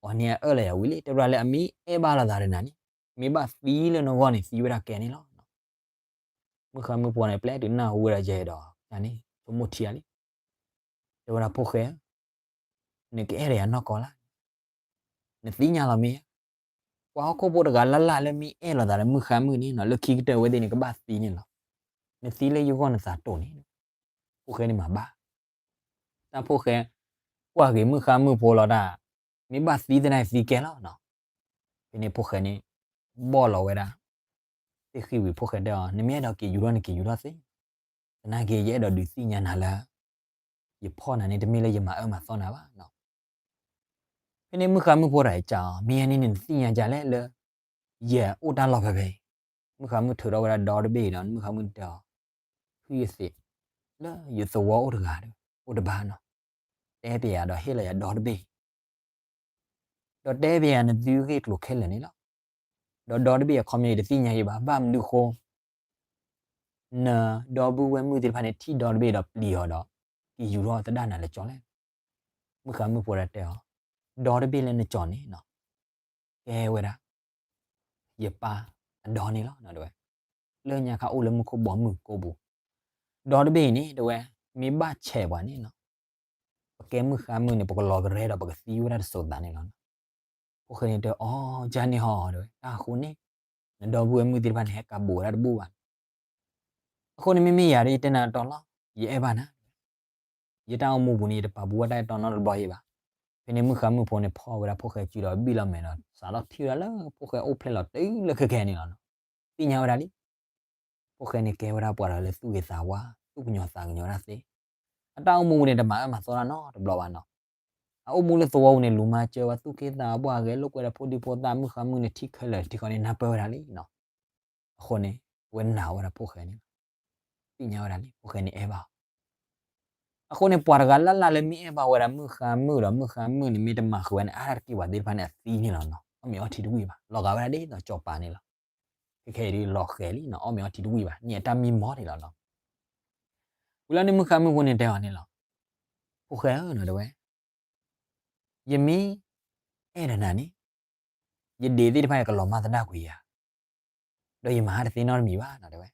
ၤန့ၣ်အအၢၣ်လီၤယၤဝံၤလံ, တဲဝဲဒၣ်လၢအမ့ၢ်အဲၣ်ဘၣ်လိာ်သးဒီးနၤန့ၣ်, မ့ၢ်ဘၣ်သံလၢနဂီၢ်န့ၣ် သံဝဲဒၣ်ကဲန့ၣ်လီၤ. မုၣ်ဃါမုၣ်ဖိန့ၣ် ပျဲတုၤနၢ်ဟူဝဲဒၣ်ယဲဒီး န့ၣ် ဆိကမိၣ်ထံဧါလံ, တဲဝဲဒၣ် ဖိၣ်ဃဲဧၢ, နကအဲၣ်ဒီးယၤနီၢ်ကီၢ်လၢ်, နသ့ၣ်ညါလီၤမ့ၢ်ဧါ, ပှၤဟီၣ်ခိၣ်ဖိတဂၤလၢ်လၢ်လၢမ့ၢ်အဲၣ်လိာ်သးလၢမုၣ်ဃါမုၣ်န့ၣ်နီၤ, လၢခံကတၢၢ်ဝဲသ့ၣ်န့ၣ် ကဘၣ်သံန့ၣ်လီၤ. နသံလၢယဂီၢ်နသးတိာ်န့ၣ်, ဖိၣ်ဃဲန့ၣ်မၤဘၣ် တၢ်ဖိၣ်ဃဲ ကွၢ်က့ၤမုၣ်ဃါမုၣ်ဖိလီၤတၢ်, မ့ၢ်ဘၣ်သံသနာ်က့သံကဲလီၤနီၤ. ဖဲန့ၣ်ဖိၣ်ဃဲန့ၣ် ဘီၣ်လီၤဝဲဒၣ်, သ့ၣ်ဃံဝံၤဖိၣ်ဃဲတဲအီၤ နမ့ၢ်အဲၣ်ဒိးက့ၤယူၤထီၣ်နက့ၤယူၤထီၣ်သ့, သနာ်က့ ယအဲၣ်ဒိးဒုးသ့ၣ်ညါနၤလၢ ယဖီၣ်နၤန့ၣ် တမ့ၢ်လၢယမၤအၢမၤသီနၤဘၣ်နီၤ. ဖဲန့ၣ်မုၣ်ဃါမုၣ်ဖိတဂၤအံၤစံးအီၤ မ့ၢ်ယဲန့ၣ်န့ၣ် နသ့ၣ်ညါဒ်လဲၣ်လၢ ယအိၣ်တၢ်လီၢ်ဖဲဖဲအံၤ, မုၣ်ဃါမုၣ်ထုးထီၣ်ဝဲဒၣ်ဒီတဘ့ၣ်ဒီး မုၣ်ဃါမုၣ်တဲအီၤ, ဖုယသ့း, လၢယသဝီအိၣ်တဂၤဒီး အိၣ်တဘၣ်နီၤ, တဲပယၤဒီးဟ့ၣ်လီၤယၤဒီတဘ့ၣ် ဒီးတဲပယၤနသုဂ့ၢ်ကျိၤခဲလၢာ်န့ၣ်လီၤ. ဒီးဒီတဘ့ၣ်အခီပညီယတသ့ၣ်ညါအံၤဘၣ်, ဘၣ်မနုၤဃိ နဒီပုၢ်ဝဲၢ်မုၣ်သ့ၣ်တဖၣ်န့ၣ် ထံၣ်ဒီတဘ့ၣ်ဒီးပျံၤအီၤဒီး က့ၤယူၤထီၣ်သဒၣ်နၤလၢကၠီလဲၣ်. မုၣ်ဃါမုၣ်ဖိဒီးတဲအီၤ, ဒီတဘ့ၣ်လၢနကၠီန့ၣ်နီၤ, ကဲဝဲဒၣ် ယပၢ်အဒီန့ၣ်လီၤ တဲဝဲ, လၢညါခါအိၣ်လၢမူခိၣ်ဘီမုၢ်ကိးပူၤ, ဒီတဘ့ၣ်အံၤန့ၣ် တဲဝဲ, မ့ၢ်ဘၣ်ဆဲးပှၤန့ၣ်နီၤ, ပကဲမုၣ်ဃါမုၣ်န့ၣ် ပကလီၤကရဲဒီးပကသံဝဲဒၣ်တစိၤသးန့ၣ်လီၤ. ဖိၣ်ဃဲန့ၣ်တဲအီၤ, ကန့ၣ်ဟီ တဲဝဲ, တၢ်အဃိန့ၣ် နဒီပုၢ်ဝဲၢ်မုၣ်သ့ၣ်တဖၣ်န့ၣ် ဟဲကးဘူးဝဲဒၣ်တဘူၣ်ဘၣ်န့ၣ်, အဃိန့ၣ်မ့မ့ၢ်ယၤဒီး ယတဲနၤတီလီၤ, ယအဲၣ်ဘၣ်နၤ ယတၢ်အိၣ်မူပူၤန့ၣ် ယတပာ်ဘူးဘၣ်တၢ်အဲၣ်တီနီတဘျီအံၤဘၣ်. ဖဲန့ၣ်မုၣ်ဃါမုၣ်ဖိန့ၣ် ဖီၣ်ဝဲဒၣ်ဖိၣ်ဃဲစုဒီးဘံၣ်လီၤမဲာ်ဒီး စးထီၣ်ထံၣ်ဝဲဒၣ်လၢဖိၣ်ဃဲအိၣ်ဖျဲၣ်လီၤတုၤလၢခဲခဲန့ၣ်လီၤ. သ့ၣ်ညါဝဲဒၣ်လံ ဖိၣ်ဃဲန့ၣ်ကဲဝဲဒၣ်ပှၤတဂၤလၢသူၣ်ဂ့ၤသးဝါ သူၣ်ကညီၤသးကညီၤတၢ်သ့, အတၢ်အိၣ်မူပူၤန့ၣ် တမၤအၢမၤသီတၢ်နီတဘျီဘၣ်နီၤ. အအိၣ်မူလၢသဝီပူၤန့ၣ် လူၤမၤစၢၤဝဲသူၣ်က့သးပှၢ်ဂဲၤလိာ်ကွဲဒီးဖိဒံဖိသၣ် မုၣ်ဃါမုၣ်န့ၣ် ထံၣ်ခဲလၢာ်ထံၣ်ဃီန့ၣ် နၢ်ပၢၢ်ဝဲဒၣ်လံနီၤ. အဃိန့ၣ် ဝဲနာ်ဝဲဒၣ်ဖိၣ်ဃဲန့ၣ်လီၤ. သ့ၣ်ညါဝဲဒၣ်လံ ဖိၣ်ဃဲန့ၣ်အဲၣ်ဘၣ်အီၤ. အဃိန့ၣ် ပှၤတဂၤလၢ်လၢ်လၢမ့ၢ်အဲၣ်ဘၣ်ဝဲဒၣ်မုၣ်ဃါမုၣ်ဒီး မုၣ်ဃါမုၣ်န့ၣ် မ့ၢ်တမၤဃုာ်ဝဲန့ၣ် အါတက့ၢ်ပှၤသ့ၣ်တဖၣ်န့ၣ် အသံန့ၣ်လီၤနီၤ. အီၣ်မ့ၤအီထံတဝံၣ်ဘၣ်, လီၤဂာ်ဝဲဒၣ်ဒ်သိးကၠီၤပၤန့ၣ်လီၤ. ခဲခဲအံၤဒ်လီၤဃဲၤလံနီၤ, အီၣ်မ့ၤအီထံတဝံၣ်ဘၣ်, န့ၣ်အတၢ်မံမီၢ်န့ၣ်လီၤနီၤ. ဝံၤလီၤန့ၣ်မုၣ်ဃါမုၣ်ဖိန့ၣ်တဲအီၤန့ၣ်လီၤ. ဖိၣ်ဃဲဧၢနီၤ တဲဝဲ, ယမ့ၢ်အဲၣ်ဒီးနၤန့ၣ် ယဒ့သ့ၣ်တဖၣ်န့ၣ် ကလီၤမၢ်သဒၣ်ကွံာ်ယၤ, ဒီးယမၤဟါတသ့နီတမံၤဘၣ်နီၤ တဲဝဲ.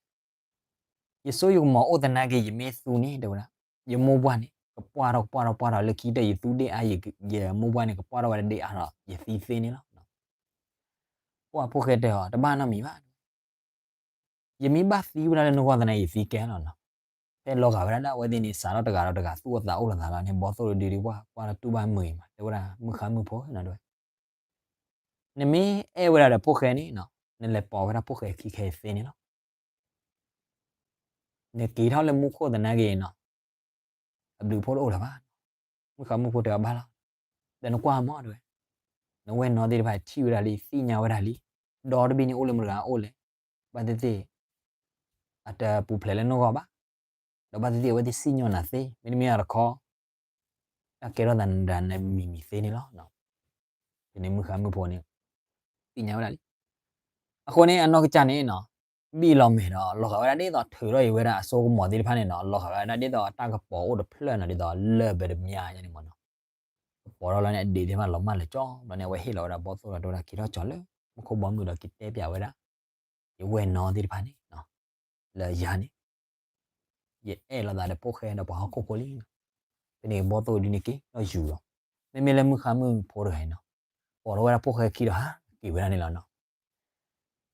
ယစိယကမီၤအိၣ်သနာ်က့ ယမ့ၢ်သူန့ၣ် တဲဝဲဒၣ်, ယမိၢ်ပှၢ်န့ၣ် ကပှၢ်ထီၣ်ကပှၢ်ထီၣ်ပှၢ်ထီၣ်လၢခံကတၢၢ် ယသူဒ့ၣ်အါ ယမိၢ်ပှၢ်န့ၣ် ကပှၢ်ထီၣ်ဝဲဒၣ်ဒ့ၣ်အါဒီး ယသံသ့န့ၣ်လီၤ. ပှၢ်ဖိၣ်ဃဲတဲအီၤ တဘၣ်နီတမံၤဘၣ် ယမ့ၢ်ဘၣ်သံဝဲဒၣ်လၢနဂီၢ်သနာ်က့ ယသံကဲလီၤနီၤ. ဖဲလီၤဂာ်ဝဲဒၣ်ဒၣ်ဝဲသ့ၣ်န့ၣ် စးထီၣ်တဂၤဒီးတဂၤသူၣ်အိၣ်သးအိၣ်လိာ်သးလီၤန့ၣ် ဘီသိၣ်တဒုဒုပှၢ် ကွၢ်လၢတူၢ်ဘၣ်မုာ်အံၤမး တဲဝဲဒၣ် မုၣ်ဃါမုၣ်ဖိနီၤ တဲဝဲ, နမ့ၢ်အဲၣ်ဝဲဒၣ်ဒီးဖိၣ်ဃဲန့ၣ်နီၤ နလဲၤပိာ်ဝဲဒၣ်ဖိၣ်ဃဲခံခဲအံၤသ့န့ၣ်လီၤ. နက့ၤထီၣ်လၢမူခိၣ်သနာ်က့နီၤ အဘျုးအဖှိၣ်တအိၣ်လၢၤဘၣ်. မုၣ်ဃါမုၣ်ဖိတဲအီၤဘၣ်လီၤ. ဒီးနကွၢ်မးတဲဝဲ, နဝဲၢ်နီၢ်သ့ၣ်တဖၣ်ထံၣ်ဝဲဒၣ်လံ သ့ၣ်ညါဝဲဒၣ်လံ, ဒီတဘ့ၣ်န့ၣ်အိၣ်လၢမတၤတဂၤအိၣ်လဲၣ်, ဘၣ်သ့ၣ်သ့ၣ် အတပူၤဖျဲးလၢနဂီၢ်ဘၣ်, ဒီးဘၣ်သ့ၣ်သ့ၣ်အဝဲသ့ၣ်စံၣ်ညီၣ်နၤသ့, မ့တမ့ၢ်အတခီ တၢ်ကဲထီၣ်သးနဒၣ်နမံၤမံၤသ့န့ၣ်လီၤ. ဖဲန့ၣ်မုၣ်ဃါမုၣ်ဖိန့ၣ် သ့ၣ်ညါဝဲဒၣ်လံ. အဃိန့ၣ် အနီၢ်ကစၢ်န့ၣ်နီၤ ဘံၣ်လီၤမဲာ်ဒီး လီၤဂာ်ဝဲဒၣ်ဒ်သိးထုးထီၣ်အံၤဝဲဒၣ်အစိကမီၤသ့ၣ်တဖၣ်န့ၣ်နီၤ လီၤဂာ်ဝဲဒၣ်ဒ်သိးအတၢ်ကပီၤအိၣ်တဖျၢၣ်နီၤ ဒ်သိးလၢၢ်ပတမါညါန့ၣ်မးနီၤ ကပီၤထီၣ်လီၤန့ၣ် အဒ့သ့ၣ်တဖၣ်လီၤမၢ်လၢာ်ကၠီဘျီန့ၣ် အဝဲဟ့ၣ်လီၤဝဲဒၣ်ဘီသိၣ်ဒီးတဲဝဲဒၣ်က့ၤထီၣ်ကၠီၤလၢ မူခိၣ်ဘီမုၢ်ဒီးက့ၤတဲပၠးဝဲဒၣ် ယဝဲၢ်နီၤသ့ၣ်တဖၣ်န့ၣ် လၢယၤန့ၣ် ယအဲၣ်လိာ်သးဒီးဖိၣ်ဃဲဒီးပှၤဟီၣ်ခိၣ်ဖိလံနီၤ. ဖဲန့ၣ်ဘီၣ်သိၣ်ဒုန့ၣ်က့ၤဒီးယူၤလီၤ. မ့မ့ၢ်လၢမုၢ်ဃါမုၢ်ဖိတဂၤအံၤနီၤ ပိာ်ထီၣ်ဝဲဒၣ်ဖိၣ်ဃဲခံဒီးဟးက့ၤဝဲဒၣ်န့ၣ်လီၤနီၤ.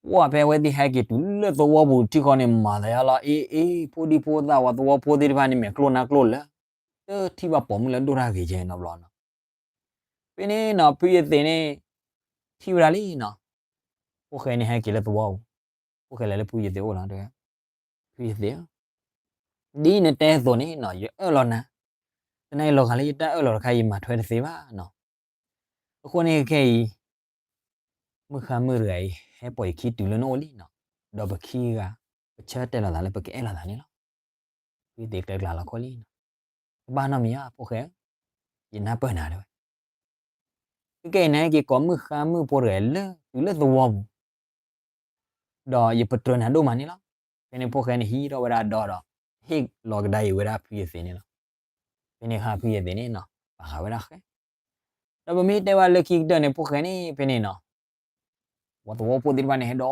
ပှၢ်ဖဲအဝဲသ့ၣ်ဟဲက့ၤတုၤလၢသဝီပူၤထံဃီန့ၣ် မၤသးယါလီၤ အ့ အ့ ဖိဒံဖိသၣ်ဝဲသဝီဖိသ့ၣ်တဖၣ်န့ၣ် မဲာ်ကျိၣ်နါကျိၣ်လၢ တထံၣ်ဘၣ်ပိာ်မုၣ်လၢဒိၣ်တၢ်ဂ့ၤကဲနီတဘျီနီၤ. ဖဲန့ၣ်နီၤ ဖုယသ့းန့ၣ် ထံၣ်ဝဲဒၣ်လံနီၤ. ဖိၣ်ဃဲန့ၣ်ဟဲက့ၤလၢသဝီပူၤ, ဖိၣ်ဃဲလဲၤလၢဖုယသ့းအိၣ်လီၤတဲဝဲ, ဖုယသ့းဧၢ, ဒ်နတဲအသိးန့ၣ်နီၤ ယအၢၣ်လီၤနၤ, သနာ်က့လီၤဂာ်လၢယတၢ်အၢၣ်လီၤတခါအံၤ ယမၤထွဲတသ့ဘၣ်နီၤ. အဃိန့ၣ်ခဲအံၤ မုၢ်ဃါမုၢ်တဂၤအံၤ ဟဲပိာ်ယခံတုၤလၢနအိၣ်လံနီၤ, ဒီးပခံဂၤ ပဆၢတဲာ်လီၤသးလၢပကအဲၣ်လီၤသးန့ၣ်လီၤ. ဖုယသ့းကျဲကျါလီၤခိၣ်လံနီၤ, တဘၣ်နီတမံၤဧါ ဖိၣ်ဃဲဧၢ, ယနၢ်ပၢၢ်နၤတဲဝဲ. ခဲကနံၣ်အံၤ နက့ၤကိးမုၢ်ဃါမုၢ်ဖိတဂၤလၢတုၤလၢသဝီပူၤ ဒီးယပတြၢၤနၤဒိၣ်မးန့ၣ်လီၤ. ဖဲန့ၣ်ဖိၣ်ဃဲန့ၣ်ဟံးထီၣ်ဝဲဒၣ်ဒီဒီး ဟ့ၣ်လီၤကဒါအံၤဝဲဒၣ်ဖုယသ့းန့ၣ်လီၤ. ဖဲန့ၣ်ဃါဖုယသ့းန့ၣ်နီၤ ပာ်ဃာ်ဝဲဒၣ်ဃဲ, ဒီးပမ့ၢ်တဲဘၣ်လၢခံကတၢၢ်န့ၣ် ဖိၣ်ဃဲန့ၣ် ဖဲန့ၣ်နီၤ ပှၤသဝီဖိသ့ၣ်တဖၣ်န့ၣ် ဟဲဒီ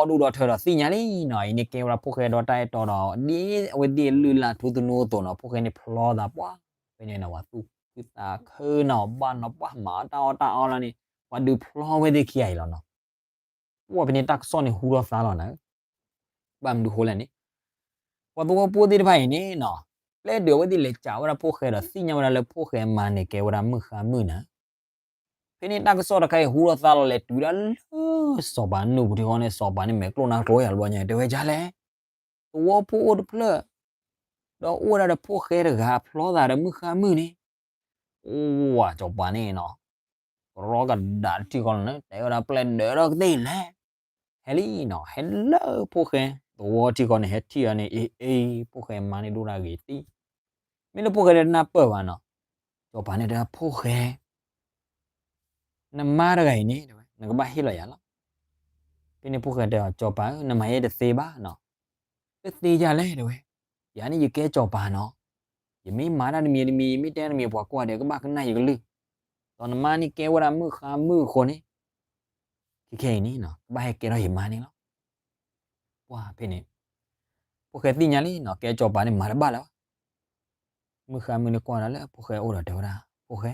ဒူၣ်ဒီထၢဒီးသ့ၣ်ညါလံနီၤ, အံၤန့ၣ်ကဲဝဲဒၣ်ဖိၣ်ဃဲဒီတၢ်အဲၣ်တီဒီး ဒ်အဝဲသ့ၣ်လုၢ်လၢ်ထူသနူအသိးနီၤ, ဖိၣ်ဃဲန့ၣ်ဖျီသးပှၢ်, ဖဲန့ၣ်နီၤ ပှၤသူၣ်ခုသးခုနီၤ ဘၣ်နီၤ ပှၤမၤတၢ်အီၣ်တၢ်အီလီၤန့ၣ် ပှၤဒုးဖျီဝဲသ့ၣ်ခံဂၤအံၤလီၤနီၤ. ပှၢ်ဖဲန့ၣ်တၢ်ကစီၣ်န့ၣ်ဟူထီၣ်သါလီၤနၤ, ဘၣ်မနုၤဃိလဲၣ်န့ၣ် ပှၤသဝီဖိသ့ၣ်တဖၣ်အံၤန့ၣ်နီၤ ပျဲဒုးအဝဲသ့ၣ်လဲၤစးဝဲဒၣ်ဖိၣ်ဃဲဒီးသ့ၣ်ညါဝဲဒၣ်လၢဖိၣ်ဃဲမါန့ၣ်ကဲဝဲဒၣ်မုၢ်ဃါမုၢ်နၤ ဖဲန့ၣ်တၢ်ကစီၣ်တခါအံၤဟူထီၣ်သါလီၤလဲၤတုၤဝဲဒၣ်လၢ စီၤပၤနူၢ်ပူၤထံဃီန့ၣ် စီၤပၤန့ၣ်မဲာ်ကျိၣ်နါကျိၣ်ယၤတဘျီညါ တဲဝဲဒ်လဲၣ်, သဝီဖိအိၣ်တဖျၢၣ် ဒီးအိၣ်ဝဲဒၣ်ဒီးဖိၣ်ဃဲတဂၤဖျီသးဒီးမုၢ်ဃါမုၢ်န့ၣ်, အိၣ်ဝဲစီၤပၤန့ၣ်နီၤ ကရီကဒးထံဃီလီၤန့ၣ် တဲဝဲဒၣ်ပျဲဒုးထီၣ်ကသ့ၣ်လဲၣ်, ဟဲလံနီၤ ဟဲလၢဖိၣ်ဃဲသဝီထံဃီန့ၣ် ဟဲထံၣ်အီၤန့ၣ် အ့ အ့ ဖိၣ်ဃဲမါန့ၣ်ဒိၣ်တၢ်ဂ့ၤသ့, မ့ၢ်လၢဖိၣ်ဃဲဒီးတနၢ်ပၢၢ်ဘၣ်နီၤ, စီၤပၤန့ၣ်တဲဖိၣ်ဃဲ နမါတဂၤအံၤန့ၣ် တဲဝဲ နကဘၣ်ဟ့ၣ်လီၤယၤလီၤ. ဖဲန့ၣ်ဖိၣ်ဃဲတဲအီၤ စီၤပၤဧၢ နမၤယဲတသ့ဘၣ်နီၤ. တသ့ဒ်လဲၣ်တဲဝဲ, ယၤန့ၣ်ယကဲစီၤပၤနီၤ, ယမ့ၢ်မၤတၢ်တမံၤတမံၤ ယမ့ၢ်တဲတၢ်တမံၤ ပှၤကွၢ်ဒီးကဘၣ်ကနၣ်ယကလုၢ်, ဒီးနမါန့ၣ်ကဲဝဲဒၣ်မုၣ်ဃါမုၣ်အဃိန့ၣ် ခဲခဲအံၤန့ၣ် ကဘၣ်ဟဲကဲထီၣ်ယမါန့ၣ်လီၤ. ပှၢ်ဖဲန့ၣ် ဖိၣ်ဃဲသ့ၣ်ညါလံနီၤ ကဲစီၤပၤန့ၣ်မၤတဘၣ်လၢၤဘၣ်. မုၣ်ဃါမုၣ်န့ၣ်ကွၢ်ဒီးလၢဖိၣ်ဃဲအိၣ်ဒီးတဲဝဲဒၣ် ဖိၣ်ဃဲ,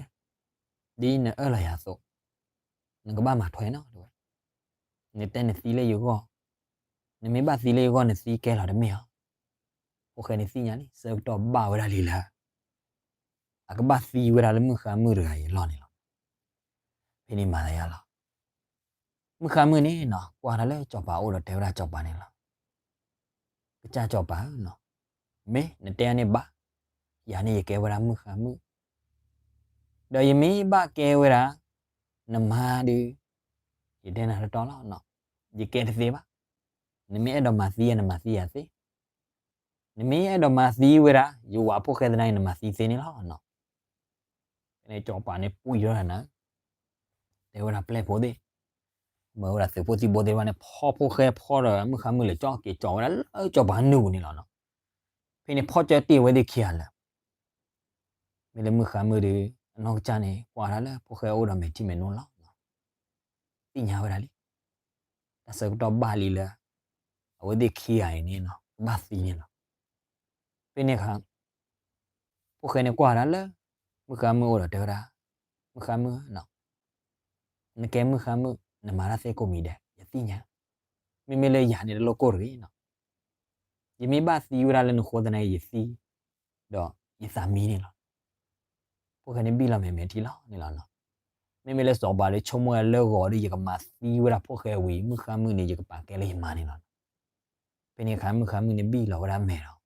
ဒ်နအၢၣ်လီၤယၤအသိး, နကဘၣ်မၤထွဲနီၤတဲဝဲ, နတဲနသံလၢယဂီၢ်, နမ့ၢ်ဘၣ်သံလၢယဂီၢ်နသံကဲလီၤတမ့ၢ်ဧါ. ဖိၣ်ဃဲန့ၣ်သ့ၣ်ညါလံ ဆၢကတီၢ်ဘၣ်ဝဲဒၣ်လံလၢ အကဘၣ်သံဝဲဒၣ်လၢမုၣ်ဃါမုၣ်တဂၤအံၤအလီၢ်န့ၣ်လီၤ. ဖဲန့ၣ်မၤသးယါလီၤ. မုၣ်ဃါမုၣ်န့ၣ်နီၤ ကွၢ်တၢ်လၢစီၤပၤအိၣ်ဒီးတဲဝဲဒၣ်စီၤပၤန့ၣ်လီၤ. ကစၢ်စီၤပၤဧၢနီၤ, မ့ၢ်နတဲန့ၣ်ဘၣ်, ယၤန့ၣ်ယကဲဝဲဒၣ်မုၣ်ဃါမုၣ်, ဒီးယမ့ၢ်ဘၣ်ကဲဝဲဒၣ် နမါဒုး, ယတဲနၤတီတီလီၤ, ယကဲတသ့ဘၣ်. နမ့ၢ်အဲၣ်ဒိးမၤသံယၤ နမၤသံယၤသ့, နမ့ၢ်အဲၣ်ဒိးမၤသံဝဲဒၣ် ယဝၤဖိၣ်ဃဲသနာ်က့ နမၤသံသ့န့ၣ်လီၤ. ဖဲန့ၣ်စီၤပၤန့ၣ်ပှံၢ်ထီၣ်တၢ်နၤ, တဲဝဲဒၣ်ပျဲၢ်ဖိသ့ၣ်, မၢဝဲဒၣ်သုးဖိသံၣ်ဘိသ့ၣ်တဖၣ်န့ၣ် ဖီၣ်ဖိၣ်ဃဲဖီၣ်ဒီးမုၣ်ဃါမုၣ်လဲၤကၠီက့ၤကၠီဝဲဒၣ်လၢစီၤပၤနူၢ်ပူၤန့ၣ်လီၤ. ဖဲန့ၣ်ဖီၣ်ကၢတ့ၢ်ဝဲသ့ၣ်ခံဂၤလၢာ်, မ့ၢ်လၢမုၣ်ဃါမုၣ်ဒီး အနီၢ်ကစၢ်န့ၣ် ကွၢ်တၢ်လၢဖိၣ်ဃဲအိၣ်ဒီးမဲာ်ထံမဲာ်နိလီၤ. သ့ၣ်ညါဝဲဒၣ်လံ, တၢ်ဆၢကတီၢ်ဘၣ်လံလၢ အဝဲသ့ၣ်ခံဂၤအံၤန့ၣ်နီၤ ကဘၣ်သံန့ၣ်လီၤ. ဖဲန့ၣ်အခါ ဖိၣ်ဃဲန့ၣ်ကွၢ်တၢ်လၢ မုၣ်ဃါမုၣ်အိၣ်ဒီးတဲဝဲဒၣ်, မုၣ်ဃါမုၣ်ဧၢ, နကဲမုၣ်ဃါမုၣ် နမၤတၢ်သ့ကိးမံၤဒဲး ယသ့ၣ်ညါ, မ့မ့ၢ်လၢယၤန့ၣ်တလိၣ်ကိၢ်တဂ့ၤနီၤ, ယမ့ၢ်ဘၣ်သံဝဲဒၣ်လၢနဃိသနာ်က့ ယသံ ဒီးယသးမံန့ၣ်လီၤ. ဖိၣ်ဃဲန့ၣ်ဘံၣ်လီၤမဲာ်မဲာ်ထံလီၤန့ၣ်လီၤ. မ့မ့ၢ်လၢစီၤပၤဒီးဆိကမိၣ်ဝဲလၢဂီၤဒီး ယကမၤသံဝဲဒၣ်ဖိၣ်ဃဲဝံၤ မုၣ်ဃါမုၣ်န့ၣ် ယကပာ်ကဲလၢယမါန့ၣ်လီၤ. ဖဲန့ၣ်အခါ မုၣ်ဃါမုၣ်န့ၣ်ဘံၣ်လီၤဝဲဒၣ်မဲာ်ဒီး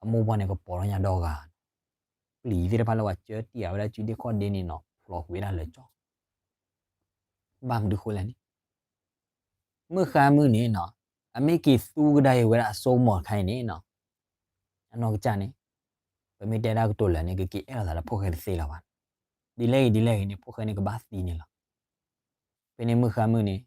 အမိၢ်ပှၢ်န့ၣ်ကပီၤထီၣ်ညါဒီဂၤ, ပျံၤသ့ၣ်တဖၣ်လၢပှၤကၢတံၢ်အဝဲဒၣ်စုဒ့ၣ်ခီၣ်ဒ့န့ၣ်နီၤ ဖျိးကွံာ်ဝဲဒၣ်လၢကၠီ ဘၣ်မနုၤဃိလဲၣ်န့ၣ် မုၣ်ဃါမုၣ်န့ၣ်နီၤ အမ့ၢ်က့ၤသူကဒါအံၤဝဲဒၣ်အစိကမီၤတခါအံၤန့ၣ်နီၤ အနီၢ်ကစၢ်န့ၣ် ပမ့ၢ်တဲဒၣ်ကတိၤလၢာ်န့ၣ် ကက့ၤအဲၣ်လိာ်သးဒီးဖိၣ်ဃဲတသ့လၢၤဘၣ်. ဒ်လဲၣ်ဂ့ၤဒ်လဲၣ်ဂ့ၤန့ၣ် ဖိၣ်ဃဲန့ၣ်ကဘၣ်သံန့ၣ်လီၤ. ဖဲန့ၣ်မုၣ်ဃါမုၣ်န့ၣ်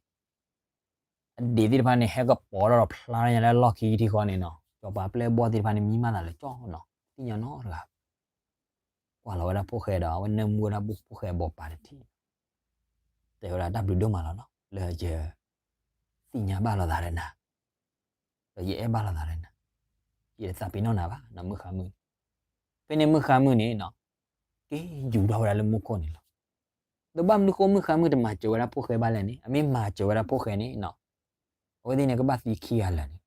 အဒံးသ့ၣ်တဖၣ်န့ၣ် ဟဲကပီၤထီၣ်ဒီးဖျါထီၣ်ညါလၢအလီၢ်ခံထံဃီန့ၣ်နီၤ စီၤပၤပျဲၢ်ဘီၣ်သ့ၣ်တဖၣ်န့ၣ် မံမးသးလၢကၠီနီၤ သ့ၣ်ညါနီတဂၤ ကွၢ်လီၤဝဲဒၣ်ဖိၣ်ဃဲဒီး အဝဲနၢမူဝဲဒၣ်ဖိၣ်ဃဲအဘီပၤတထံၣ် တဲဝဲဒၣ်တၢ်ဘျုးဒိၣ်မးလီၤနီၤ လၢယ ယသ့ၣ်ညါဘၣ်လိာ်သးဒီးနၤ, ဒီးယအဲၣ်ဘၣ်လိာ်သးဒီးနၤ, ယတသးပ့ၤနီၣ်နၤဘၣ်နီၤ မုၢ်ဃါမုၣ်န့ၣ်. ဖဲန့ၣ်မုၢ်ဃါမုၣ်န့ၣ်နီၤ က့ၤယူၤထီၣ်ဝဲဒၣ်လၢမူခိၣ်န့ၣ်လီၤ. ဒီးဘၣ်မနုၤဃိမုၢ်ဃါမုၣ်တမၤစၢၤဝဲဒၣ်ဖိၣ်ဃဲဘၣ်လဲၣ်န့ၣ် အမ့ၢ်မၤစၢၤဝဲဒၣ်ဖိၣ်ဃဲန့ၣ်နီၤ အဝဲသ့ၣ်န့ၣ်ကဘၣ်သံခံဂၤလၢာ်န့ၣ်.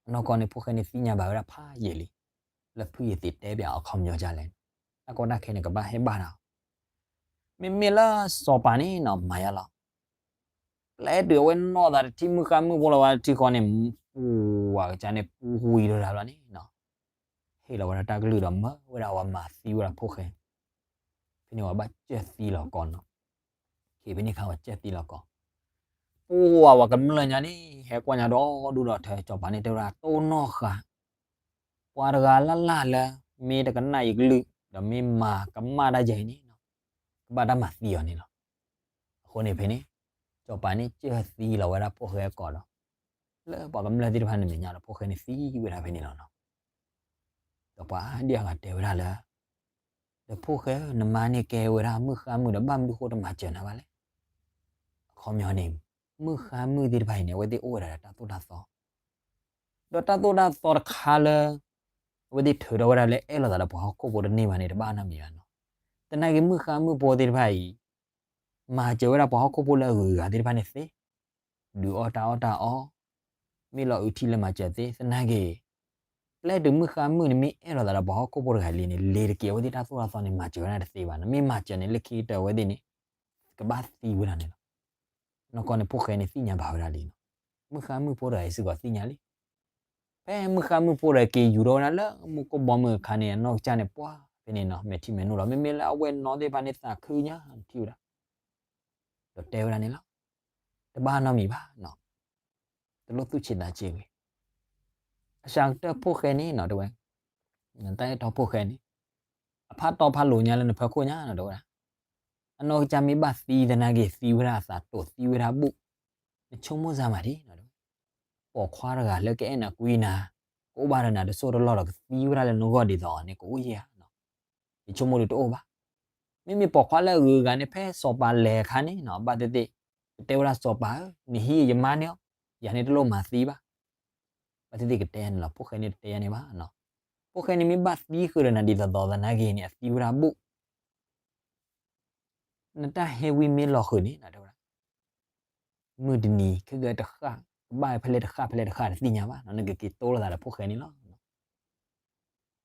အနီၢ်ကီၢ်န့ၣ် ဖိၣ်ဃဲန့ၣ်သ့ၣ်ညါဘၣ်ဝဲဒၣ်ဖးယံာ်လံ, လၢဖုယသ့ၣ်တဲပၠးအခီပညီဒ်လဲၣ်န့ၣ် တၢ်ကီတၢ်ခဲန့ၣ် ကဘၣ်ဟဲဘၣ်ဒီး မ့မ့ၢ်လၢစီၤပၤန့ၣ်နီၤ မၤယါလီၤ. ပျဲတုၤအဝဲနီၢ်သးတထံၣ်မုၢ်ဃါမုၣ်ဖိလီၤဝဲတထံၣ်ဃီန့ၣ် ပူၤဝဲကစၢ်န့ၣ် ပူၤဝံၤဒီးဒၣ်လီၤန့ၣ်နီၤ ဟ့ၣ်လီၤဝဲဒၣ်တၢ်ကလုၢ်ဒီးမၢဝဲဒၣ်အဝဲမၤသံဝဲဒၣ်ဖိၣ်ဃဲ. ဖဲန့ၣ်ဝဲဘၣ်စၢၢ်သံလီၤကီးနီၤ. ဖဲန့ၣ်ခါဝဲစၢၢ်သံလီၤကီး, ပူၤဝဲကမျၢၢ်ညါန့ၣ် ဟဲကွၢ်ညါဒီဒူၣ်ဒီထၢ စီၤပၤန့ၣ်တဲဝဲဒၣ် တိၢ်နီၣ်ဃာ် ပှၤတဂၤလၢ်လၢ်လၢ မ့ၢ်တကနၣ်ယကလုၢ် ဒီးမ့ၢ်မၤကမၣ်တၢ်ယဲအံၤန့ၣ် ကဘၣ်တၢ်မၤသံအီၤန့ၣ်လီၤ. အဃိန့ၣ်ဖဲန့ၣ် စီၤပၤန့ၣ်စၢၢ်သံလီၤဝဲဒၣ်ဖိၣ်ဃဲအကိာ်ဒီး လၢပှၤကမျၢၢ်သ့ၣ်တဖၣ်န့ၣ်မဲာ်ညါဒီး ဖိၣ်ဃဲန့ၣ်သံဝဲဒၣ်ဖဲန့ၣ်လီၤနီၤ. ဒီးပှၤဒ်အဂၤတဲဝဲဒၣ်လၢ ဒီးဖိၣ်ဃဲဧၢ နမါန့ၣ်ကဲဝဲဒၣ်မုၢ်ဃါမုၣ်ဒီး ဘၣ်မနုၤဃိတမၤစၢၤနၤဘၣ်လဲၣ်. အခီပညီန့ၣ် မုၢ်ဃါမုၣ်သ့ၣ်တဖၣ်အံၤန့ၣ် အဝဲသ့ၣ်အိၣ်ဝဲဒၣ်ဒီးတၢ်သိၣ်တၢ်သီ ဒီးတၢ်သိၣ်တၢ်သီတခါလၢ အဝဲသ့ၣ်ထုးထီၣ်ဝဲဒၣ်လၢအဲၣ်လိာ်သးဒီးပှၤဟီၣ်ခိၣ်ဖိတန့ၢ်ဘၣ်န့ၣ် တဘၣ်နီတမံၤဘၣ်နီၤ. သနာ်က့မုၢ်ဃါမုၣ်ဖိသ့ၣ်တဖၣ်အံၤ မၤစၢၤဝဲဒၣ်ပှၤဟီၣ်ခိၣ်ဖိလၢအဂုၤအဂၤသ့ၣ်တဖၣ်န့ၣ်သ့, ဒုးအီၣ်တၢ်အီၣ်တၢ်အီ, မ့ၢ်လီၤအုးထံလၢမၤစၢၤသ့, သနာ်က့ ပျဲတုၤမုၢ်ဃါမုၣ်န့ၣ်မ့ၢ်အဲၣ်လိာ်သးဒီးပှၤဟီၣ်ခိၣ်ဖိတဂၤလံန့ၣ် လ့ၤတက့ၤအဝဲသ့ၣ်တၢ်သိၣ်တၢ်သီန့ၣ် မၤစၢၤဝဲဒၣ်တသ့ဘၣ်နီၤ. မ့ၢ်မၤစၢၤန့ၣ် လၢခံကတၢၢ်အဝဲသ့ၣ်န့ၣ် ကဘၣ်သံဝဲဒၣ်န့ၣ်လီၤ. နီၢ်ကီၢ်န့ၣ်ဖိၣ်ဃဲန့ၣ်သ့ၣ်ညါဘၣ်ဝဲဒၣ်လံနီၤ. မုၢ်ဃါမုၣ်ဖိတဂၤအံၤစ့ၢ်ကီးသ့ၣ်ညါလံ. ဖဲမုၢ်ဃါမုၣ်ဖိတဂၤက့ၤယူၤထီၣ်ဝဲဒၣ်လၢမူခိၣ်ဘီမုၢ်အခါန့ၣ် အနီၢ်ကစၢ်န့ၣ်ပှၤဖဲန့ၣ်နီၤ မဲာ်ထံမဲာ်နိလီၤ. မ့မ့ၢ်လၢအဝဲၢ်နီၢ်သ့ၣ်တဖၣ်န့ၣ်သးခုညါထံၣ်ဝဲဒၣ် ဒီးတဲဝဲဒၣ်န့ၣ်လီၤ. တဘၣ်နီတမံၤဘၣ်နီၤ, တလိၣ်သူၣ်ဆံးသးဆံးဂ့ၤ. အစှၤကတၢၢ်ဖိၣ်ဃဲန့ၣ်နီၤ တဲဝဲ, နတၢ်အဲၣ်တီဖိၣ်ဃဲန့ၣ် အဖးတီဖးလိၤညါလၢနဖၢခိၣ်ညါနီၤ တဲဝဲဒၣ်. အနီၢ်ကစၢ်မ့ၢ်ဘၣ်သံသနာ်က့ သံဝဲဒၣ်အသးတိာ်သံဝဲဒၣ်ဘူၣ်, နဆိကမိၣ်စၢ်မးဒံးနီၤ တဲဝဲ. ပိာ်ခွါတဂၤလၢကအဲၣ်နၤကွံနၤ, ကအိၣ်ဘၣ်ဒီးနၤတစိၢ်တလီၢ်ဒီးကသံဝဲဒၣ်လၢနဂီၢ်ဒ်သိးအီၤန့ၣ် ကအိၣ်ယဲဧါနီၤ. ယဆိကမိၣ်ဒုးတအိၣ်ဘၣ်. မ့မ့ၢ်ပိာ်ခွါလၢအဂုၤအဂၤန့ၣ် ဖဲစီၤပၤလဲၤအခါန့ၣ်နီၤ ဘၣ်သ့ၣ်သ့ၣ် ကတဲဝဲဒၣ်စီၤပၤဧၢ, နဟံးယမါန့ၣ်အီၤ, ယၤန့ၣ်တလိၣ်မၤသံဘၣ်. ဘၣ်သ့ၣ်သ့ၣ်ကတဲန့ၣ်လီၤ. ဖိၣ်ဃဲန့ၣ်တတဲယၤန့ၣ်ဘၣ်နီၤ. ဖိၣ်ဃဲန့ၣ်မ့ၢ်ဘၣ်သံဃုာ်ဒီးနၤဒ်သိးသိးသနာ်က့န့ၣ် အသံဝဲဒၣ်ဘူၣ် နတၢ်ဟဲဝံမ့ၢ်လီၤဃုာ်န့ၣ် တဲဝဲဒၣ်, မုၢ်တနံၤခဲကတဃၣ်, ကဘၣ်ဖဲလဲၣ်တဃၣ်ဖဲလဲၣ်တဃၣ်တသ့ၣ်ညါဘၣ်နီၤ, နကက့ၤတိလိာ်သးဒီးဖိၣ်ဃဲန့ၣ်လီၤ.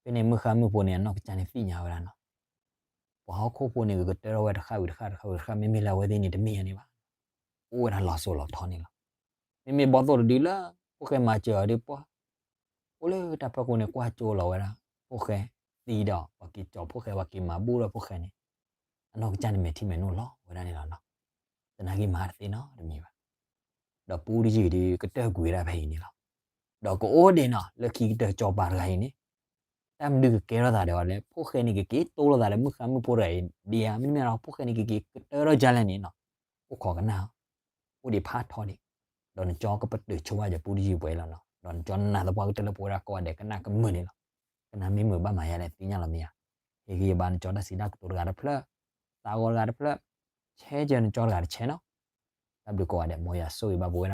ဖဲန့ၣ်မုၢ်ဃါမုၢ်ဖိန့ၣ် အနီၢ်ကစၢ်န့ၣ်သ့ၣ်ညါဝဲဒၣ်နီၤ, ပှၤဟီၣ်ခိၣ်ဖိန့ၣ် ကကတၢၢ်ထီၣ်ဝဲတဃၣ်ဝံၤတဃၣ်တဃၣ်ဝံၤတဃၣ် မ့မ့ၢ်လၢအဝဲသ့ၣ်န့ၣ်တမ့ၢ်ယၤန့ၣ်ဘၣ်, အိၣ်ဝဲဒၣ်လီၤစိၤလီၤထီန့ၣ်လီၤ. မ့မ့ၢ်ဘီသိၣ်တဒုလၢ ဖိၣ်ဃဲမၤစၢၤအီၤဒ်ပှၤ အိၣ်လၢတၢ်ဖၢခိၣ်န့ၣ် ကွၢ်ကၠိလီၤဝဲဒၣ် ဖိၣ်ဃဲသံဒီး ပှၤက့ၤကၠီၤဖိၣ်ဃဲ ပှၤက့ၤမၤဘူၣ်ဒီးဖိၣ်ဃဲန့ၣ် အနီၢ်ကစၢ်န့ၣ်မဲာ်ထံမဲာ်နိလီၤဝဲဒၣ်န့ၣ်လီၤနီၤ. သနာ်က့မၤတသ့နီတမံၤဘၣ်. ဒီးပူတယုၢ်ဒုးကတၢၢ်ကွံာ်ဝဲဒၣ်ဖဲအံၤန့ၣ်လီၤ. ဒီးကအိၣ်ဒံးနီၤ လၢခံကတၢၢ်စီၤပၤတဂၤအံၤန့ၣ် တၢ်မနုၤကကဲထီၣ်သးဒီးအီၤလဲၣ်, ဖိၣ်ဃဲန့ၣ် ကက့ၤတိလိာ်သးလၢမုၢ်ဃါမုၢ်ဖိတဂၤအံၤဒံးဧါ, မ့တမ့ၢ်ဒီး ဖိၣ်ဃဲန့ၣ် ကက့ၤကတၢၢ်ထီၣ်ဒ်လဲၣ်န့ၣ်နီၤ, အိၣ်ခိးကနၣ်, အိၣ်ဒံးဖးထီဒံး, ဒီးနကၠီကပတုာ်ဆိဝဲယပူတယုၢ်ပှဲၤလီၤနီၤ, ဒီးနကၠီနးသပှၢ်ကတၢၢ်လၢပဝဲဒၣ်ကိးဂၤဒဲးကနၣ်ကမုာ်န့ၣ်လီၤ. ကနၣ်မ့ၢ်မုာ်ဘၣ်မၤယါလဲၣ်သ့ၣ်ညါလီၤမ့ၢ်ဧါ. ဟ့ၣ်ဂံၢ်ဟ့ၣ်ဘါနကၠီတၢ်စံးတၢ်ကတိၤတဂၤတဖျၢၣ်, သးဂီၤတဂၤတဖျၢၣ်, ဆဲးကၢနကၠီတဂၤတဆဲးနီၤ. တၢ်ဘျုးကိးဂၤဒဲး မ်ယွၤဆိၣ်ဂ့ၤဘၣ်ပဝဲ